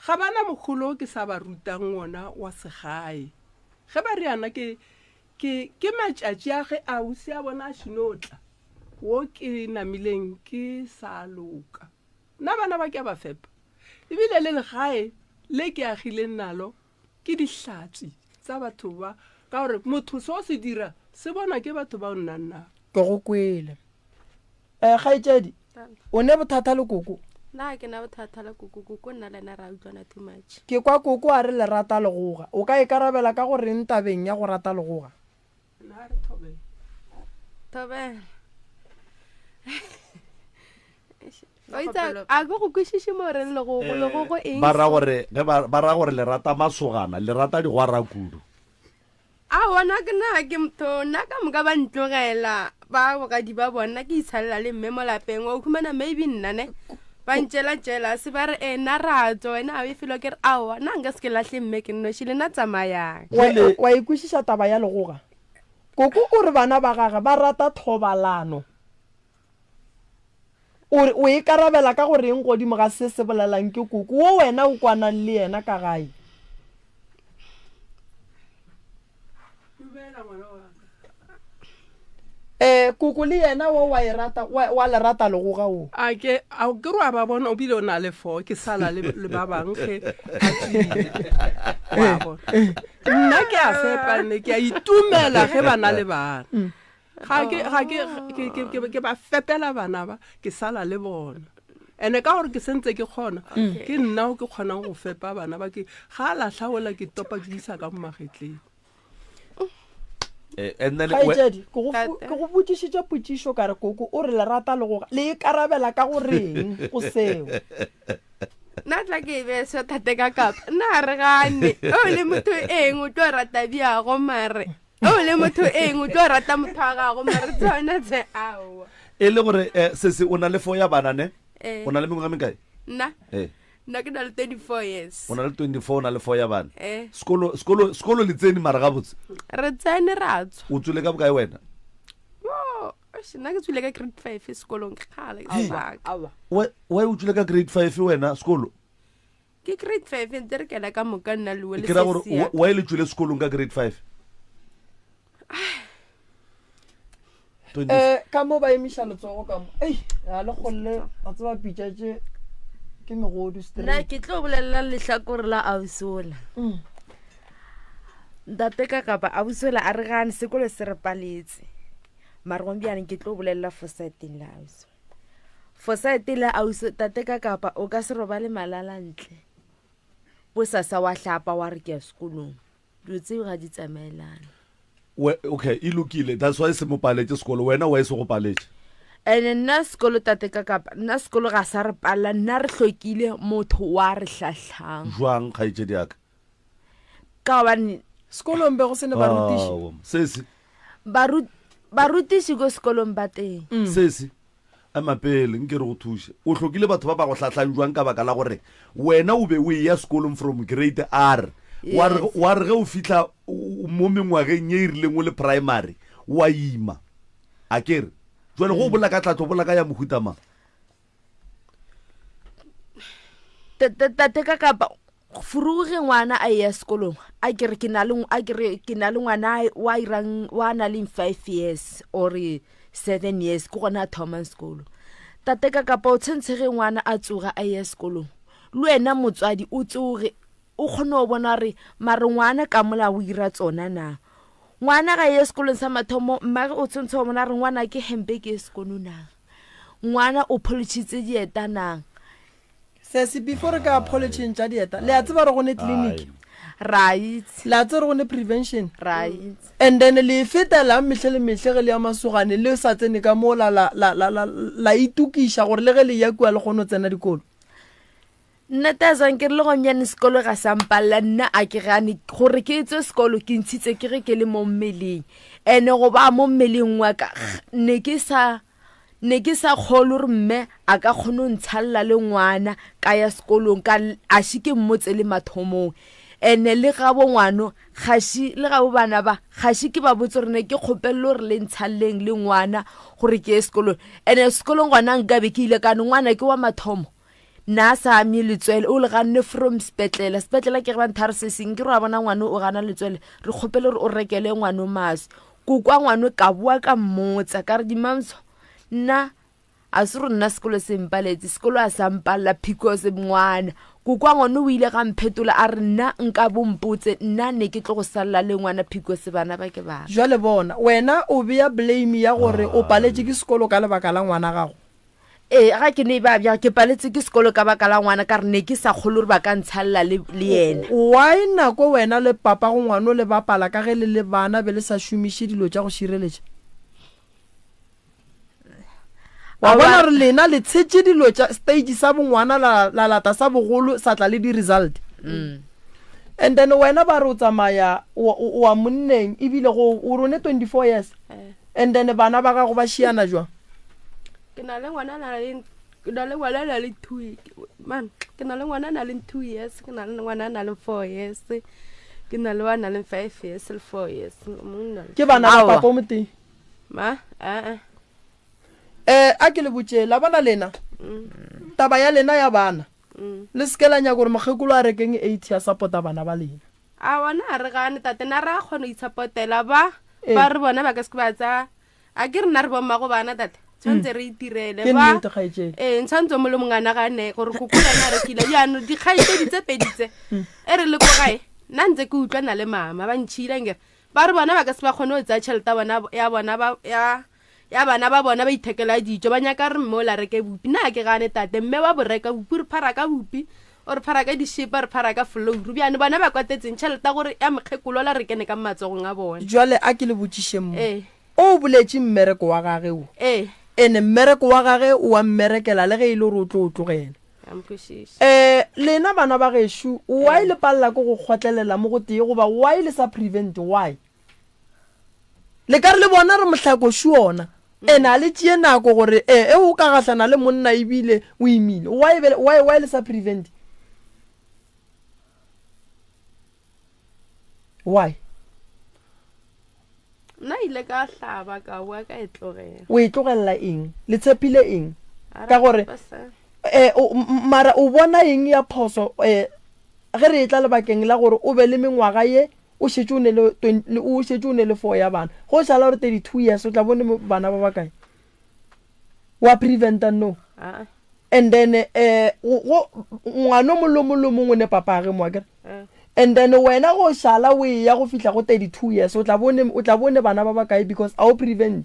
Ga ba na mogolo o ke sa ba rutang wona wa segae. Ge ba riana ke, ke, ke matšatši a ge ausi a bona a šino tla, wo ke namileng ke sa loka. Nna bana ba ke a ba fepa, ebile le legae le ke agileng nalo Ke dihlatse tsa batho ba, ka gore motho se o se dira se bonwa ke batho ba o nnang nabo. Ke go kwele. Eh, kgaetšedi, o ne bothata le koko? Nna ga ke na bothata le koko, koko nna le yena ra utlwana too much. Ke kwa koko a re le rata legoga. O ka ikarabela ka go reng tabeng ya go rata legoga? Nna re thobela. Thobela. O itse a ke go kwešiše mo reng legogo, legogo eng? Ba ra gore ge ba ba ra gore le rata masogana, le rata digwara kudu. A bona ke nna ke motho, nna ka moka ba ntlogela ba bogadi ba bona ke itshalela le mme mo lapeng o khumana maybe nna ne ba ntšela tšela se ba re e nna ra tswa wena a o e felo ke re aowa nna nka se ke lahle mme ke nnoši le nna tsamayang. Wa wa e kwešiša taba ya legoga? Koko o re bana ba gage ba rata thobalano. O re o ikarabela ka go reng godimo ga se se bolelang ke koko wo wena o kwanang le yena ka gae? Dumela ngwana wa ka. Eh, koko le yena wo wa e rata, wa, wa le rata legoga wo? A ke, a ke re wa ba bona, o bile o na le fo, ke sala le, le ba bang ge a tswile. Wa bona. Nna ke a fepa nne, ke a itumela ge ba na le bana. Ga ke, ga ke, ke, ke, ke, ke ba fepela bana ba, ke sala le bona. Ene ka gore ke sentse ke kgona, ke nna o ke kgonang go fepa bana ba, ke ga a lahla ola ke topa ke isa ka mo magetleng. Eh, and then we- Kgaetšedi, ke go fu- Tate. ke go botšišitše potšišo ka re koko o re lerata le go le ikarabela ka go reng go seo? Nna tla ke e beye so tate ka kapa. Nna ga re gane. O le motho eng o tlo rata bjago mare. O le motho eng o tlo rata motho wa gago mare tsona tse aowa. E le gore eh, sese o na le fo ya bana ne? Eh. O na le mengwaga mekae? Nna? Eh. Nna ke na le 34 years. O na le 24, o na le 4 ya bana. Eh. Sekolo, sekolo, sekolo le tsene mara gabotse. Re tsene ra tswa. O tswile ka bokae wena? Yo, eish, nna ke tswile ka grade 5 sekolong ke kgale ke sebaka. Aowa. Why, why o tswile ka grade 5 wena sekolo? Ke grade 5 ntse re kena ka moka nna le le Ke ra gore sesi ya ka. why le tswile sekolong ka grade 5? Eh, ka mo ba emiša letsogo ka mo ei ga le kgolle a tseba pitša tše ke megodu nna straight ke tlo bolelela lehlakore la ausola Mm. ntate ka kapa ausola a re gane sekolo se re paletse mare gompianeng ke tlo bolelela fosaeteng la auso fosaete la auso tate ka kapa o ka se robale malala ntle bosasa wa hlapa wa re ke ya sekolong dilo tseo ga di tsamaelane. We, okay, e lokile. That's why se mo paletše sekolo. Wena why se go paletše? Ene nna sekolo tate ka kapa nna sekolo ga sa re palela nna re hlokile motho wa re hlahlang. Jwang kgaetšedi ya ka? Ka gobane Sekolong be go se ne barutiši. Aowa, sesi. Baru, barutiši ko sekolong ba teng. Sesi. Ema pele, nke re go thuše. O hlokile batho ba ba go hlahlang jwang ka baka la gore wena o be o eya sekolong from grade R. Wa re, wa re ge o fihla mo mengwageng ye e rileng o le primary, wa ima. A ke re? Jwale ge o bolela ka tlhahlo, o bolela ka ya mohuta mang? Tate ka kapa furugu ge ngwana a eya sekolong a ke re ke na le a ke re ke na le ngwana wa irang wa na le 5 years or 7 years ke gona a thomang sekolo tate ka kapa o tshwantshe ge ngwana a tsoga a eya sekolong le wena motswadi o tsoge o kgone go bona gore mare ngwana ka mola o ira tsona na ngwana ga ye sekolong sa mathomo mmage o tshwantshe go bona gore ngwana ke hempe ke ye sekolo na Ngwana o pholotšhitse dieta nang? Sesi, before re ka pholotšheng tša dieta, le a tseba gore go ne clinic? Ra itse. Le a tseba gore go ne prevention? Ra itse. And then le e fetelang mehle le mehle ge le ya masogane le sa tsene ka mo la, la, la, la, la, la itokiša gore le ge le ya kua le kgone go tsena dikolo. Nna Tazang ke re le gomnyane sekolo ga sa mpalela nna a ke gane gore ke tswe sekolo ke ntshitse ke ge ke le mo mmeleng ene go ba mo mmeleng wa ka ne ke sa ne ke sa kgolo gore mme a ka kgone go ntshalela le ngwana ka ya sekolong ka a še ke mmotse le mathomong ene le gabo ngwano gaši le gabo bana ba gaši ke ba botse gore ne ke kgopelele gore le ntshaleleng le ngwana gore ke ye sekolong ene sekolong gona nkabe ke ile kane ngwana ke wa mathomo Na a sa ame letswele, o le ganne from sepetlele. Sepetlele ke ge ba nthare se seng, ke re wa bona ngwano o gana letswele, re kgopele gore o rekele ngwano maswi. Ko kwa ngwano ka boa ka mmotsa, ka re dimamso, nna a se gore nna sekolo se mpaletse, sekolo a sa mpalela because ngwana. Ko kwa ngwano o ile ga mphetola a re nna nka bo mpotse, nna ne ke tlo go salela le ngwana because bana ba ke bana. Jwale bona, wena o bea blame ya gore o paletše ke sekolo ka lebaka la ngwana gago. Ee, ga ke ne ba bja ke paletse ke sekolo ka baka la ngwana ka re ne ke sa kgolwe gore ba ka ntshalela le, le yena. Why nako wena le papago ngwano le bapala ka ge le le bana be le sa šomiše dilo tša go šireletša? Wa bona gore lena le tshetše dilo tša stage sa bongwana la, la lata sa bogolo sa tla le di-result. Mm. And then wena ba re o tsamaya o, o, o a monneng ebile go o rone 24 years. Eh. And then bana ba gago ba šiana jwang? Ke na le ngwana a na le ke na le ngwana a na le two man ke na le ngwana a na le two years ke na le ngwana a na le four years ke na le wa na le five years le four years ke bana ba papa o motee ma aa eh a ke le botše la bona lena mm. taba ya lena ya bana mm. le seke la nyaka gore mokgekolo a rekeng eight ya support-a bana ba lena a bona a re gane tate na re a kgona go itshapotela ba ba re bona ba ka seke ba tsaya A ke rena re bommago bana tate tshwanetse re itirele Ke ba nnete, kgaetšedi. ee tshwanetse mo le mongwe a nagane gore koko le ena a rekile jaanong dikgaetšedi tse pedi tse e re le ko gae nna ntse ke utlwana le mama ba ntšhile nkere ba re bona ba ka se ba kgone go tsaya tšhelete ya bona ya bona ba ya ya bana ba bona ba ithekela dijo ba nyaka re mme o la reke bupi nna ga ke gane tate mme wa bo reka bupi re phara ka bupi. O re phara ka dišipa, re phara ka flouru. Bjane bona ba kwatetseng tšhelete ya gore ya mokgekolola re kene ka matsogong a bona. Jwale a ke le botšišeng mo. Ee. O boletše mmereko wa gage wo. Ee. Ene mmereko wa gage o a mmerekela le ge e le gore o tlo o tlogela. Ke a mo kwešiša. Eh, lena bana ba gešo, why le palela ke go kgotlelela mo go tee goba why le sa prevent, why? Le ka re le bona re mohlakošu ona, ene a le tšee nako gore eh, e o ka gahlana le monna ebile o imile, why, why, why le sa prevent? Why? Nna ile ka hlaba ka boa ka e tlogela. O e tlogelela eng? Le tshepile eng? Ka gore eh, mara o bona eng ya phoso eh, ge re etla lebakeng la gore o be le mengwaga ye o šetše o ne le o šetše o ne le four ya bana go šala gore 32 years o tla bone bana ba bakae wa preventa no and then eh go ngwana o mongwe le mongwe le mongwe ne papage mo akere eh. and then wena go šala o eya go fihla go 32 years o tla bone o tla bone bana ba bakae because a o prevent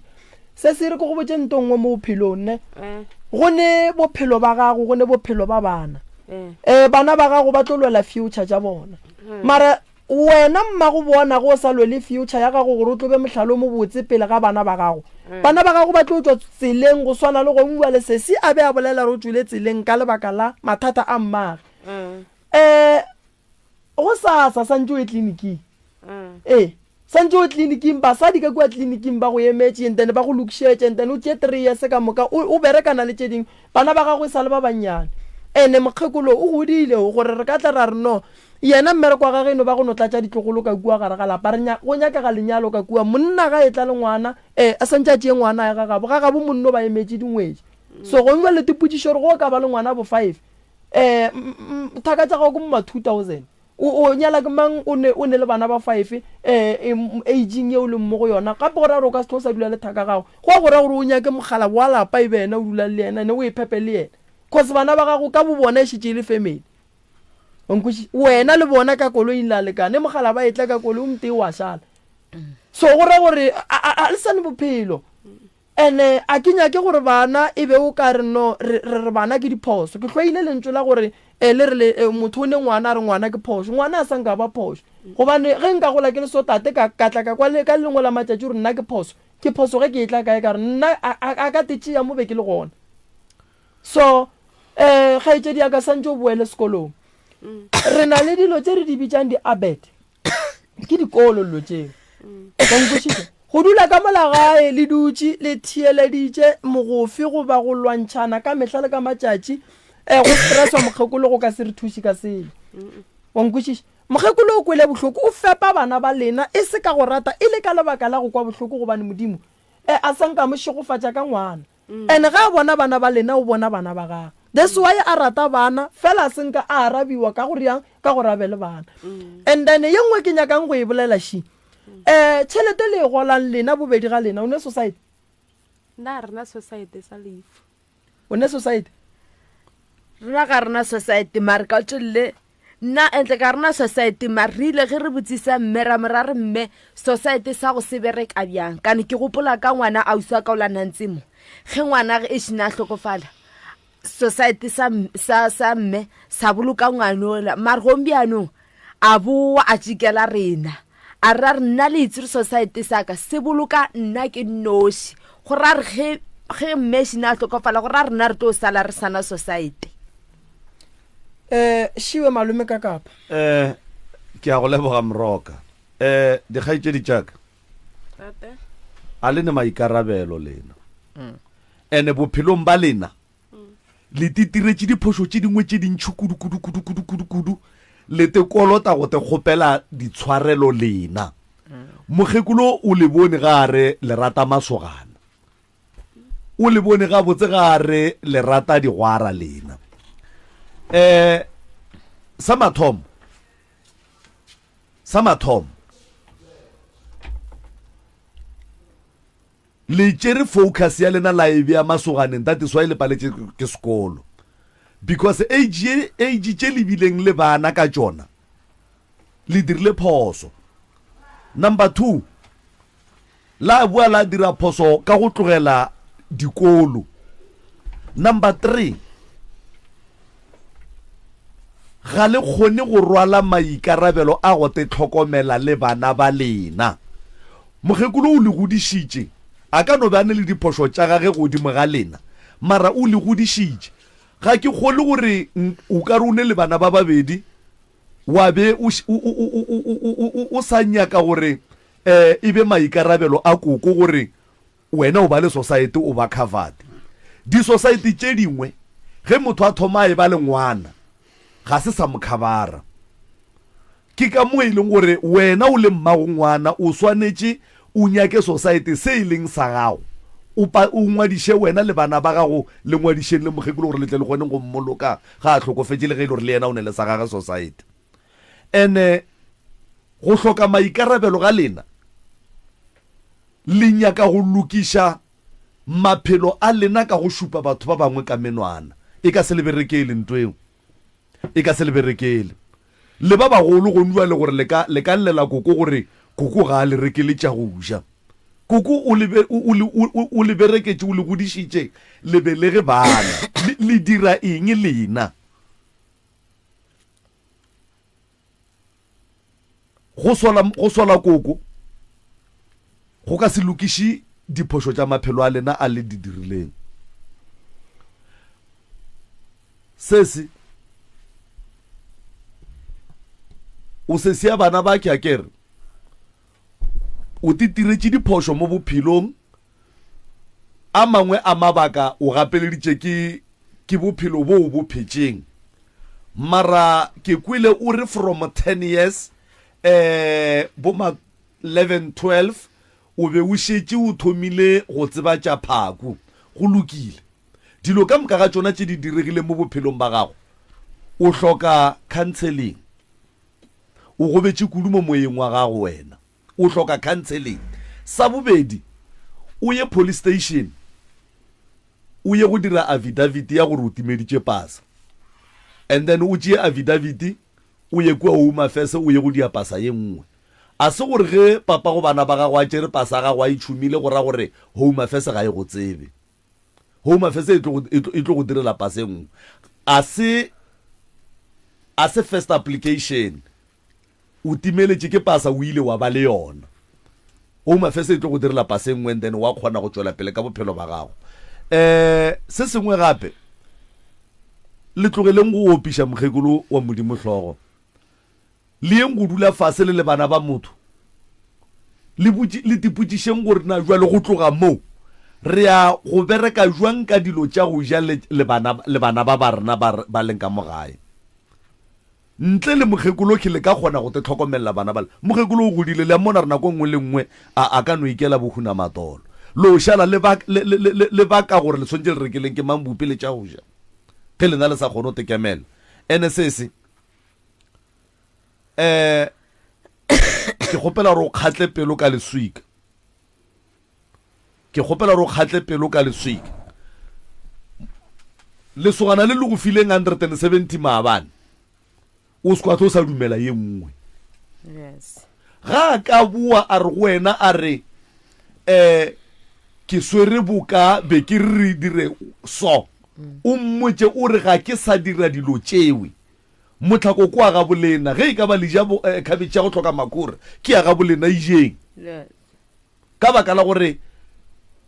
se se re ke go botse nto nngwe mo bophelong ne eh. go ne bophelo ba gago go ne bophelo ba bana um bana ba gago ba tlo lwela future tša bona mm. mara Wena mmago bona ge o sa lwele future ya gago gore o tlo be mohlala o mobotse pele ga bana ba gago. Bana ba gago ba tlo tšwa tseleng go swana le gong bjale sesi a be a bolela gore o tšwile tseleng ka lebaka la mathata a mmage. Um go sasa santše o ye tleliniking. Ee, santše o ye tleliniking basadi ka kua tleliniking ba go emetše and then ba go lokišetše and then o tšee three years ka moka o o berekana le tše dingwe. Bana ba gago e sa le ba bannyane. Ene mokgekolo o godile gore re ka tla ra re no Yena mmereko wa gage e no ba go no tlatša ditlogolo ka kua gare ga lapa. Re nya, go nyakega lenyalo ka kua. Monna ga etla le ngwana, e, a santše a tšee ngwana a ye ga gabo. Ga gabo monna o ba emetše dingwetši. So gong bjale tipotšišo gore go ka ba le ngwana bo five, e, m, m, thaka tša gago ke mo ma 2000. O, o nyala ke mang o ne, o ne le bana ba five, e, e, aging ye o leng mo go yona. Gape go ra gore o ka se hlwe o sa dula le thaka gago. Go a go ra gore o nyake mokgalabje wa lapa e be yena o dulang le yena, ene o iphepe le yena. Cause bana ba gago ka bobona e šetše e le family. Wa nkwešiša? Wena le bona ka koloing la lekane, mogala ba etla ka koloi o motee wa šala. So go ra gore a le sane bophelo. Ene a ke nyake gore bana e be o ka re no re re bana ke diphoso. Ke hloile lentšu la gore eh, le re le eh, motho o ne ngwana a re ngwana ke phoso. Ngwana a sa nka ba phoso. Gobane ge nka gola ke le so tate ka ka tla ka kwa le ka lengwe la matšatši gore nna ke phoso. Ke phoso ge ke etla kae ka re nna a ka te tšea mo be ke le gona. So, um kgaetšedi ya ka santse o boele sekolong. Re na le dilo tše re di bitšang di-abet. Ke dikolo dilo tšeo. Wa nkwešiša? Go dula ka mola gae le dutše le theeleditše mogofi goba go lwantšhana ka mehla le ka matšatši, um go stresswa mokgekolo go ka se re thuše ka selo. Wa nkwešiša? Mokgekolo o kwele bohloko, o fepa bana ba lena e se ka go rata, e le ka lebaka la go kwa bohloko gobane Modimo um a sa nka mo šegofatša ka ngwana. And ge a bona bana ba lena o bona bana ba gagwe. That's why a rata bana fela a senka a arabiwa ka gore yang ka gore a be le bana. And then ye nngwe ke nyakang go e bolela she. Eh tšhelete le e golang lena bobedi ga lena o ne society? Nna rena society sa lefu. O ne society? Rena ga rena society mare ka tšelle Nna entle ka rena society mare re ile ge re botsisa mme ra mo ra re mme society sa go se bereka bjang kane ke gopola ka ngwana ausi wa ka o la nantse mo ge ngwana ge ešina a hlokofala society sa, sa, sa mme sa boloka ngwanola mare gombianong a boa a tšikela rena a re ra re nna le itse re society sa ka se boloka nna ke nnoši go ra re ge ge mme ešina a hlokofala go ra rena re tlo sala re sana society Eh, šiwe malome ka kapa. Eh, ke a go leboga Moroka. Eh, dikgaetšedi tša ka. Tate. A le ne maikarabelo lena. Mm. Ene bophelong ba lena mm. le titiretše diphošo tše dingwe tše dintšhi kudu kudu kudu kudu kudu kudu le te kolota go te kgopela ditshwarelo lena. Mm. Mokgekolo o le bone ga a re le rata masogana. O le bone gabotse ga a re le rata digwara lena. Um sa mathomo, sa mathomo le tšere focus ya lena la e bea masoganeng that is why le paletše ke sekolo because age ye age tše le bileng le bana ka tšona le dirile phoso. Number 2 La boa la dira phoso ka go tlogela dikolo. Number 3. Ga le kgone go rwala maikarabelo a go te hlokomela le bana ba lena. Mokgekolo o le godišitše. A ka no be a ne le diphošo tša gage godimo ga lena, mara o le godišitše. Ga ke kgolwe gore o ka re o ne le bana ba babedi wa be o, o, o, o, o, o sa nyaka gore um e be maikarabelo a koko gore Wena o ba le sosaete o ba covered. Disosaete tše dingwe ge motho a thoma a eba le ngwana ga se sa mo khabara. Ke ka mo e leng gore wena o le mmago ngwana o swanetše o nyake sosaete se e leng sa gago o pa o ngwadiše wena le bana ba gago le ngwadišeng le mokgekolo gore le tle le kgoneng go mmoloka ga a hlokofetše le ge e le gore le yena o ne le sa gage sosaete. Ene go hloka maikarabelo ga lena Le nyaka go lokiša maphelo a lena ka go šupa batho ba bangwe ka menwana. E ka se le berekele nto eo. E ka se le berekele. Le ba bagolo gonu bjale gore le ka, le ka llela koko gore koko ga a le rekele tša go ja. Koko o le, o, o, o, o le bereketše, o le godišitše, le belege bana. Le, le dira eng lena? Go sola, go sola koko go ka se lokiše diphošo tša maphelo a lena a le di dirileng. Sesi, o sesi ya bana ba ke a kere o titiretše diphošo mo bophelong A mangwe a mabaka o gapeleditše ke ke bophelo bo o bo phetšeng. Mara ke kwele o re from 10 years eh bo ma 11 12 o be o šetše o thomile go tseba tša phaku. Go lokile. Dilo ka moka ga tšona tše di diregileng mo bophelong ba gago o hloka counseling. O gobetše kudu mo moyeng wa gago wena. O hloka counseling. Sa bobedi, o ye police station o ye go dira affidavit ya gore o timeditše pasa. And then o tšee affidavit o ye kua Home Affairs o ye go dia pasa ye nngwe. A se gore ge papa go bana ba gago a tšere pasa ya gago a e tšhumile go ra gore Home Affairs ga e go tsebe. Home Affairs e tlo e tlo go direla pasa e nngwe. A se a se first application. O timeletše ke pasa o ile wa ba le yona. Home Affairs e tlo go direla pasa e nngwe and then wa kgona go tšwela pele ka bophelo ba gago. Um se sengwe gape le tlogeleng go opiša mokgekolo wa Modimo hlogo. Le yeng go dula fase le le bana ba motho le botši le tipotšišeng gore na jwale go tloga mo re ya go bereka jwang ka dilo tša go ja le le bana le bana ba ba rena ba ba leng ka mo gae. Ntle le mokgekolo ke le ka kgona go te hlokomelela bana bale. Mokgekolo o godile, le a mmona gore nako e nngwe le nngwe a, a ka no ikela bohunamatolo. Lo šala le ba, le, le, le, le baka gore le swanetše le rekeleng ke mang bupi le tša go ja, ge lena le sa kgone go te kemela. Ene sese, eh, ke kgopela gore o kgatle pelo ka leswika. Ke kgopela gore o kgatle pelo ka leswika. Lesogana le le go fileng 170 maabane, o se kwa tlo sa dumela ye nngwe. Yes. Ga a ka boa a re go wena a re eh ke swere boka be ke re re dire so, o mmotše o re ga ke sa dira dilo tšewe. Mohlako ke wa gabolena, ge e ka ba le ja eh, khabetšhe ya go hloka makhura, ke ya gabolena, ijeng. Yes. Ka baka la gore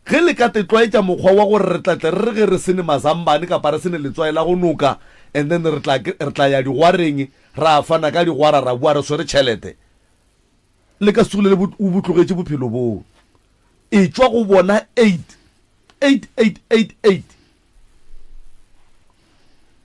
ge le ka tetlwaetša mokgwa wa gore re tla tle re re ge re se ne mazambane kapa re se ne letswai la go noka and then re tla re tla ya digwareng ra fana ka digwara ra boa re swere tšhelete, le ka se tsogile le bo, o bo tlogetše bophelo boo. Etšwa go bona 8 8 8 8 8.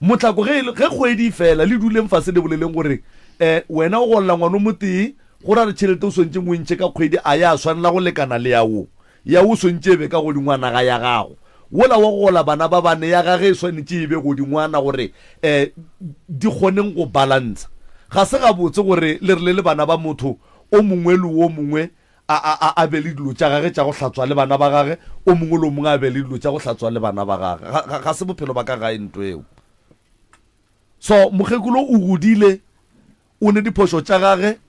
Mohlako ge ge kgwedi e fela le duleng fase le boleleng gore eh wena o golla ngwana o motee go ra re tšhelete o swantšeng o e ntšhe ka kgwedi a ya swanela go lekana le ya wo ya wo swantše e be ka godingwana ga ya gago wola wa go gola bana ba bane ya gage e swanetše e be godingwana gore eh di kgoneng go balantsha ga se gabotse gore le re le le bana ba motho o mongwe le wo mongwe A, a, a, a be le dilo tša gage tša go hlatswa le bana ba gage, o mongwe le o mongwe a be le dilo tša go hlatswa le bana ba gage. Ga, ga, ga se bophelo ba ka gae nto eo. So, mokgekolo o godile, o ne diphošo tša gage,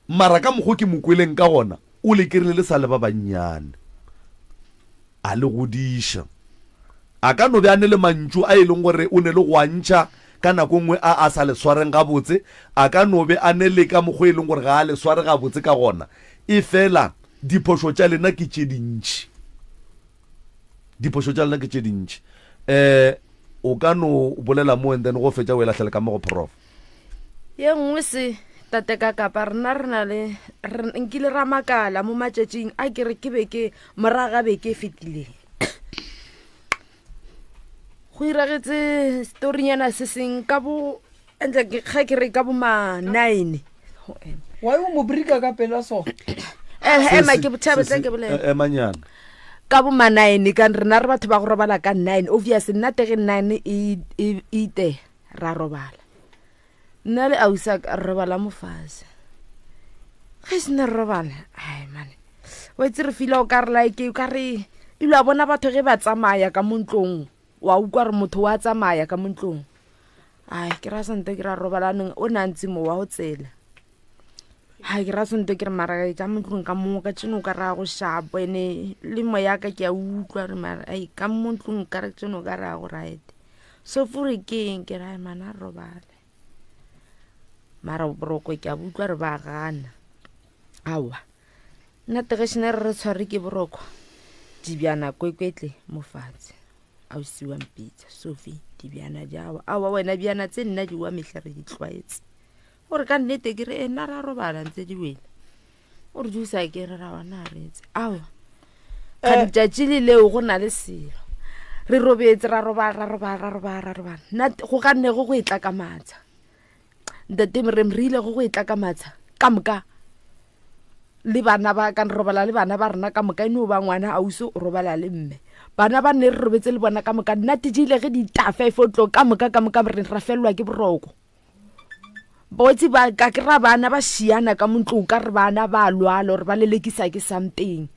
mara ka mokgo ke mo kweleng ka gona, o le kerile le sa le ba bannyane. A le godiša. A ka no be a ne le mantšu a e leng gore o ne le go a ntšha. ka nako nngwe a a sa le swareng gabotse, a ka no be a ne le ka mokgwa e leng gore ga a le sware gabotse ka gona. Efela diphošo tša lena ke tše dintši. Diphošo tša lena ke tše dintši. Um o ka no bolela mo and then go fetša o e lahlele ka mo go prof. Ye nngwe se, Tate Kakapa, rena re na le, re, nkile ra makala mo matšatšing a ke re ke be ke morago ga beke e fetileng. Go iragetse storynyana se seng ka bo, entle ke, ga ke re ka bo ma nine. Why o mo brika ka pela so? Eh, ema ke botšhabe tla ke bolela. Emanyana. Ka bo ma nine, ka rena re batho ba go robala ka nine. Obvious nna tege nine e, e, e ite. Ra robala. Nna le ausi wa ka re robala mo fase. Ge se ne re robala, ai mane. Wa itse re feel-a o ka re like o ka re ile wa bona batho ge ba tsamaya ka mo ntlong, wa utlwa gore motho wa tsamaya ka mo ntlong. Ai ke ra sante ke ra robala neng o ne a ntse mo wa go tsela. Hai ke ra sante ke re mara ka mo ntlong ka mo ka tseno ka ra go shapo ene le moya ka ke a utlwa re mara ai ka mo ntlong ka re tseno ka ra go right. So fore ke eng ke ra mana robale. Mara boroko ke a utlwa re ba gana. Aowa. Nna tegešene re re tshware ke boroko. Dibjana kwekwetle mo fatshe. Ausi wa mpitsa, Sophie, dibjana di awa. Aowa wena bjana tse nna di wa mehla re di tlwaetse. Gore ka nnete ke re e nna ra robala ntse di wele. O re dusa ke re ra wana re etse. Aowa. Ga eh. letšatši le leo go na le selo. Re robetse ra robala ra robala ra robala ra robala. Nna go ka nne go go e tla ka matsha. Ntate re re ile go go e tla ka matsha ka moka. Le bana ba ka robala le bana ba rena ka moka eno ba ngwana ausi o robala le mme. Bana ba ne re robetse le bona ka moka nna tije ile ge di ta 5 o'clock ka moka ka moka re ra fellwa ke boroko. Botse ba ka kry-a bana ba šiana ka mo ntlong ka re bana ba lwala gore ba lelekisa ke something.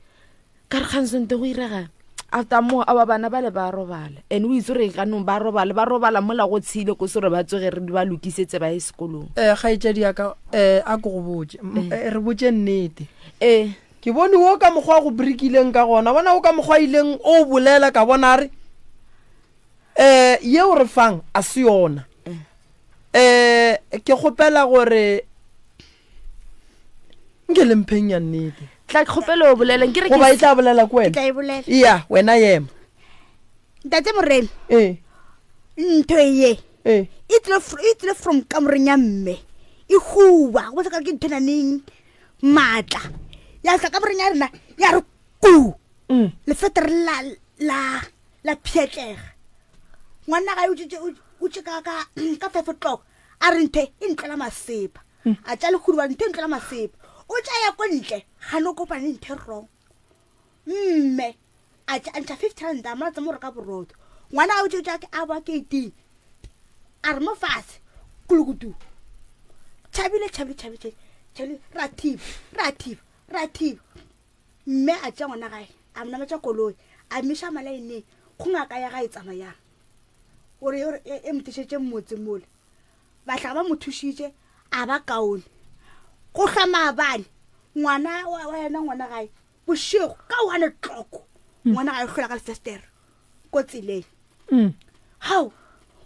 Ka re kgang sente go irega after mo awa bana ba le ba robala and o itse gore ganong ba robala ba robala mola go tshile ko se gore ba tsoge re ba lokisetse ba ye sekolong. Eh kgaetšedi ya ka eh a ko go botše eh. re botše nnete. Eh ke bone wo ka mokgwa go brikileng ka gona bona wo ka mokgwa ileng o bolela ka bona a re Eh, yeo re fang a se yona. Eh, ke kgopela gore nke le mpheng ya nnete. Tla kgopela o bolela nke re ke Goba e tla bolela ko wena. Ke tla e bolela. Ya, wena yema. Ntate Moremi. Eh. Ntho ye. Eh. E tlile e tlile from kamoreng ya mme. E huwa, go bontsha ka ke ntho e naneng maatla. Ya tla kamoreng ya rena ya re ku. Mm. Lefetere la la la pšhetlega ngwana gae o tše ka ka ka five o'clock a re nthe e ntlela masepa hmm. a tša lehudu wa nthe e ntlela masepa o tša ya ko ntle ga no kopane nthe wrong mme a tša ntšha fifty rand a molatsa mo reka borotho ngwana o tše tša a ba gating a re mo fatshe kulukutu tšhabile tšhabile tšhabile tšhabile ra thiba ra thiba ra thiba Mme a tšea ngwana gae, a mo nametša koloi, a mmiša malaeneng go ngaka ya gae tsamayang gore e, e, e mo tlišetše motse mole. Bahlaga ba mo thušitše, a ba kaone. Go hlwa maabane, ngwana wa wa yena ngwana gae, bošego ka one o'clock, ngwana gae o hlola ka lefestere ko tseleng. Mm. Hao,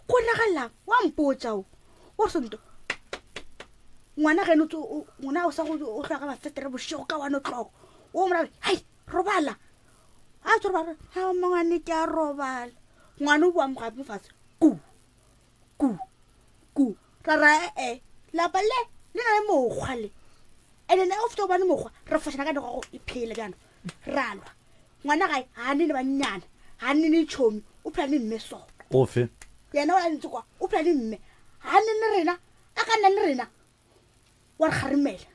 go ragalang? Wa mpotša o. O re Sonto, ngwana geno ngwana o sa go o hlwa ka mafetere bošego ka one o'clock. O mo ra hai, robala. A tso robala, ha mongwane ke a robala. Ngwana o boa mo gape mo fatshe. Ku. Ku. Ku. Ra ra e lapa le le na le mokgwa le. Ene ne o feta o bane mokgwa, re fošana ka digogo e phela bjana. Ra lwa. Ngwana gae ga a nene bannyana, ga a nene tšhomi, o phela le mme so. Ofe? Yena o a ntse kwa, o phela le mme. Ga a nene rena, a ka nna le rena, wa re kgarimela.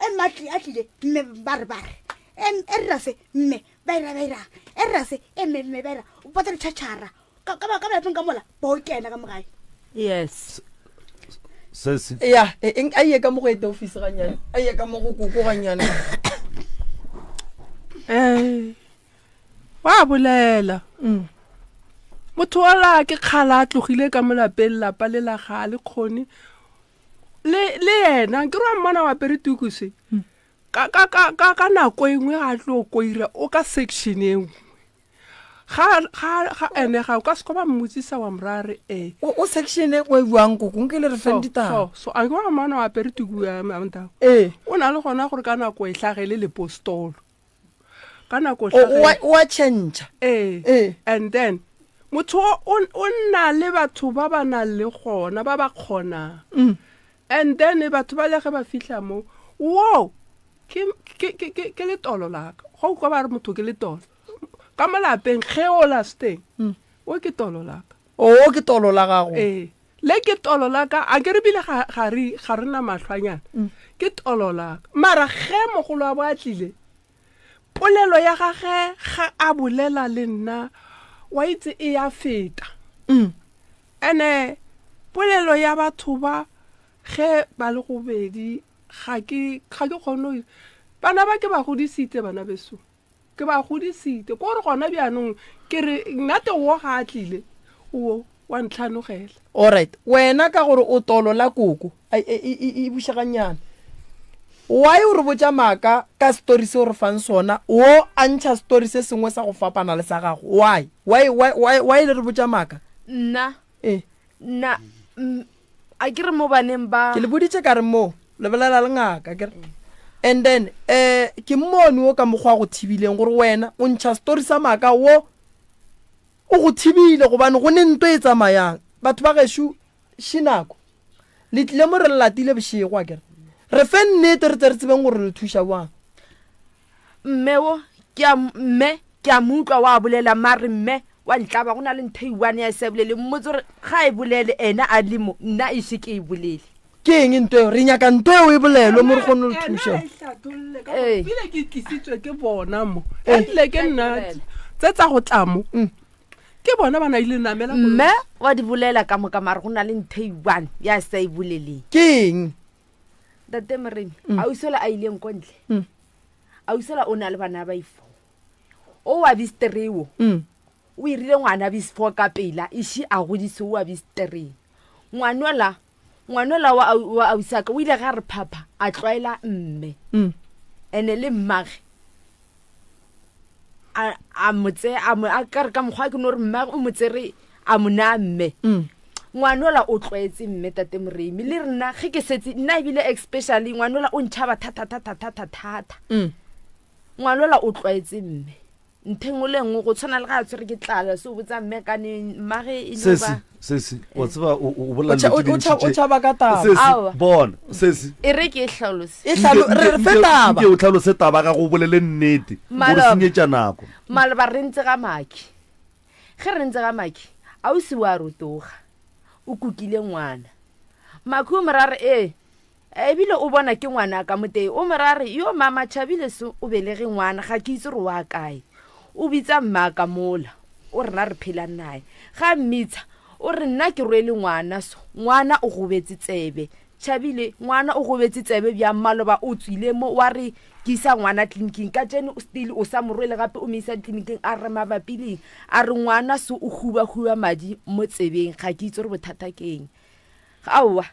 E mme a tlile, mme ba re ba re. E re ra se, mme ba ira ba irang. E re ra se, e mme mme ba ira. O pata ditšhatšhara. Ka ka ka malapeng ka mola, bo kena ka mo gae. Yes. Se se. Ya, e, eng a ye ka mo go ete office ganyane. A ye ka mo go koko ganyane. Eh. Wa bolela. Mm. Motho ola ke kgala a tlogile ka mo lapeng lapa le la ga le kgone. Le le yena ke re wa mmona wa apere tuku se. Mm. Ka ka ka ka nako e nngwe ga tlo koira o ka section e nngwe. Ga ga ga ene ga o ka se ko ba mmotsisa wa morare e. O o section e o e buang koko nke le re feng ditaba. So so a ke wa mona wa apere tuku ya mantao. Ee. O na le gona gore ka nako e hlagele lepostolo. Ka nako e hlagele. O wa change. Ee. Ee. And then motho o o nna le batho ba ba nang le gona ba ba kgonang. Mm. And then batho ba le ge ba fihla mo wo ke ke ke ke letolo la ka. Go kwa ba re motho ke letolo. Ka mo lapeng ge o la steng mm. o ke tolo la ka. O ke tolo la gago. Ee. Le ke tolo la ka a ke re bile ga ga re ga re na mahlwanyana. Mm. Ke tolo la ka. Mara ge mogolo wa bo a tlile polelo ya gage ga a bolela le nna wa itse e ya feta. Mm. Ene polelo ya batho ba ge ba le gobedi ga ke ga ke kgone bana ba ke ba godisitse bana beso. Ke ba godisitse. Ke gore gona bjanong ke re nnate wo ga a tlile o wa ntlhanogela. Alright, wena ka gore o tolo la koko, e, e, e, e buša gannyane. Why o re botša maaka ka story se o re fang sona, wo a ntšha story se sengwe sa go fapana le sa gago? Why? Why, why, why, why le re botša maaka? Nna, Eh. Nna, a ke re mo baneng ba. Ke le boditše ka re mo, le bolela le ngaka ke re. And then, eh, ke mmone wo ka mokgwa go thibileng gore wena o ntšha story sa maaka wo o go thibile gobane go ne nto e tsamayang. Batho ba gešo, še nako. Le tlile mo re le latile bošego a ke re. Re fe nnete re tle re tsebeng gore le thuša bjang. Mme wo, ke a, mme, ke a mo utlwa wa bolela, mare mme wa ntlaba, go na le ntho e one ya e sa bolele, mmotse gore ga e bolele ena a le mo, nna ešo ke e bolele. Ke eng nto eo? Re nyaka nto eo e bolelwe mo re kgone go thuša. Ena e hlatholle ka gore ebile ke tlisitswe ke bona mo. Ebile ke nna tse tsa go tla mo. Ke bona ba na ile namela koloi. Mme wa di bolela ka moka, mare go na le ntho e one ya sa e boleleng. Ke eng? Ntate Moremi, ausi ola a ileng ko ntle, ausi ola o na le bana ba ifo. O wa bistreo. O irile ngwana bisfo ka pela, ishi a godise o wa bistreo. Ngwanola, ngwanola wa, wa ausaka o ile ga re phapha a tlwaela mme. Ene le mmage a a mo tse a mo a ka re ka mokgwa ke no re mmage o mo tsere a mo naya mme. Ngwanola o tlwaetse mme tate Moremi le rena ge ke setse nna ebile especially ngwanola o ntšhaba thata thata thata thata. Ngwanola o tlwaetse mme ntho engwe le engwe go tshwana le ga a tshwere ke tlala se o botsa mme kane mmage e no Sesi, ba sesi, wa tseba o o bolela O tšha- dilo tše o tšha- dintši o tše. tšhaba ka taba. Sesi, Aowa. bona, sesi. E re ke e hlalose. E hlalo- Nke- re re fe nke- taba. nke o hlalose taba ga go bolele nnete. O re Maloba. senyetša nako. Maloba re ntse ga Maki. Ge re ntse ga Maki, ausi wa rotoga. O kukile ngwana. Maki o mo ra re, Ee, Ebile o bona ke ngwana ka motee. O mo ra re, Yo mama Tšhabile so o belege ngwana, ga ke itse gore wa kae. O bitsa mma ka mola, o rena re phelang naye. Ga a mmitsa, o re nna ke rwele ngwana so, ngwana o gobetse tsebe. Tšhabile, ngwana o gobetse tsebe bjang maloba o tswile mo wa re ke isa ngwana tleliniking, kajeno still o sa mo rwele gape o mo isa tleliniking a re mabapi le eng? A re ngwana so o hubahuba madi mo tsebeng, ga ke itse gore bothata ke eng. Aowa,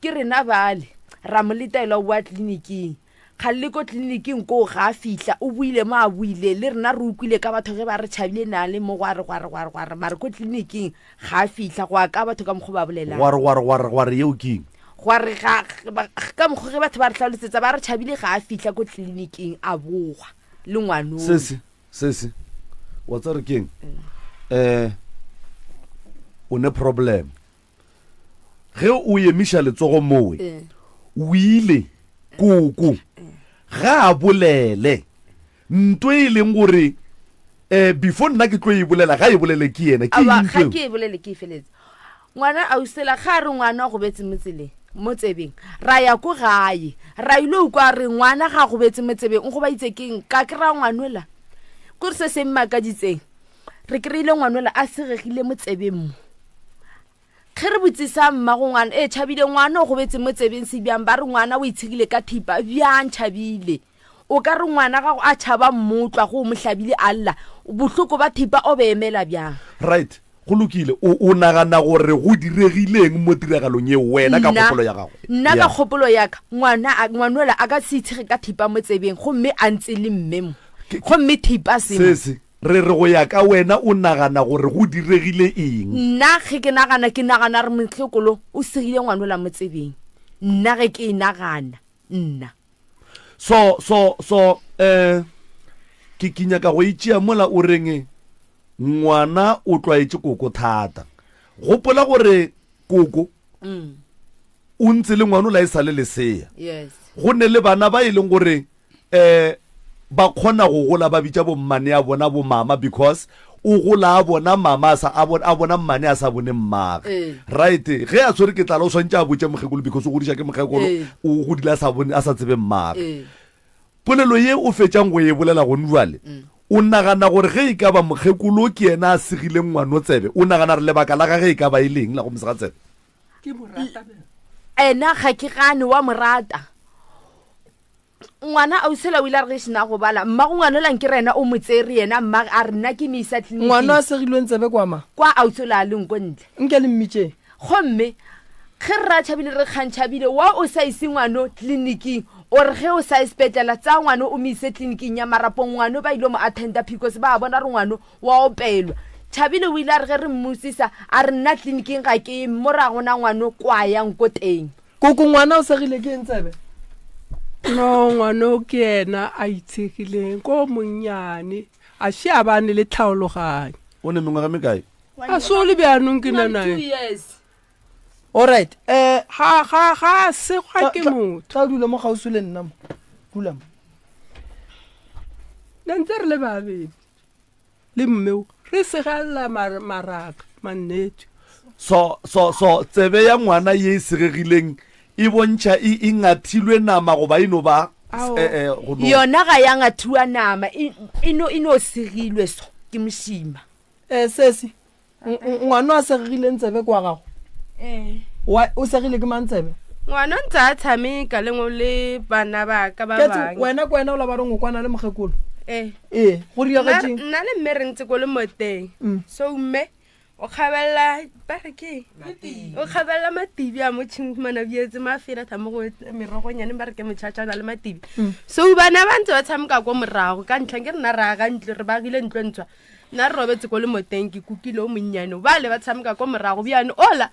Ke rena bale, ra mo letela o boa tleliniking. Kgale le ko tleliniking koo ga a fihla, o boile mo a boile, le rena re ukwile ka batho ge ba re tšhabile na le mo gware gware gware gware, mare ko tleliniking ga a fihla, go ya ka batho ka mokgo ba bolelang. Gware gware gware gware yeo ke eng? Gware ga, ba, ka mokgo ge batho ba re hlalosetsa ba re tšhabile ga a fihla ko tleliniking a boga le ngwanong. Sesi, sesi, wa tseba re ke eng? Eh, o ne problem. Ge o emiša letsogo mowe, o ile koko ga a bolele nto e leng gore um before nna ke tlo e bolela ga e bolele ke yena. Ke Aowa, eng ga ntho ke e bolele ke e feletse. Ngwana ausela ga a re ngwana o gobetse mo tseleng, mo tsebeng, ra ya ko gae, ra ile ukwa re ngwana ga a gobetse mo tsebeng, o gobaitse keng? Ka kry-a ngwanola. Kore se se mmakaditseng, re kry-ile ngwanola a segegile mo tsebeng mo. Ge re botsisa mmago ngwana, e Tšhabile, ngwana o gobetse mo tsebeng se bjang? Ba re ngwana o itshegile ka thipa. Bjang Tšhabile? O ka re ngwana gago a tšhaba mmotlwa go o mo hlabile a lla, bohloko ba thipa o be emela bjang? Right, go lokile. O, o nagana gore go diregileng mo tiragalong yeo, wena ka Nna, kgopolo ya gago? nna ka Yeah. kgopolo ya ka, ngwana a, ngwanola a ka se itshege ka thipa mo tsebeng gomme a ntse le mme mo. Ke, ke, Gomme thipa se mo. sese. Re re go ya ka wena o nagana gore go diregile eng? Nna ge ke nagana, ke nagana re mohlokolo o segile ngwanola mo tsebeng. Nna ge ke e nagana, nna. So, so, so, eh, ke, ke nyaka go e tšea mola o reng ngwana o tlwaetše koko thata. Gopola gore koko o ntse le ngwanola e sa le lesea. Yes. Go ne le bana ba e leng gore um ba kgona go gola ba bitša bommane a bona bomama because o gola a bona mama a sa a bona, a bona mmane a sa bone mmage. Ee. Right, ge a tshwere ke tlala o swantše a botše mokgekolo because o godiša ke mokgekolo, Ee. o godile a sa bone a sa tsebe mmage. Ee. Polelo ye o fetšang go e bolela gone bjale, o nagana gore ge e ka ba mokgekolo ke yena a segileng ngwano tsebe, o nagana gore lebaka la gage e ka ba e leng la go mo sega tsebe? Ke mo rata bjang. Ena ga ke gane wa mo rata. Ngwana ausela o ile a re ge šena go bala mmago ngwana ola nkere yena o mo tsere yena mmage a re nna ke mo isa tleliniking. Ngwana a segilweng tsebe kwa mang? Kwa ausi ola a leng ko ntle. Nke le mmitšeng. Gomme ge rra Tšhabile re kgang Tšhabile wa o sa ise ngwano tleliniking o re ge o sa ye sepetlela tsaya ngwano o mo ise tleliniking ya Marapong ngwano ba ile mo attenda because ba bona re ngwano wa opelwa. Tšhabile o ile a re ge re mmotsisa a re nna tleliniking ga ke ye mo ra gona ngwano kwa yang ko teng. Koko ngwana o segile ke eng tsebe? No ngwana o ke yena a itshegileng ko monnyane a še a bane le tlhaologanyo. O ne mengwaga mekae? A so le bjanong ke na nae. Alright, eh Ga ga ga a segwa ke motho. Tla dula mo kgauswi le nna mo. Dula mo. Ne ntse re le babedi. Le mmeo re segelela maraka mannete. So, so, so tsebe ya ngwana ye e segegileng e bontšha e, e ngathilwe nama goba e no ba eh, eh, go no. Yona ga ya ngathiwa nama, e, e no, e no segilwe so ke mošima. Eh, sesi, Ngwano a segileng tsebe kwa gago? Ee. Wa o segile ke mang tsebe? Ngwano ntse a tshameka le le bana ba ka ba bangwe. Wena ke wena o la ba reng o kwana le mokgekolo? Ee. Ee, go diragetšeng? Nna le mme re ntse ko le moteng. So mme o kgabelela ba re ke o kgabelela matibi a mo tšhimo fumana bietse mafela tha mo go merogonyane ba re ke motšhatšana le matibi. So bana ba ntse ba tshameka ko morago ka ntlha ke rena re aga ntlo re ba agile ntlo e ntshwa. Nna re robetse ko lemoteng ke kukile o monnyane bale ba tshameka ko morago bjane ola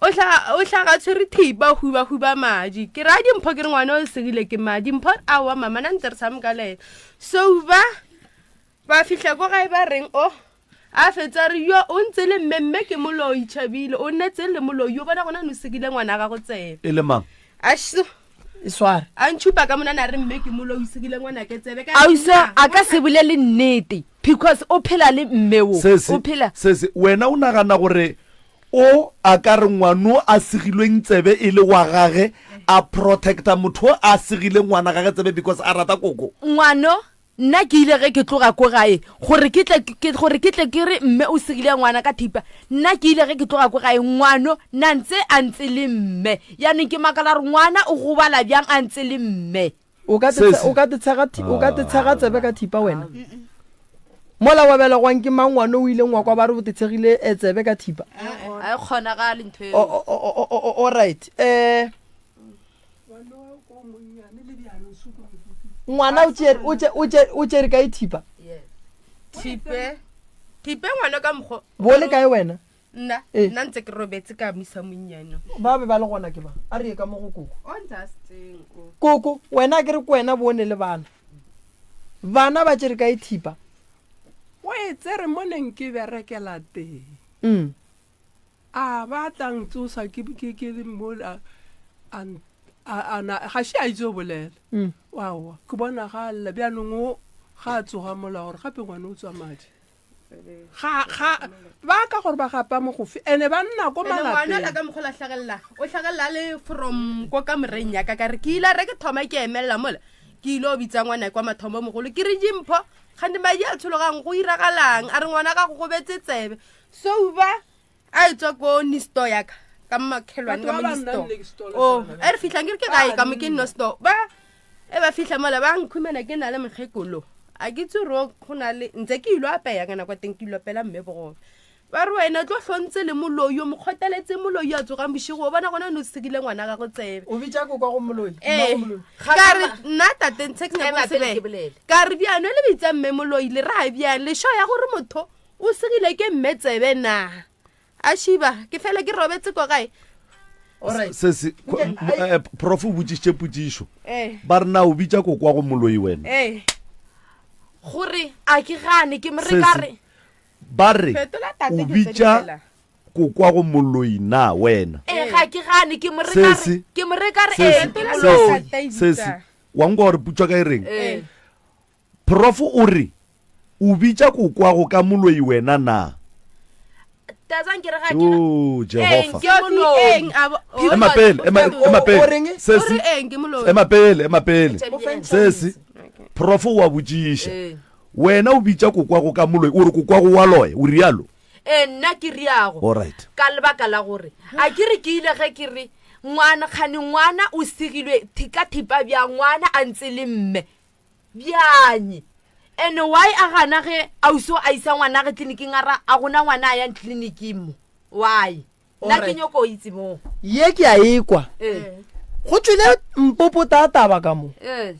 o hla o hlaga tshwere thipa huba huba madi ke ra dimpho ke re ngwana o segile ke madi mpho aowa mama na ntse re tshameka le ena so ba ba fihla ko gae ba reng o a fetsa re yo o ntse le mme mme ke moloi tšhabile o nnetse le moloi yo bona gona no segile ngwana gago tsebe e le mang a so E sware. A ntšhupa ka monana a re mme ke moloi o segile ngwanake tsebe ka Ausi a ka se bolele nnete because o phela le mme wo. Sesi, O phela. sesi, wena o nagana gore o a ka re ngwano a segilweng tsebe e le wa gage a protecta motho o a segileng ngwana gage tsebe because a rata koko? Ngwano Nna ke ile ge ke tloga ko gae gore ke tle ke, gore ke tle ke re mme o segile ngwana ka thipa. Nna ke ile ge ke tloga ko gae ngwano na ntse a ntse le mme. Yanong ke makala gore ngwana o gobala bjang a ntse le mme. O ka te, Sesi. o ka te tshega, o ka te tshega tsebe ka thipa wena? Mola wa belegwang ke mang ngwano o ileng wa kwa ba re o te tshegile eh, tsebe ka thipa? Ga e kgonagale ntho eo. O, o, o, o, o, alright. Eh, ngwana o tšere o tše- o tše- o tšere kae thipa thipe thipe ngwana ka mokgwa bo le kae wena nna Ee. nna ntse ke robetse ka misa monnyane ba be ba le gona ke ba a re ye ka mo go koko o ntse a seteng o koko wena a ke re ko wena bone le bana bana ba tšere kae thipa o e tsere mo neng ke berekela teng mm. A ba tla ntsosa ke ke ke le mola a a a na ga še a itse go bolela. Mm. Aowa, ke bona ga a lla bjanong o ga a tsoga mola gore gape ngwana o tswa madi. Ga ga ba ka gore ba gapa mogofe ene ba nna ko Ene ngwana la malapeng. ka mokgwa la hlagelela o hlagelela a le from ko kamoreng ya ka ka re ke ile re ke thoma ke emelela mola ke ile o bitsa ngwana kwa mathomo mogolo ke re dimpho gante madi a tshologang go iragalang a re ngwana ga go gobetse tsebe so ba a e tswa ko nisto ya ka ka makhelwane ka Batho mo ba ba nisto nnang next door le o tsona e re fitlhang ke re ke gae ka mo ke nisto ba e ba fitlha mola ba nkhumana ke na le mokgekolo a ke itse gore go na le ntse ke ilo apeya ka nako ya teng ke ilo apela mme bogobe. Ba re wena tlo hlontse le moloi o mo kgoteletse moloi a tsogang bošego o bona gona no sekile ngwana gago tsebe. O bitša kokwa go moloi. Ee, ka re nna tate ntshe ke nyako se Ka re bjano le bitsa mme moloi le ra bjang le sho ya gore motho o segile ke mme tsebe na. A šiba ke fele ke robetse ko gae. Se se eh, prof o botšišitše potšišo. Eh. Ba re na o bitša kokwa go moloi wena. Eh. Gore a ke gane ke mo re ka re. Ba re, O bitša kokwago moloi na wena? Ee, ga ke gane, ke mo re ka re, Sesi, ke mo re ka re, sesi, ee, ke moloi. sesi, sesi, wa nkwa gore putšwa ka e reng? Ee. Prof o re, O bitša kokwago ka moloi wena na? Tazang ke re ga ke ga- Oh, Ee, Jehofa. ke moloi. Eng, a bo- o- Ema pele, ema, ema O pele. reng? O Sesi, re eng ke moloi? ema pele, ema pele. Sesi. Sesi, prof o a botšiša. Ee. Wena o bitša kokwago ka moloi, o re kokwago wa loya, o rialo? Ee, nna ke riago. Alright. Ka lebaka la gore a ke re ke ile ge ke re ngwana, kgane ngwana o segilwe ka thipa bjang, ngwana a ntse le mme bjang? And why a gana ge ausi a isa ngwana ge tleliniking a ra a gona ngwana a yang tleliniking mo? Why? Nna ke nyoko o itse moo. Ye ke a ekwa. Ee. Go tšwile mpopota a taba ka mo. Yes.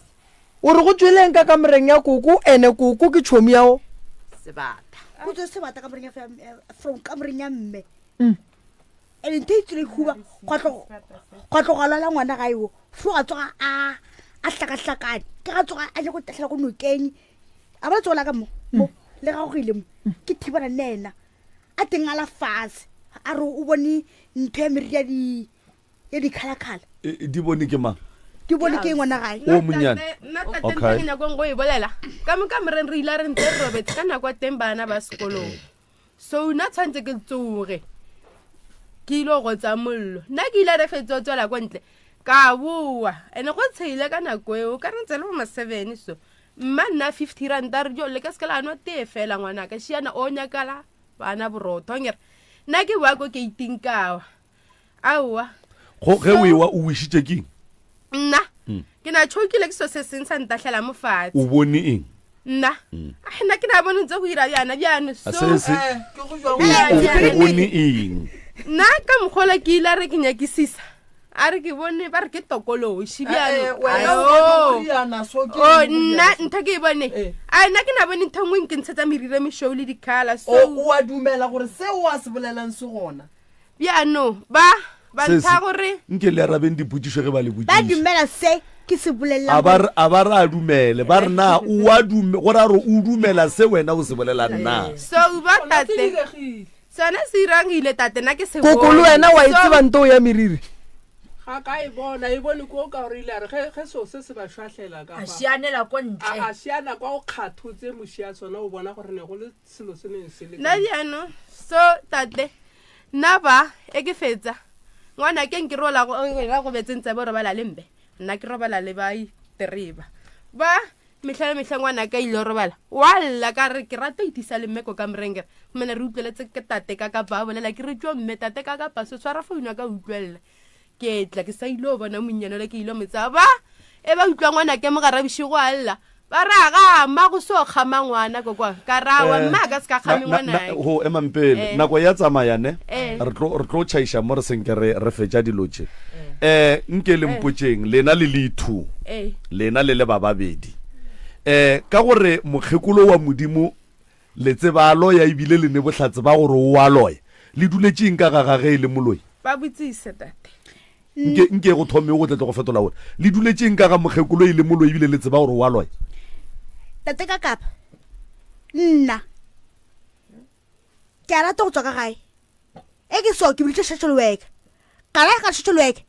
O re go tšweleng ka kamoreng ya koko ene koko ke tšhomi ya go. Sebata. Go tswe sebata kamoreng ya from kamoreng ya mme. Ene ntho e tswile huba gwa tlo gwa tlo gwa lwala ngwana gae wo. Fo a tsoga a a hlakahlakane. Ke ga tsoga a nyako tahlela ko nokeng. A ba tsola ka mo. Mo le ga go ile mo. Ke thibana le yena. A teng a la fase. A re o bone ntho ya meriri ya di ya dikhalakhala. E, di bone ke mang? Di bone ke ngwana gae. O monyane. Nna tate Okay. ntho ke nyakong go e bolela. Ka mo kamoreng re ile re ntse re robetse ka nako ya teng bana ba sekolong. So nna tshwanetse ke tsoge. Ke ile go tsa mollo. Nna ke ile re fetsa go tswela ko ntle. Ka boa. Ene go tshele ka nako eo ka re ntse le bo ma 7 so. Mma nna 50 ranta re jo le ka se la nwa tee fela ngwanaka šiana o nyakala bana borotho ngere nna ke boa ko gate-ing kawa aowa Go ge o ewa o wišitše keng? nna ke na tšhokile ke so se seng sa ntahlela mo fatshe O bone eng? nna Ah, nna ke na bone ntse go ira bjana bjano A so se se Ke go jwang? o o bone eng? nna ka mokgola ke ile a re ke nyakisisa a re ke bone ba re ke tokološi Eh, wena o bone go riana so ke o eng go nna riana so? ntho ke e bone Eh. a nna ke na bone ntho nngwe nke ntshetsa meriri e mešweu le dikgala so O o a dumela gore seo a se bolelang se gona. bjano ba ba Se ntha se gore nke le arabeng dipotšišo ge ba le Ba botšiša. dumela se ke se A bolelang. ba re a ba re a dumele ba re na o a dume go ra re o dumela se wena o se bolelang na. so ba Sona se tate diregile. sona se irangile tate nna ke se Koko le bone. wena wa e So- tseba nto ya meriri. Ga ka e bona, e bone ko ka gore ile a re ge ge seo se se ba šwahlela ka A fa. šianela ko A ntle. a šiana kwa o kgathotse moši ya sona o bona gore ne go le selo se neng se le nna ka. bjano so tate nna ba e ke fetsa ngwana ke nke rola go ra go betseng tsebe o robala le mbe nna ke robala le ba tereba ba mehla le mehla ngwana ka ile robala wa lla ka re ke rata itisa le mme ko ka morengere mene re utlweletse ke tate ka kapa a bolela ke re tso mme tate ka kapa se tshwara founu ya ka utlwelela ke tla ke sa ile o bona monnyane le ke ile motsa ba e ba utlwa ngwana ke mogara bošego a lla ba re a gama go se o kgama ngwana kokwa ka rawa Eh, mme a ka se ka kgame na- na- ngwanake go emang pele Eh. nako ya tsamaya ne Eh. re tlo re tlo tšhaiša mo re senke re re fetša dilo tše um nke le mpotšeng lena le le two ee lena le le ba babedi um ka gore mokgekolo wa modimo le tseba a loya ebile le ne bohlatse ba gore o a loya le duletšeng ka ga gage e le moloi ba botsise tate nke nke go thome go tle tle go fetola gore le duletšeng ka ga mokgekolo e le moloi ebile le tseba gore o a loya Tate ka kapa. Nna. Ke a rata go tswa ka gae. E ke so ke biditše social worker. Ka ra ka social worker.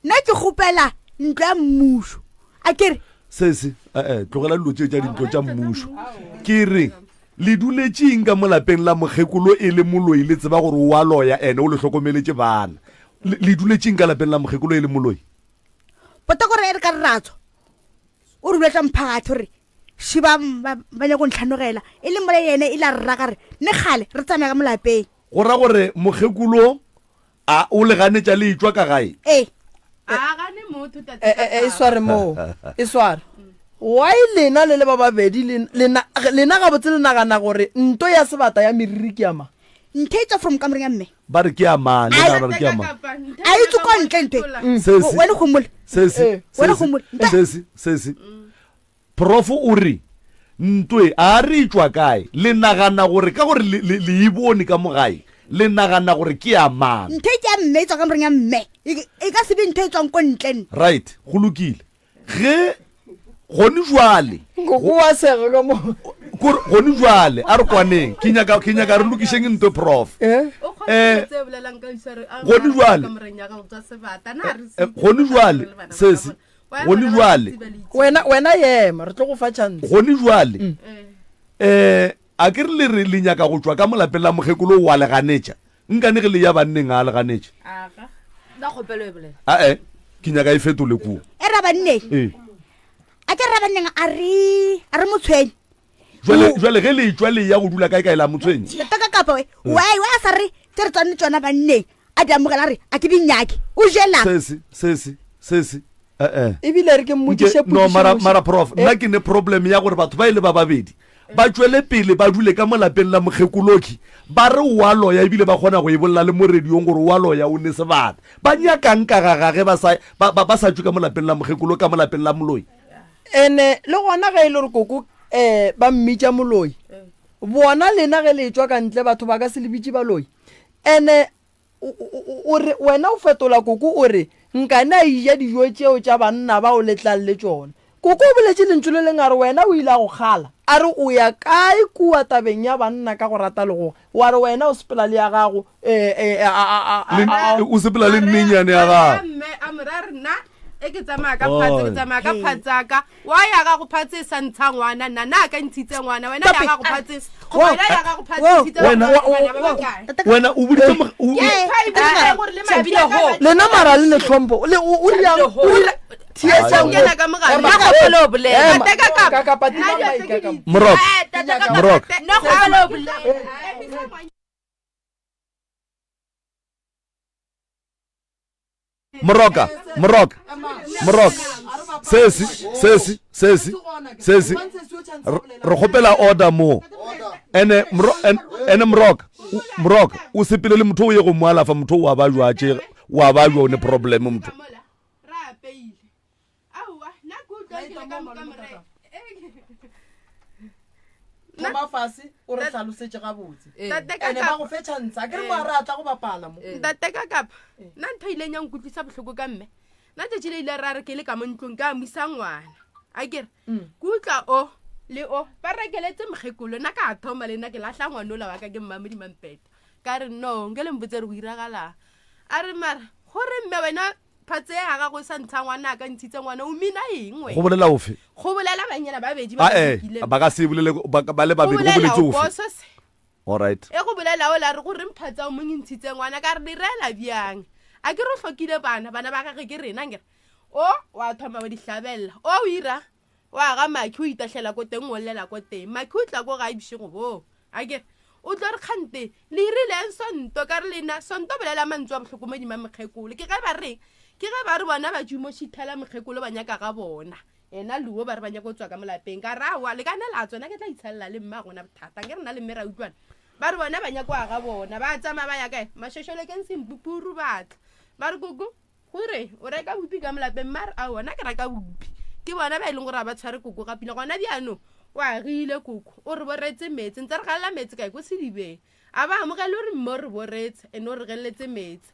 Nna ke kgopela ntlo ya mmušo. A ke re sese ee tlogela dilo tše tša dintlo tša mmušo ke re le duletšeng ka mo lapeng la mokgekolo e le moloi le tseba gore o a loya ene o le hlokomeletše bana Le le duletšeng ka lapeng la mokgekolo e le moloi bota gore e re ka re ratswa o re buletsa mphakathi gore ši ba ba ba nyako ntlhanogela e le mola yene e la rra ka re ne kgale re tsamaya ka mo lapeng go ra gore mokgekolo a o le ganetša le etšwa ka gae ee a gane motho tate E, e, e sware moo e sware why lena le le ba babedi lena lena gabotse le nagana gore nto ya sebata ya meriri ke ya mang? Ntho e tswa from kamoreng ya mme. Ba re ke ya mang? Le nagana gore ke ya mang? A e tswe ko ntle ntho e. Sesi. Wena gomola. Sesi. Wena Sesi. gomola. Sesi. Sesi. Prof o re ntwe a re e tšwa kae? Le nagana gore ka gore le, le, le e bone ka mo gae, le nagana gore ke ya mang? Ntho e ke ya mme e tswa kamoreng ya mme. E, e ka se be ntho e tswang ko ntle nne. Right, go lokile. Ge gone jwale Nkoko wa sega ka mo. kore gone jwale a re kwaneng ke nyaka ke nyaka re lokišeng ntwe prof Eh? O Eh, kgona tse bolelang ka isare a gone jwale. kamoreng ya gago tsa sebata na re Eh, gone jwale sesi gone jwale Wena wena yema re tlo go fa chance. gone jwale eh a ke re le re le nyaka go tšwa ka molapeng la mokgekolo wa le ganetša nkane ge le ya banneng a le ganetša aga nna kgopelo e bolela ae ke nyaka e fetole kuo E ra banneng. ee A ke ra banneng a re a re motshwenye. jwale jwale ge le tšwa le ya go dula kae kae la motshwenye Tata ka kapa we. Why why a sa re tse re tswane tsona banneng. A di amogela a re a ke di nyake. O jelang. sesi sesi sesi ee Ebile re ke mmotšiše no mara potšišo. mara prof nna ke ne problem ya gore batho ba ile ba babedi ba tšwele pele ba dule ka mo lapeng la mokgekoloki ba re wa loya ebile ba kgona go e bolela le mo radiong gore wa loya o ne sebata ba nyakang ka ga gage ba sa ba ba- ba sa tšwe ka mo lapeng la mokgekolo ka mo lapeng la moloi Ene le gona ge e le gore koko eh ba mmitša moloi. Bona lena ge le tšwa ka ntle batho ba ka se le bitše baloi. Ene o re wena o fetola koko o re nkane a ija dijo tšeo tša banna bao le tlang le tšona. Koko o boletše lentšu le leng a re wena o ile a go kgala a re o ya kae kua tabeng ya banna ka go rata legoga wa re wena o sepela le ya gago eh, eh, a, a, a, a, a, a, o sepela le nnenyane ya gago mme a mo ra re nna e ke tsamaya ka phatse ke Oi. tsamaya ka phatsaka wa ya gago phatse e sa ntsha ngwana nna nna a ka ntshitse ngwana wena ya gago phatse wena ya gago phatse Whoa. ntshitse Wena- ngwana bana ba bakae? wena o boditse mo- o- Ke ipha e bolela gore le mabina a ka ba- lena mara le ne tlhompho le o o riang o ira theetsa Ba kena ka mogare. Ema. Nna kgopelo o bolela. Ema. Tate ka kapa. Ka kapa tima Nna mic dilo tse ka ke kapa. di- Morok. Eh, tate ka kapa. Morok. Nna kgopelo o bolela. moroka moroka moroka sesi sesi sesi sesi re re kgopela order mo ene mro- en- ene moroka o- moroka o sepele le motho o ye go mo alafa motho o wa ba jwatše wa ba jwa o ne problem motho Mola, ra apeile. Aowa, nna ke utlwa ke le ka mo kamoreng. Thoma fase o re hlalosetše gabotse Tate ka ene ba kapa. go fe chance a ke re mo a re a tla go bapala mo ntate ka kapa nna ntho e ileng ya nkutlwisa botlhoko ka mme nna tšatši le ile ra re ke le ka mo ntlong ka amoisa ngwana a kere ke utlwa o le o ba rekeletse mokgekolo nna ka thoma le nna ke latlha ngwanola wa ka ke mmamodimampeta ka re no nke le mpotse re go iragalang a re mara gore mme wena phatse ya gago e sa ntsha ngwana a ka ntshitse ngwana o mina eng go wena bolela ofe go bolela banyana babedi ba ba ae lokileng. ba ka se bolele ba ba le Go babedi go bolela boletse o ofe poso se alright e go bolela o la re gore mphatsa o mong ntshitse ngwana ka re direla bjang a ke re o hlokile bana bana ba gage ke rena nkere o wa thoma wa di hlabelela o o ira wa ga maki o itahlela ko teng o llela ko teng maki o tla ko gae bošego boo a kere o tlo re kgante le irileng sonto ka re lena sonto bolela mantswe a botlhokomedima mokgekolo ke ge ba reng ke ge ba re bona ba jumo šithela mokgekolo ba nyaka ga bona ena luo ba re ba nyaka go tswa ka molapeng ka rawa le kana la tsona ke tla itshelela le mma gona bothata nke re na le mme ra utlwana ba re bona ba nyaka wa ga bona ba tsamaya ba ya kae mašošolekeng sempupuru batla ba re koko gore o reka bopi ka molapeng mare a bona ke reka bopi ke bona ba e leng gore ga ba tshware koko ga pila gona bjanong o agile koko o re boretse metsi ntse re galela metsi kae ko sedibeng a ba amogele gore mme o re boretse ene o re geletse metsi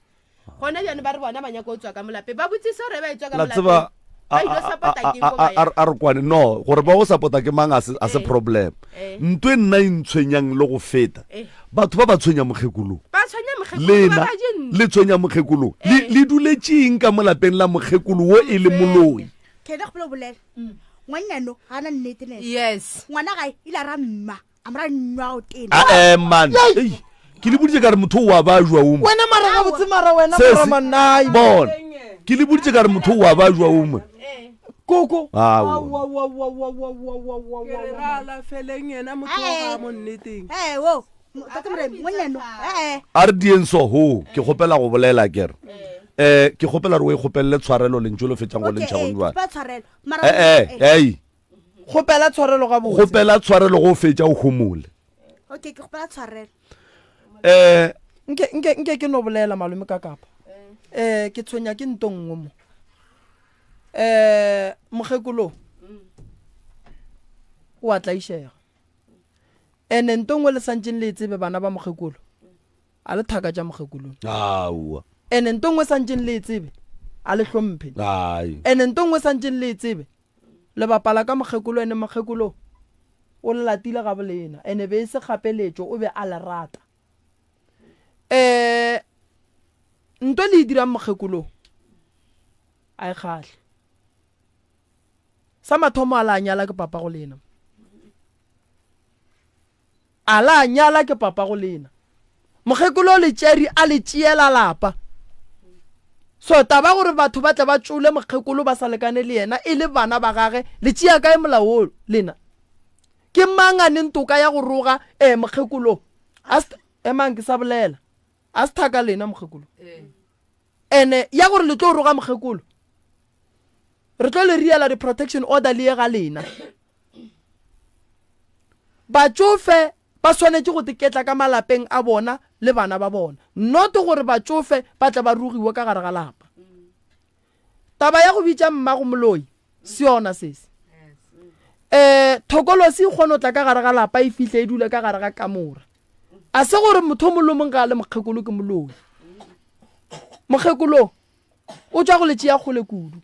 gona bjane ba re bona ba nyaka go tswa ka molapeng ba botsise gore ba e tswa ka la molapeng tseba ba ilo support-a keng ko ba yang? a re kwane no gore ba go support-a ke mang a se a se Eh. problem Eh. ntho e nna e ntshwenyang le go feta Eh. batho ba ba tshwenya mokgekolong ba tshwenya mokgekolo lena ba ba je ntlo. le tshwenya mokgekolong le Eh. le duletšeng ka mo lapeng la mokgekolo wo e le moloi ke ne kgopela go bolela ngwannyano ga ana nnete ne yes ngwana gae ile a ra mma a mora nwa o tena a eh man Ei, ke le boditše ka re motho o wa ba jwa o mo wena mara gabotse mara wena Sesi, moramannai bona ke le boditše ka re motho o wa ba jwa o mo koko Aowa. Aowa, wa, wa, wa, wa, wa, wa, wa, ke re wa, ra wa. alafeleng yena motho wa ga mo nneteng ee wo tate moremi ngwannyano ee a re dieng so ho ke kgopela go bolela kere um ke kgopela gore o e kgopelele tshwarelo lentšu le fetšang go lentšha gone jwale ba tshwarelo mara ee ei kgopela tshwarelo gabotse kgopela tshwarelo go fetša o homole okay ke kgopela tshwarelo Um Nke, nke, nke ke no bolela malome ka kapa. Eh, ke tshwenya ke nto nngwe mo. Eh, mokgekolo o a tlaišega. Ene nto nngwe le santšeng le e tsebe bana ba mokgekolo. A le thaka tša mokgekolo. Aowa. Ene nto nngwe santšeng le e tsebe a le hlomphe. Ai. Ene nto nngwe santšeng le e tsebe le bapala ka mokgekolo ene mokgekolo o le latile ga bolena ene be e se kgapeletšo o be a le rata. Um nto le e dirang mokgekolo a e kgahle. Sa mathomo a la nyala ke papa go lena. A la nyala ke papa go lena. Mokgekolo le tšeri a le tšeela lapa. So taba gore batho ba tle ba tšole mokgekolo ba sa lekane le yena e le bana ba gage le tšea kae molao wo lena? Ke mang a neng toka ya go roga eh mokgekolo? A emang ke sa bolela. A se thaka lena mokgekolo. Ene ya gore le tlo roga mokgekolo. Re tlo le riela di protection order le ye ga lena. Batšofe ba swanetše go teketla ka malapeng a bona le bana ba bona, not gore batšofe ba tle ba rogiwe ka gare ga lapa. Taba ya go bitša mmago moloi se yona sese. Um thokolosi e kgone go tla ka gare ga lapa e fihle e dule ka gare ga kamora. A se gore motho o mongwe le mongwe ga a le mokgekolo ke moloi. Mokgekolo o tšwa go le tšea kgole kudu.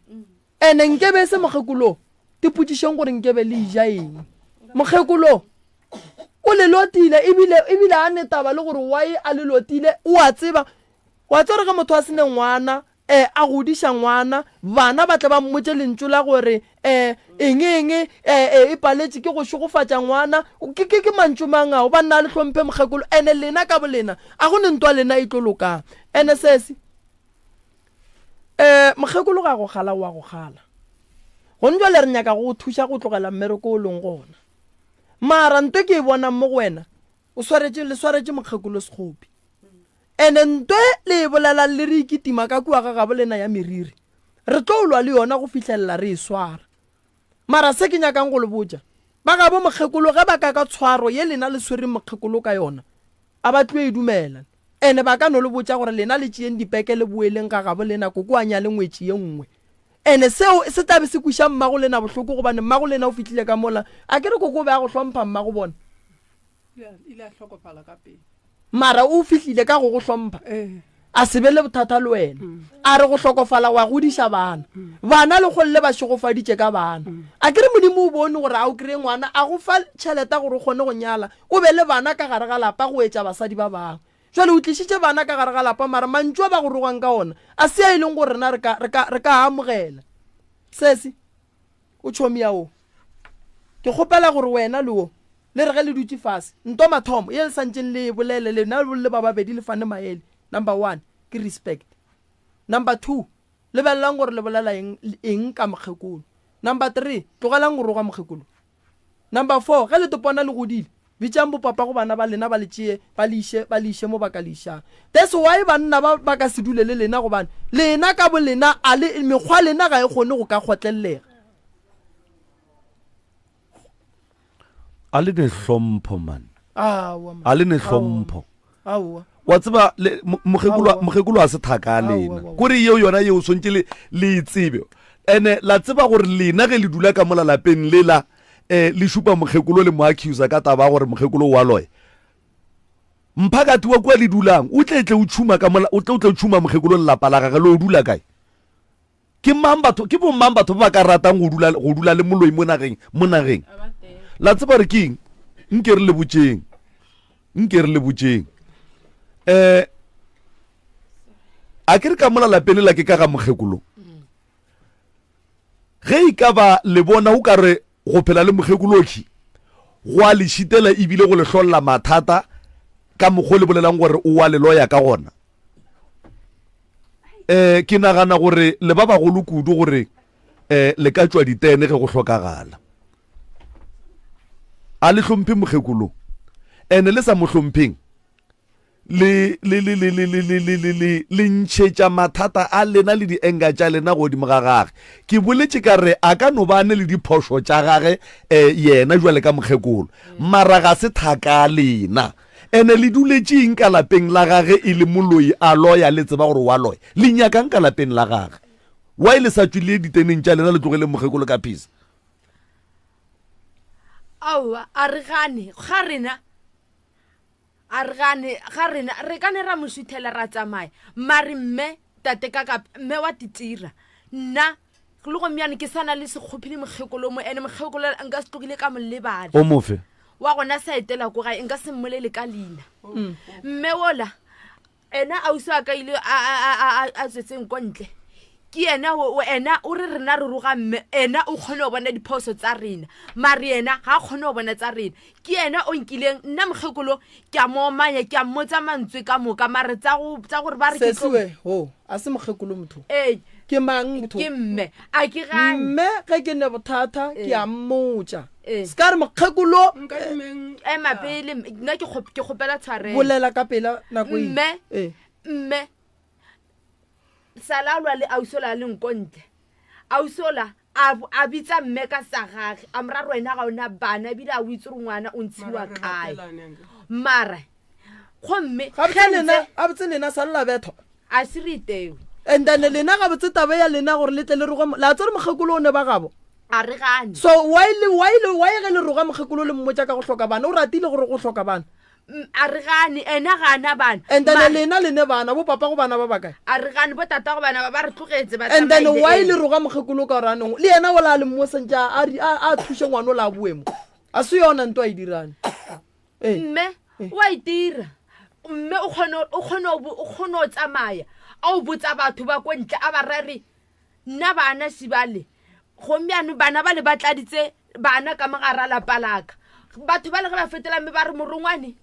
Ene nkebe e se mokgekolo, tipotšišeng gore nkebe le ja eng. Mokgekolo o le lotile ebile ebile a ne taba le gore why a le lotile o a tseba. Wa tseba gore ge motho a sene ngwana eh a godiša ngwana bana ba tle ba mmotše lentšu la gore eh eng eng eh, eh e paletše ke go šegofatša ngwana ke ke ke mantšu mang ao banna a le hlomphe mokgekolo ene lena ka bolena a go ne ntwa lena e tlo lokang ene sesi um mokgekolo ga go gala wa go gala gone jale re nyaka go thuša go tlogela mmereko o leng gona mara nto ke e bonang mo go wena o swaretše le swaretše mokgekolo sekgopi ene nto le e bolelang le re ikitima ka kua ga gabo lena ya meriri re tlo lwa le yona go fihlelela re e swara mara se ke nyakang go le botša ba gabo mokgekolo ge ba ka ka tshwaro ye lena le swereng mokgekolo ka yona a ba tlo e dumela Ene ba ka no le botša gore lena le tšeeng dipeke le boeleng ga gabo lena koko a nyale ngwetši ye nngwe. Ene seo se tla be se kweša mmago lena bohloko gobane mmago lena o fihlile ka mola. A ke re koko o be a go hlompha mmago bona? Ile a hlokofala ka pele. Mara o fihlile ka go go hlompha. Ee. A se be le bothata le wena. A re go hlokofala wa godiša bana. Bana le kgolle ba šegofaditše ka bana. A ke re Modimo o bone gore a o kry-e ngwana a go fa tšhelete gore o kgone go nyala o be le bana ka gare ga lapa go etša basadi ba bangwe. Jwale o tlišitše bana ka gare ga lapa mara mantšu a ba go rogang ka ona a se a e leng gore rena re ka, re ka, re ka a amogela. Sesi, o tšhomi ya wo. Ke kgopela gore wena le wo le re ge le dutše fase, nto mathomo ye le santšeng le e bolele lena le ba babedi le fane maele. Number one ke respect. Number two, lebelelang gore le bolela eng, eng ka mokgekolo. Number three, tlogelang go roga mokgekolo. Number 4, ge letopwana le godile, bitšang bopapago bana ba lena ba le tšee ba le iše, ba le iše mo ba ka le išang. That's why banna ba ba ka se dule le lena gobane lena ka bolena a le, mekgwa lena ga e kgone go ka kgotlellega. A le ne hlompho man. Aowa man. A le ne hlompho. Aowa. Wa tseba le mokgekolo mokgekolo a se thaka lena. Kore yeo yona yeo swantše le le e tsebe. Ene la tseba gore lena ge le dula ka mola lapeng lela eh le šupa mokgekolo le mo accusa ka taba gore mokgekolo wa loya. Mphakathi wa kua le dulang o tle tle o tšhuma ka mola o tle o tle o tšhuma mokgekolo le lapa la gage le o dula kae? Ke mang batho ke bomang batho ba ba ka ratang go dula go dula le moloi mo nageng mo nageng? La tseba re ke eng? Nke re le botšeng. Nke re le botšeng. Eh a ke re ka mola lapeng la ke ka ga mokgekolo. Ge e ka ba le bona o ka re go phela le mokgekoloki go a le šitela ebile go le hlolla mathata ka mokgwa le bolelang gore o wa le loya ka gona. um ke nagana gore le ba bagolo kudu gore um le ka tšwa ditene ge go hlokagala a le hlomphe mokgekolo ene le sa mo hlompheng le le le le le le le le le le le ntšhetša mathata a lena le dienga tša lena godimo ga gage ke boletše ka re a ka no ba ne le diphošo tša gage um yena jwale ka mokgekolo mara ga se thaka lena. Ene le duletše eng ka lapeng la gage e le moloi a loya le tseba gore wa loya? Le nyakang ka lapeng la gage? Why le sa tšwe le ye diteneng tša lena le tlogeleng mokgekolo ka peace? Aowa, a re gane ga rena, a re gane ga rena, re ka ne ra mo šuthela ra tsamaya. Mare mme, tate ka ka, mme wa titira. Nna, le go myane ke sa na le sekgophi le mokgekolo mo, ene mokgekolo nka se tlogile ka mo lebala. O mofe? Wa gona sa etela ko gae, nka se mmolele ka leina. Mme wola, Ena ausi wa ka ile a, a, a, a, a, a tswetseng ko ntle ke yena o- o- ena o re rena re roga mme ena o kgone go bona diphoso tsa rena mare yena ga a kgone go bona tsa rena ke yena o nkileng nna mokgekolo ke a mo omanya ke a mmotsa mantswe ka moka mare tsa go tsa gore ba re ke tlo- Sesiwe, ho, a se mokgekolo motho. Ee. Ke mang motho? Ke mme. A ke gane. Mme ge ke ne bothata ke a mmotša. Ee. Se ka re mokgekolo. Nkadimeng. Ema pele nna ke kgop- ke kgopela tshwarelo. Bolela ka pela nako e. Mme. Ee. Mme. Sala lwa le ausola a leng ko ntle. Ausola a a bitsa mme ka sa gage a mo ra re wena ga ona bana ebile a o itse gore ngwana o ntshiwa Mara re kae. rapelane anke. Mara gomme Gabotse ge lena, ntse- gabotse lena sa lla bethwa. A se re itewe. And then lena gabotse taba ya lena gore le tle le roge, la tsere mokgekolo o ne ba gabo. A re gane. So why le, why le, why ge le roga mokgekolo le mmotša ka go hloka bana, o ratile gore go hloka bana. A re gane, ena ga ana bana. And then Mara- lena le ne bana, bo papa go bana ba bakae? A re gane, bo tata go bana ba ba re tlogetse ba And then tsamaile, why ee. le roga mokgekolo ka gore anong le yena o la le mmosa ntše a, a, a, a thuše ngwana o la a boe mo. A se yona nto a e dirang. Ee. Mme o a itira. Mme o kgone, o kgone, o kgone go tsamaya a o botsa batho ba ko ntle a ba ra re nna bana šibale gomme ano bana ba le ba tladitse bana ka mogara lapa laka. Batho ba le ge ba fetola mme ba re morongwane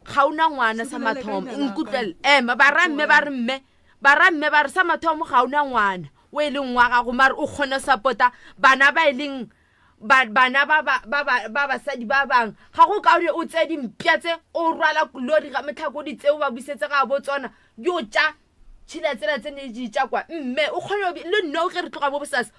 ga ona ngwana sa mathomo. Nkutlwele. Ema ba ra mme ba re mme ba ra mme ba re sa mathomo ga ona ngwana o e leng wa gago mare o kgone support-a bana ba e leng ba, bana ba, ba, ba, ba, ba basadi ba bang. Ga go kaone o tseye dimpša tse o rwala lori ga metlhako di tseo ba busetse ga bo tsona di o tša tšhila tsela tse ne di tša kwa. Mme o kgone go le nna o ge re tloga mo bosasa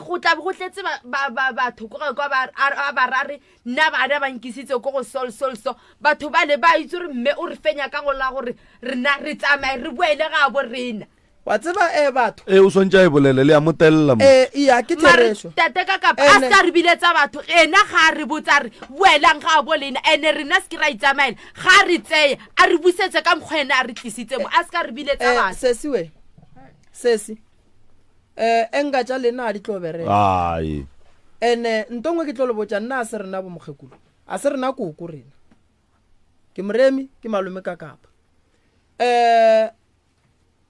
go tla be go tletse ba, ba, ba, batho ko ga kwa ba, a, a ba ra re nna bana ba nkisitse ko go sol, sol, so. Batho bale ba itse gore mme o re fenya ka go la gore rena re tsamaye re boele ga bo rena. Wa tseba, ee, batho. Ee, o swantše a e bolele, le a mo telela mo. Ee, iya, ke Mare therešo. tate ka kapa a Ene. se ka re biletsa batho, ena ga a re botsa re boelang ga a bo lena, ene rena se ke ra itsamaela, ga a re tseye, a re busetse ka mokgwa ena a re tlisitse mo, a se ka re biletsa Eh, batho. sesi we, sesi, eh, enka tša lena ga di tlo bereka. Ai. Ene, nto nngwe ke tlo le botša, nna a se rena bo mokgekolo, a se rena koko rena. Ke moremi, ke malome ka kapa. Eh,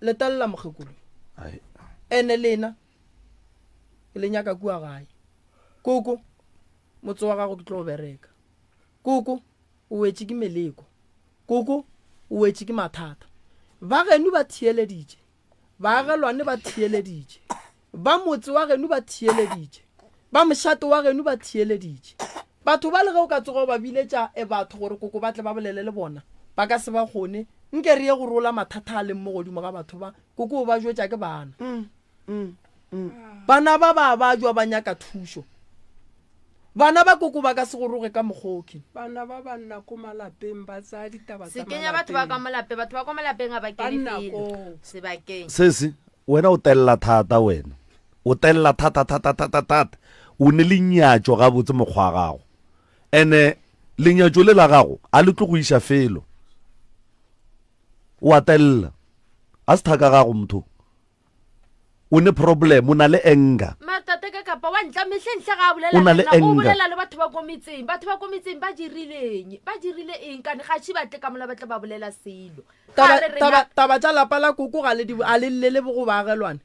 Le telela mokgekolo. Ene lena ke le nyaka kua gae. Koko, motse wa gago ke tlo bereka. Koko, o wetše ke meleko. Koko, o wetše ke mathata. Ba geno ba theeleditše. Baagelwane ba theeleditše. Ba motse wa geno ba theeleditše. Ba mošate wa geno ba theeleditše. Batho ba le ge o ka tsoga o ba biletša e batho gore koko ba tle ba bolele le bona, ba ka se ba kgone. Nke re ye go rola mathata a leng mo godimo ga batho ba, koko o ba jwetša ke bana. Bana ba ba bajwa ba nyaka thušo. Bana ba koko ba ka se go roge ka mokgoki. Bana ba ba nna ko malapeng ba tsaya ditaba tsa Se kenya batho ba ka malapeng. mo lapeng, batho ba ko malapeng ga ba Ba kene nna felo koo. sebakeng. Sesi, wena o telela thata wena. O telela thata thata thata thata. O ne lenyatšo gabotse mokgwa wa gago. Ene lenyatšo le la gago a le tlo go iša felo. O a telela. A se thaka gago motho. O ne problem, o na le anger. Mara tate ka kapa wa ntla mehleng hle ga a bolela O na le le nna, o anger. bolela le batho ba ko metseng. Batho ba ko metseng ba dirileng? Ba dirile eng kane ga še ba tle ka mola ba tle ba bolela selo. Ga Taba, re rena taba, taba tša lapa la koko ga le di, a le llele bo go baagelwane.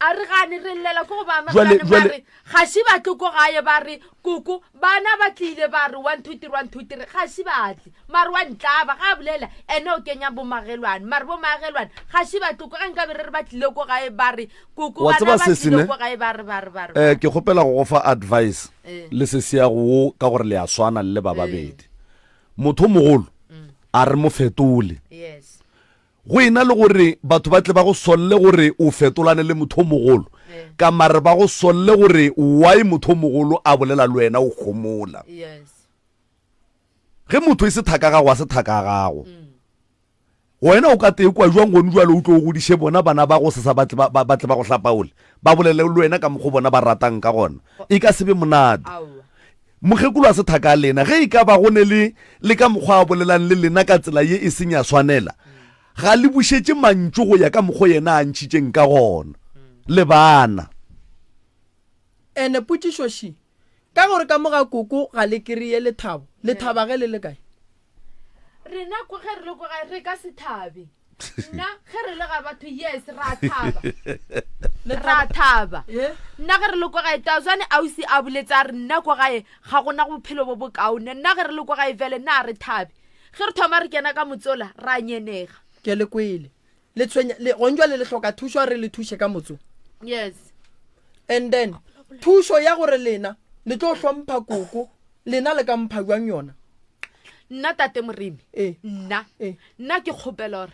A re gane re llela ko go ba Jwale, amogelane, jwale. mare ga še ba tle ko gae ba re koko bana ba tlile ba re 1 2 3 1 2 3 ga še ba tle. Mare wa ntlaba ga a bolela ene o kenya bomagelwane, mare bomagelwane ga še ba tle ko ga nkabe re re ba tlile ko gae ba re koko Wa bana tseba ba se se tlile ne? ko gae ba re ba re ba re. Eh, ke kgopela go go fa advice Eh. le se se ya go wo ka gore le a swana le le ba babedi. Motho o mogolo a re mo fetole. Yes. Go ena le gore batho ba tle ba go solle gore o fetolane le motho o mogolo, ka mare ba go solle gore why motho o mogolo a bolela le wena o homola. Yes. Ge motho e se thaka gago, a se thaka gago. Wena o ka tee kwa jwang gone jwale o tlo o godiše bona bana ba go sesa ba tle ba, ba, ba tle ba go hlapaole, ba bolele le wena ka mokgo bona ba ratang ka gona. E ka se be monate. Mokgekolo a se thaka a lena. Ge e ka ba go ne le, le ka mokgwa a bolelang le lena ka tsela ye e seng ya swanela, ga le bušetše mantšu go ya ka mokgo yena a ntšhitšeng ka gona. Le bana. Ene potšišo še, Ka gore ka mo ga koko ga le kry-e lethabo, le thaba ge le le kae? Rena ko ge re le ko gae re ka se thabe. Nna ge re le ga batho yes ra thaba. Ra thaba. Nna ge re le ko gae tazwane ausi a boletse a re nna ko gae ga gona bophelo bo bokaone. Nna ge re le ko gae vele nna a re thabe. Ge re thoma re kena ka motsola ra nyenega. Ke le kwele. Le tshwenya le gong jwale le hloka thušo a re le thuše ka motso. Yes. And then thušo ya gore lena le tlo hlompha koko lena le ka mpha jwang yona? Nna tate Moremi. Eh. Nna. Eh. Nna ke kgopela gore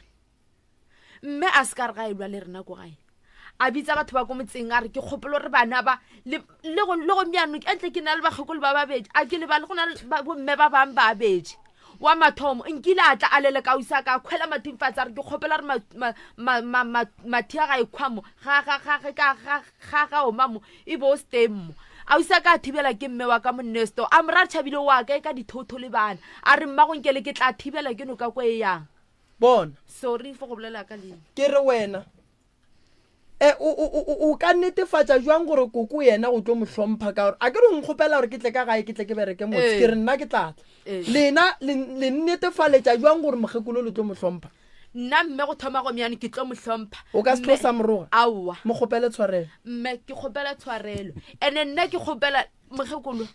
mme a se ka re ga e lwa le rena ko gae. A bitsa batho ba ko motseng a re ke kgopela gore bana ba le le go le go miano ke ntle ke na le bakgekolo ba babedi a ke lebale go na le bomme ba bang ba abedi wa mathomo nkile a tla a lele ka usa ka khwela mathing fatshe a re ke kgopela re mathi a ga e khwamo ga ga ga ga ga ga ga oma mo e bo stay mo a usa ka thibela ke mme wa ka monnesto a mora tšhabile wa ka e ka dithotho le bana a re mma go nkele ke tla thibela ke noka ko e yang bona sorry for go bolela ka leina ke re wena E, o, o, o, o ka netefatša jwang gore koko yena o tlo mo hlompha ka gore a ke re o nkgopela gore ke tle ka gae ke tle ke bereke motse ke re nna ke tla tla lena le le nnetefaletša jwang gore mokgekolo le tlo mo hlompha nna mme go thoma go myane ke tlo mo hlompha o ka se tlo sa moroga aowa mo kgopele tshwarelo mme ke kgopela tshwarelo ene nna ke kgopela mokgekolo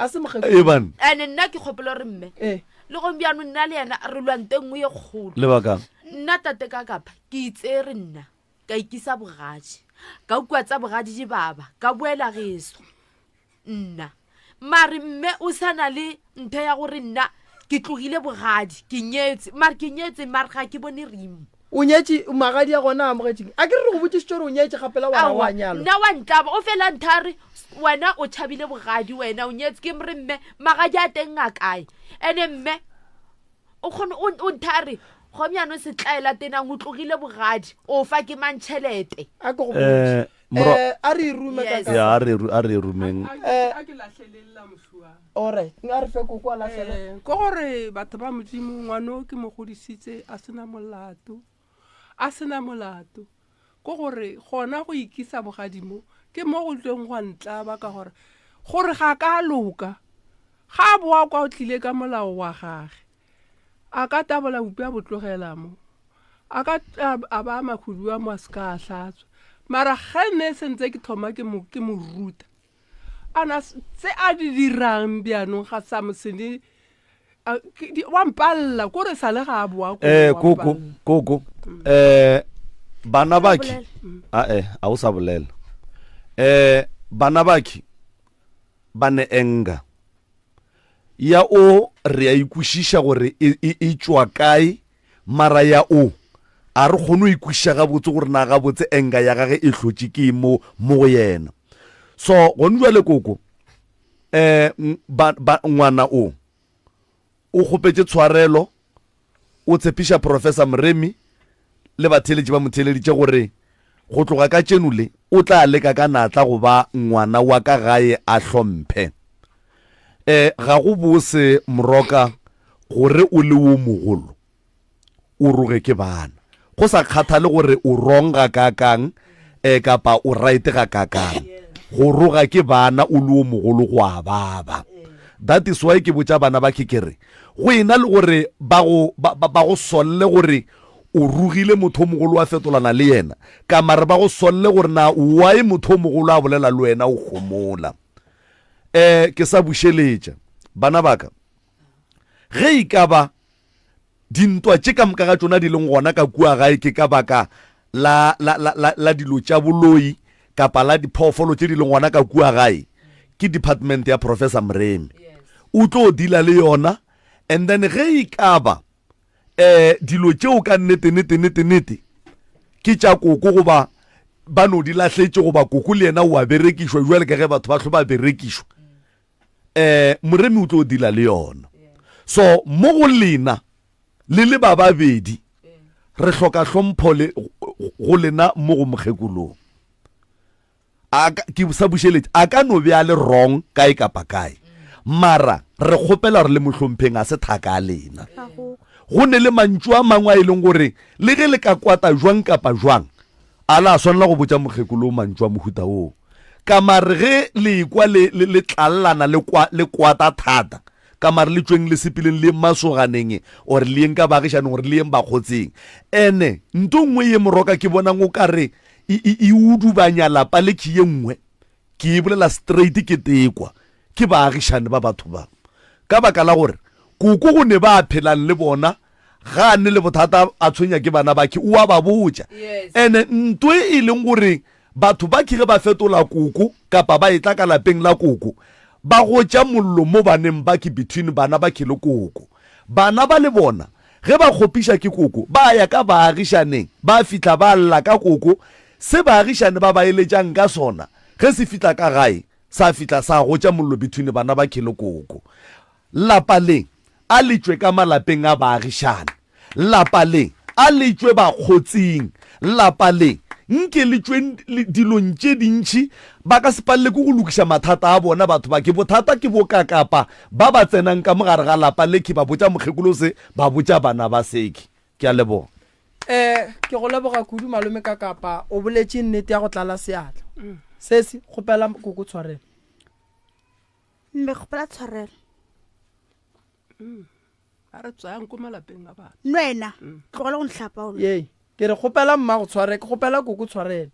a se mokgekolo Eban. ene nna ke kgopela gore mme ee le go bjano nna le yena re lwante nngwe ye kgolo Lebakang. Nna tate ka kapa ke itsere nna ka ikisa bogadi ka ukwa tsa bogadi di baba ka boela geso nna mare mme o sa na le ntho ya gore nna ke tlogile bogadi ke nyetse mare ke nyetse mare ga ke bone rimo o nyetše magadi a gona a amogetšeng a ke re re go botšišitše gore o nyetše gapela wa ra wa nyalwa nna wa ntlaba o fela nthare wena o tšhabile bogadi wena o nyetse ke re mme magadi a teng a kae ene mme o kgone o o nthare go bjano se tlaela tenang o tlogile bogadi o fa ke mang tšhelete a ke go Eh, botše morwa- Eh, a re e rume ka Yes. ka ya a re a re rumeng Eh. a ke lahleleng la mošuana alright a re fe koko a lahlele Eh, ke gore batho ba modimo ngwano ke mo godisitse a sena molato a sena molato ke gore gona go ikisa bogadimo ke mo go tleng gwa ntlaba ka gore gore ga ka loka ga a boa kwa o tlile ka molao wa gage a ka tabola bupi a bo tlogela mo a ka a ba makhudu a mo a se ka a hlatswa mara ge ne sentse ke thoma ke mo ke mo ruta ana tse a di dirang bjanong ga sa mosene wa mpalla ko re sa le ga a boa eh koko koko eh bana baki a eh a o sa bolela eh bana baki ba ne enga ya o re a ikwešiša gore e, e, e tšwa kae mara ya o a re kgone go ikwešiša gabotse gore na gabotse enga ya gage e hlotše ke mo mo go yena so gone jwale koko um ngwana o o kgopetše tshwarelo o tshepiša Professor Moremi le batheeletši ba mo theeleditše gore go tloga ka tšeno le o tla leka ka natla go ba ngwana wa ka gae a hlomphe. E, ga go bose Moroka gore o le wo mogolo o roge ke bana go sa kgathale gore o wrong ga kakang e kapa o right ga kakang go roga ke bana o le wo mogolo go a baba that is why ke botša bana ba ke kere Go e na le gore ba go, ba, ba, ba go solle gore o rogile motho o mogolo wa fetolana le yena, ka mare ba go solle gore na why motho o mogolo a bolela le wena o homola. Eh, ke sa bušeletša, bana ba ka, ge e ka ba dintwa tše ka moka ga tšona di leng gona ka kua gae ke ka baka la, la, la, la, la dilo tša boloi kapa la diphoofolo tše di leng gona ka kua gae ke department ya Professor Mremi. O tlo deala le yona and then ge e ka ba eh dilo tšeo ka nnete nnete nnete nnete ke tša koko goba ba no di lahletše goba koko le yena o a berekišwa jwale ka ge batho ba hlo ba berekišwa eh Moremi o tlo deala le yona. So mo go lena le le ba babedi re hloka hlompho le go lena mo go mokgekolong. A ka, ke sa bušeletše, a ka no be a le wrong kae kapa kae, mara re kgopela gore le mo hlompheng, a se thaka a lena. Go ne le mantšu a mangwe a e leng gore le ge le ka kwata jwang kapa jwang, a la swanela go botša mokgekolo mantšu a mohuta woo. Ka mare ge le ekwa le, le, le tlallana le kwa, le kwata thata, ka mare le tšweng le sepeleng le yeng masoganeng or le yeng ka baagišaneng or le yeng bakgotseng. Ene nto nngwe ye moroka ke bonang o ka re e, e, e udubanya lapa le ke ye nngwe, ke e bolela straight ke tekwa ke baagišane ba batho ba. Ka baka la gore koko go ne ba phelang le bona ga a ne le bothata a tshwenya ke bana bakhe o a ba botša. Ene nto e leng gore batho ba ke ge ba fetola koko kapa ba etla ka lapeng la koko ba gotša mollo mo baneng ba ke between bana ba ke le koko. Bana ba le bona Ge ba kgopiša ke koko, ba ya ka baagišaneng, ba fihla ba lla ka koko. Se baagišane ba ba eletšang ka sona, ge se fihla ka gae, sa fihla sa gotša mollo between bana ba le koko. Lapa le, a le tšwe ka malapeng a baagišane. Lapa le, a le tšwe bakgotsing. Lapa le, nke le tšwe dilong tše dintši. Ba ka se palele ke go lokiša mathata a bona batho ba ke. Bothata ke bokakapa ba ba tsenang ka mo gare ga lapa le ke ba botša mokgekolo se, ba botša bana ba se ke. Ke a leboga. Eh, ke go leboga kudu malome Kakapa, o boletše nnete ya go tlala seatla. Sesi, kgopela koko tshwarelo. Mme kgopela tshwarelo. A re tswayang ko malapeng a batho. Nwena, tlogela go ntlhapaola. Yei, ke re kgopela mma go tshware, ke kgopela koko tshwarelo.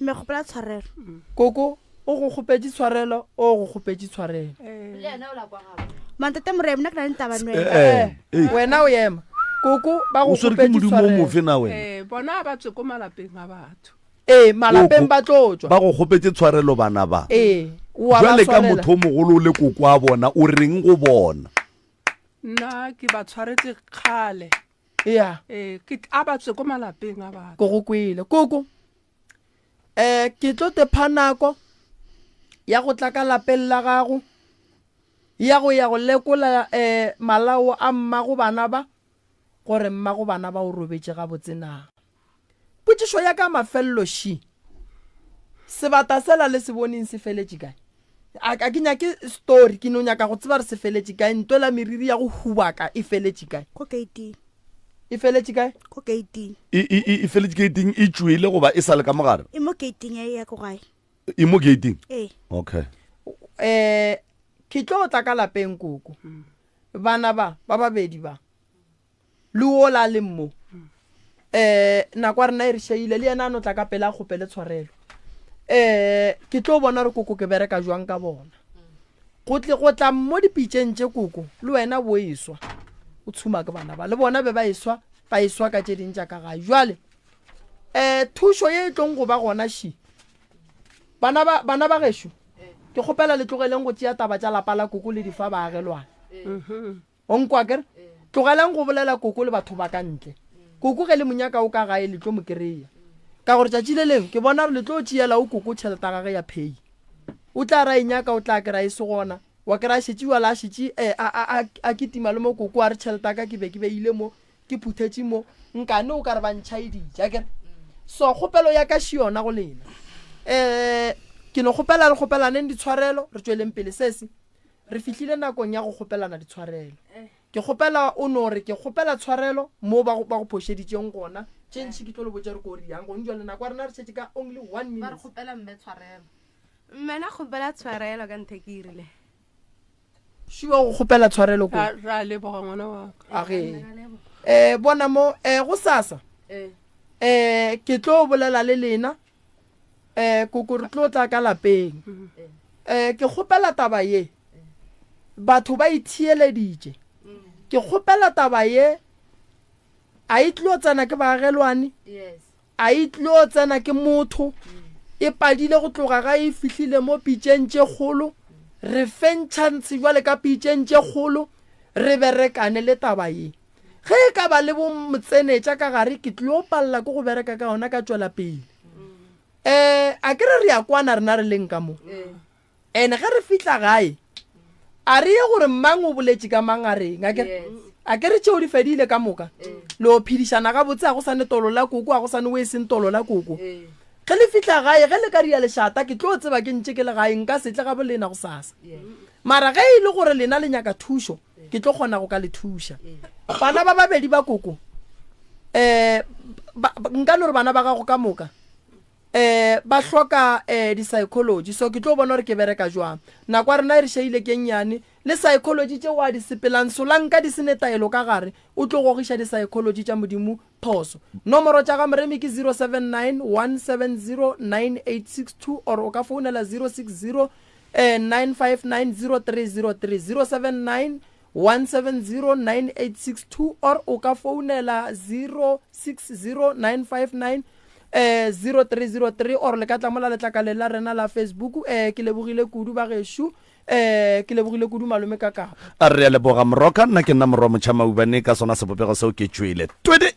Mme kgopela tshwarelo. Koko, o go kgopetše tshwarelo, o go kgopetše tshwarelo. Le yena o la kwa gabo. Mantate Moremi, nna ke na le taba nwena. Eh, eh. Wena o ema. Koko, ba go O swere ke kgopetše modimo o tshwarelo. mofe na wena? Eh, bona ba tswe ko malapeng a batho. Ee, malapeng ba tlo tšwa. Ba go kgopetše tshwarelo bana ba. Ee, o a ba Jwale ka swarela. motho o mogolo o le koko wa bona, o reng go bona? Nna ke ba tshwaretse kgale. Ea. Ee, ke a ba tswe ko malapeng a batho. Ke go kwele. Koko, eh, ke tlo te pha nako ya go tla ka lapeng la gago, ya go ya go lekola eh, malao a mmago bana ba, gore mmago bana ba o robetše gabotse na. Potšišo ya ka mafelelo ši, Sebata sela le se boneng se feletše kae? A, a ke nyake story, ke no nyaka go tseba re se feletše kae, ntwela meriri ya go hubaka e feletše kae? Ko gate-ing. E feletše kae? Ko gate-ing. E, e, e, e feletše gate-ing, e tšwele goba e sa le ka mogare? E mo gate-ing ya ya ko gae. E mo gate-ing? Ee. Okay. Eh, ke tlo tla ka lapeng koko. Bana ba, ba babedi ba, le wola a leng mo um nako ya rena e re šaile le yena a no tla ka pele a kgopele tshwarelo um ke tlo bona re koko ke bereka jwang ka bona go tle go tla mo dipitšeng tše koko le wena bo eswa o tshuma ke bana ba le bona be ba eswa ba eswa ka tše ding tša ka gae jwale um thušo ye e tlong go ba gona ši bana ba bana ba gešo ke kgopela le tlogeleng go tšea taba tša lapa la koko le di fa baagelwane O nkwa akere? Tlogelang go bolela koko le batho ba ka ntle. Koko ge le mo nyaka o ka gae le tlo mo kereya. Ka gore tšatši le lengwe ke bona gore le tlo tšeela o koko tšhelete ya gage ya pay. O tla re a e nyaka o tla kry-a e se gona. Wa kry-a šetše jwale a šetše eh, a, a, a, a kitima le mo koko a re tšhelete ya ka ke be ke beile mo, ke phuthetše mo, nkane o ka re ba ntšhaeditše akere. So kgopelo ya ka še yona go lena. Eh, ke no kgopela re kgopelaneng ditshwarelo re tšweleng pele sesi. Re fihlile nakong ya go kgopelana ditshwarelo. Ke kgopela o no re ke kgopela tshwarelo mo ba go, ba go phošeditšeng gona. Tše ntši ke tlo le botša re ko riang gong jwale. Nako ya rena re šetše ka only one Ba re minute. kgopela mme tshwarelo. Mme na kgopela tshwarelo ka ntho e ke e rileng. Šuba go kgopela tshwarelo ko. Ra, ra leboga ngwana wa ka. A ge. Eh, bona mo, eh, gosasa. Eh, ke tlo bolela le lena. um koko re tlo tla ka lapeng um ke kgopela taba ye batho ba itheeleditše ke kgopela taba ye a e tlo tsena ke baagelwane a e tlo tsena ke motho e padile go tloga ga e fihlile mo pitšeng tše kgolo re feng chance jwale ka pitšeng tše kgolo re berekane le taba ye Ge e ka ba le bomotsenetša ka gare, ke tlilo palela ke go bereka ka yona ka tšwela pele. Um a ke re re ya kwana rena re leng ka mo. And ge re fihla gae, A re ye gore mang o boletše ka mang a reng, a kere? A kere tšeo di fedile ka moka? Le o phedišana gabotse, a go sa ne tolo la koko, a go sa ne o e seng tolo la koko. Ge le fihla gae, ge le ka ria lešata, ke tlo tseba ke ntše ke le gae, nka se tle gabo lena gosasa. Mara ge e le gore lena le nyaka thušo, ke tlo kgona go ka le thuša. Bana ba babedi ba koko, um nka no re bana ba gago ka moka, um ba hloka um di-psychology so ke tlo bona gore ke bereka jwang nako ya rena e re šaile ke nnyane le psychology tše wa di sepelang solanka di sene taelo ka gare o tlo gogiša di-psychology tša modimo phoso nomoro tša ga moremi ke 079 170 9862 or o ka founela 060 eh, 959 0303 079 170 9862 or o ka founela 060 959 eh 0303 or le ka tla mola letlakaleng la rena la Facebook eh ke lebogile kudu ba gešo eh ke lebogile kudu malome ka kapa A re a leboga moroka nna ke nna morwa motšha maubane ka sona sebopego seo ke tšwele twede.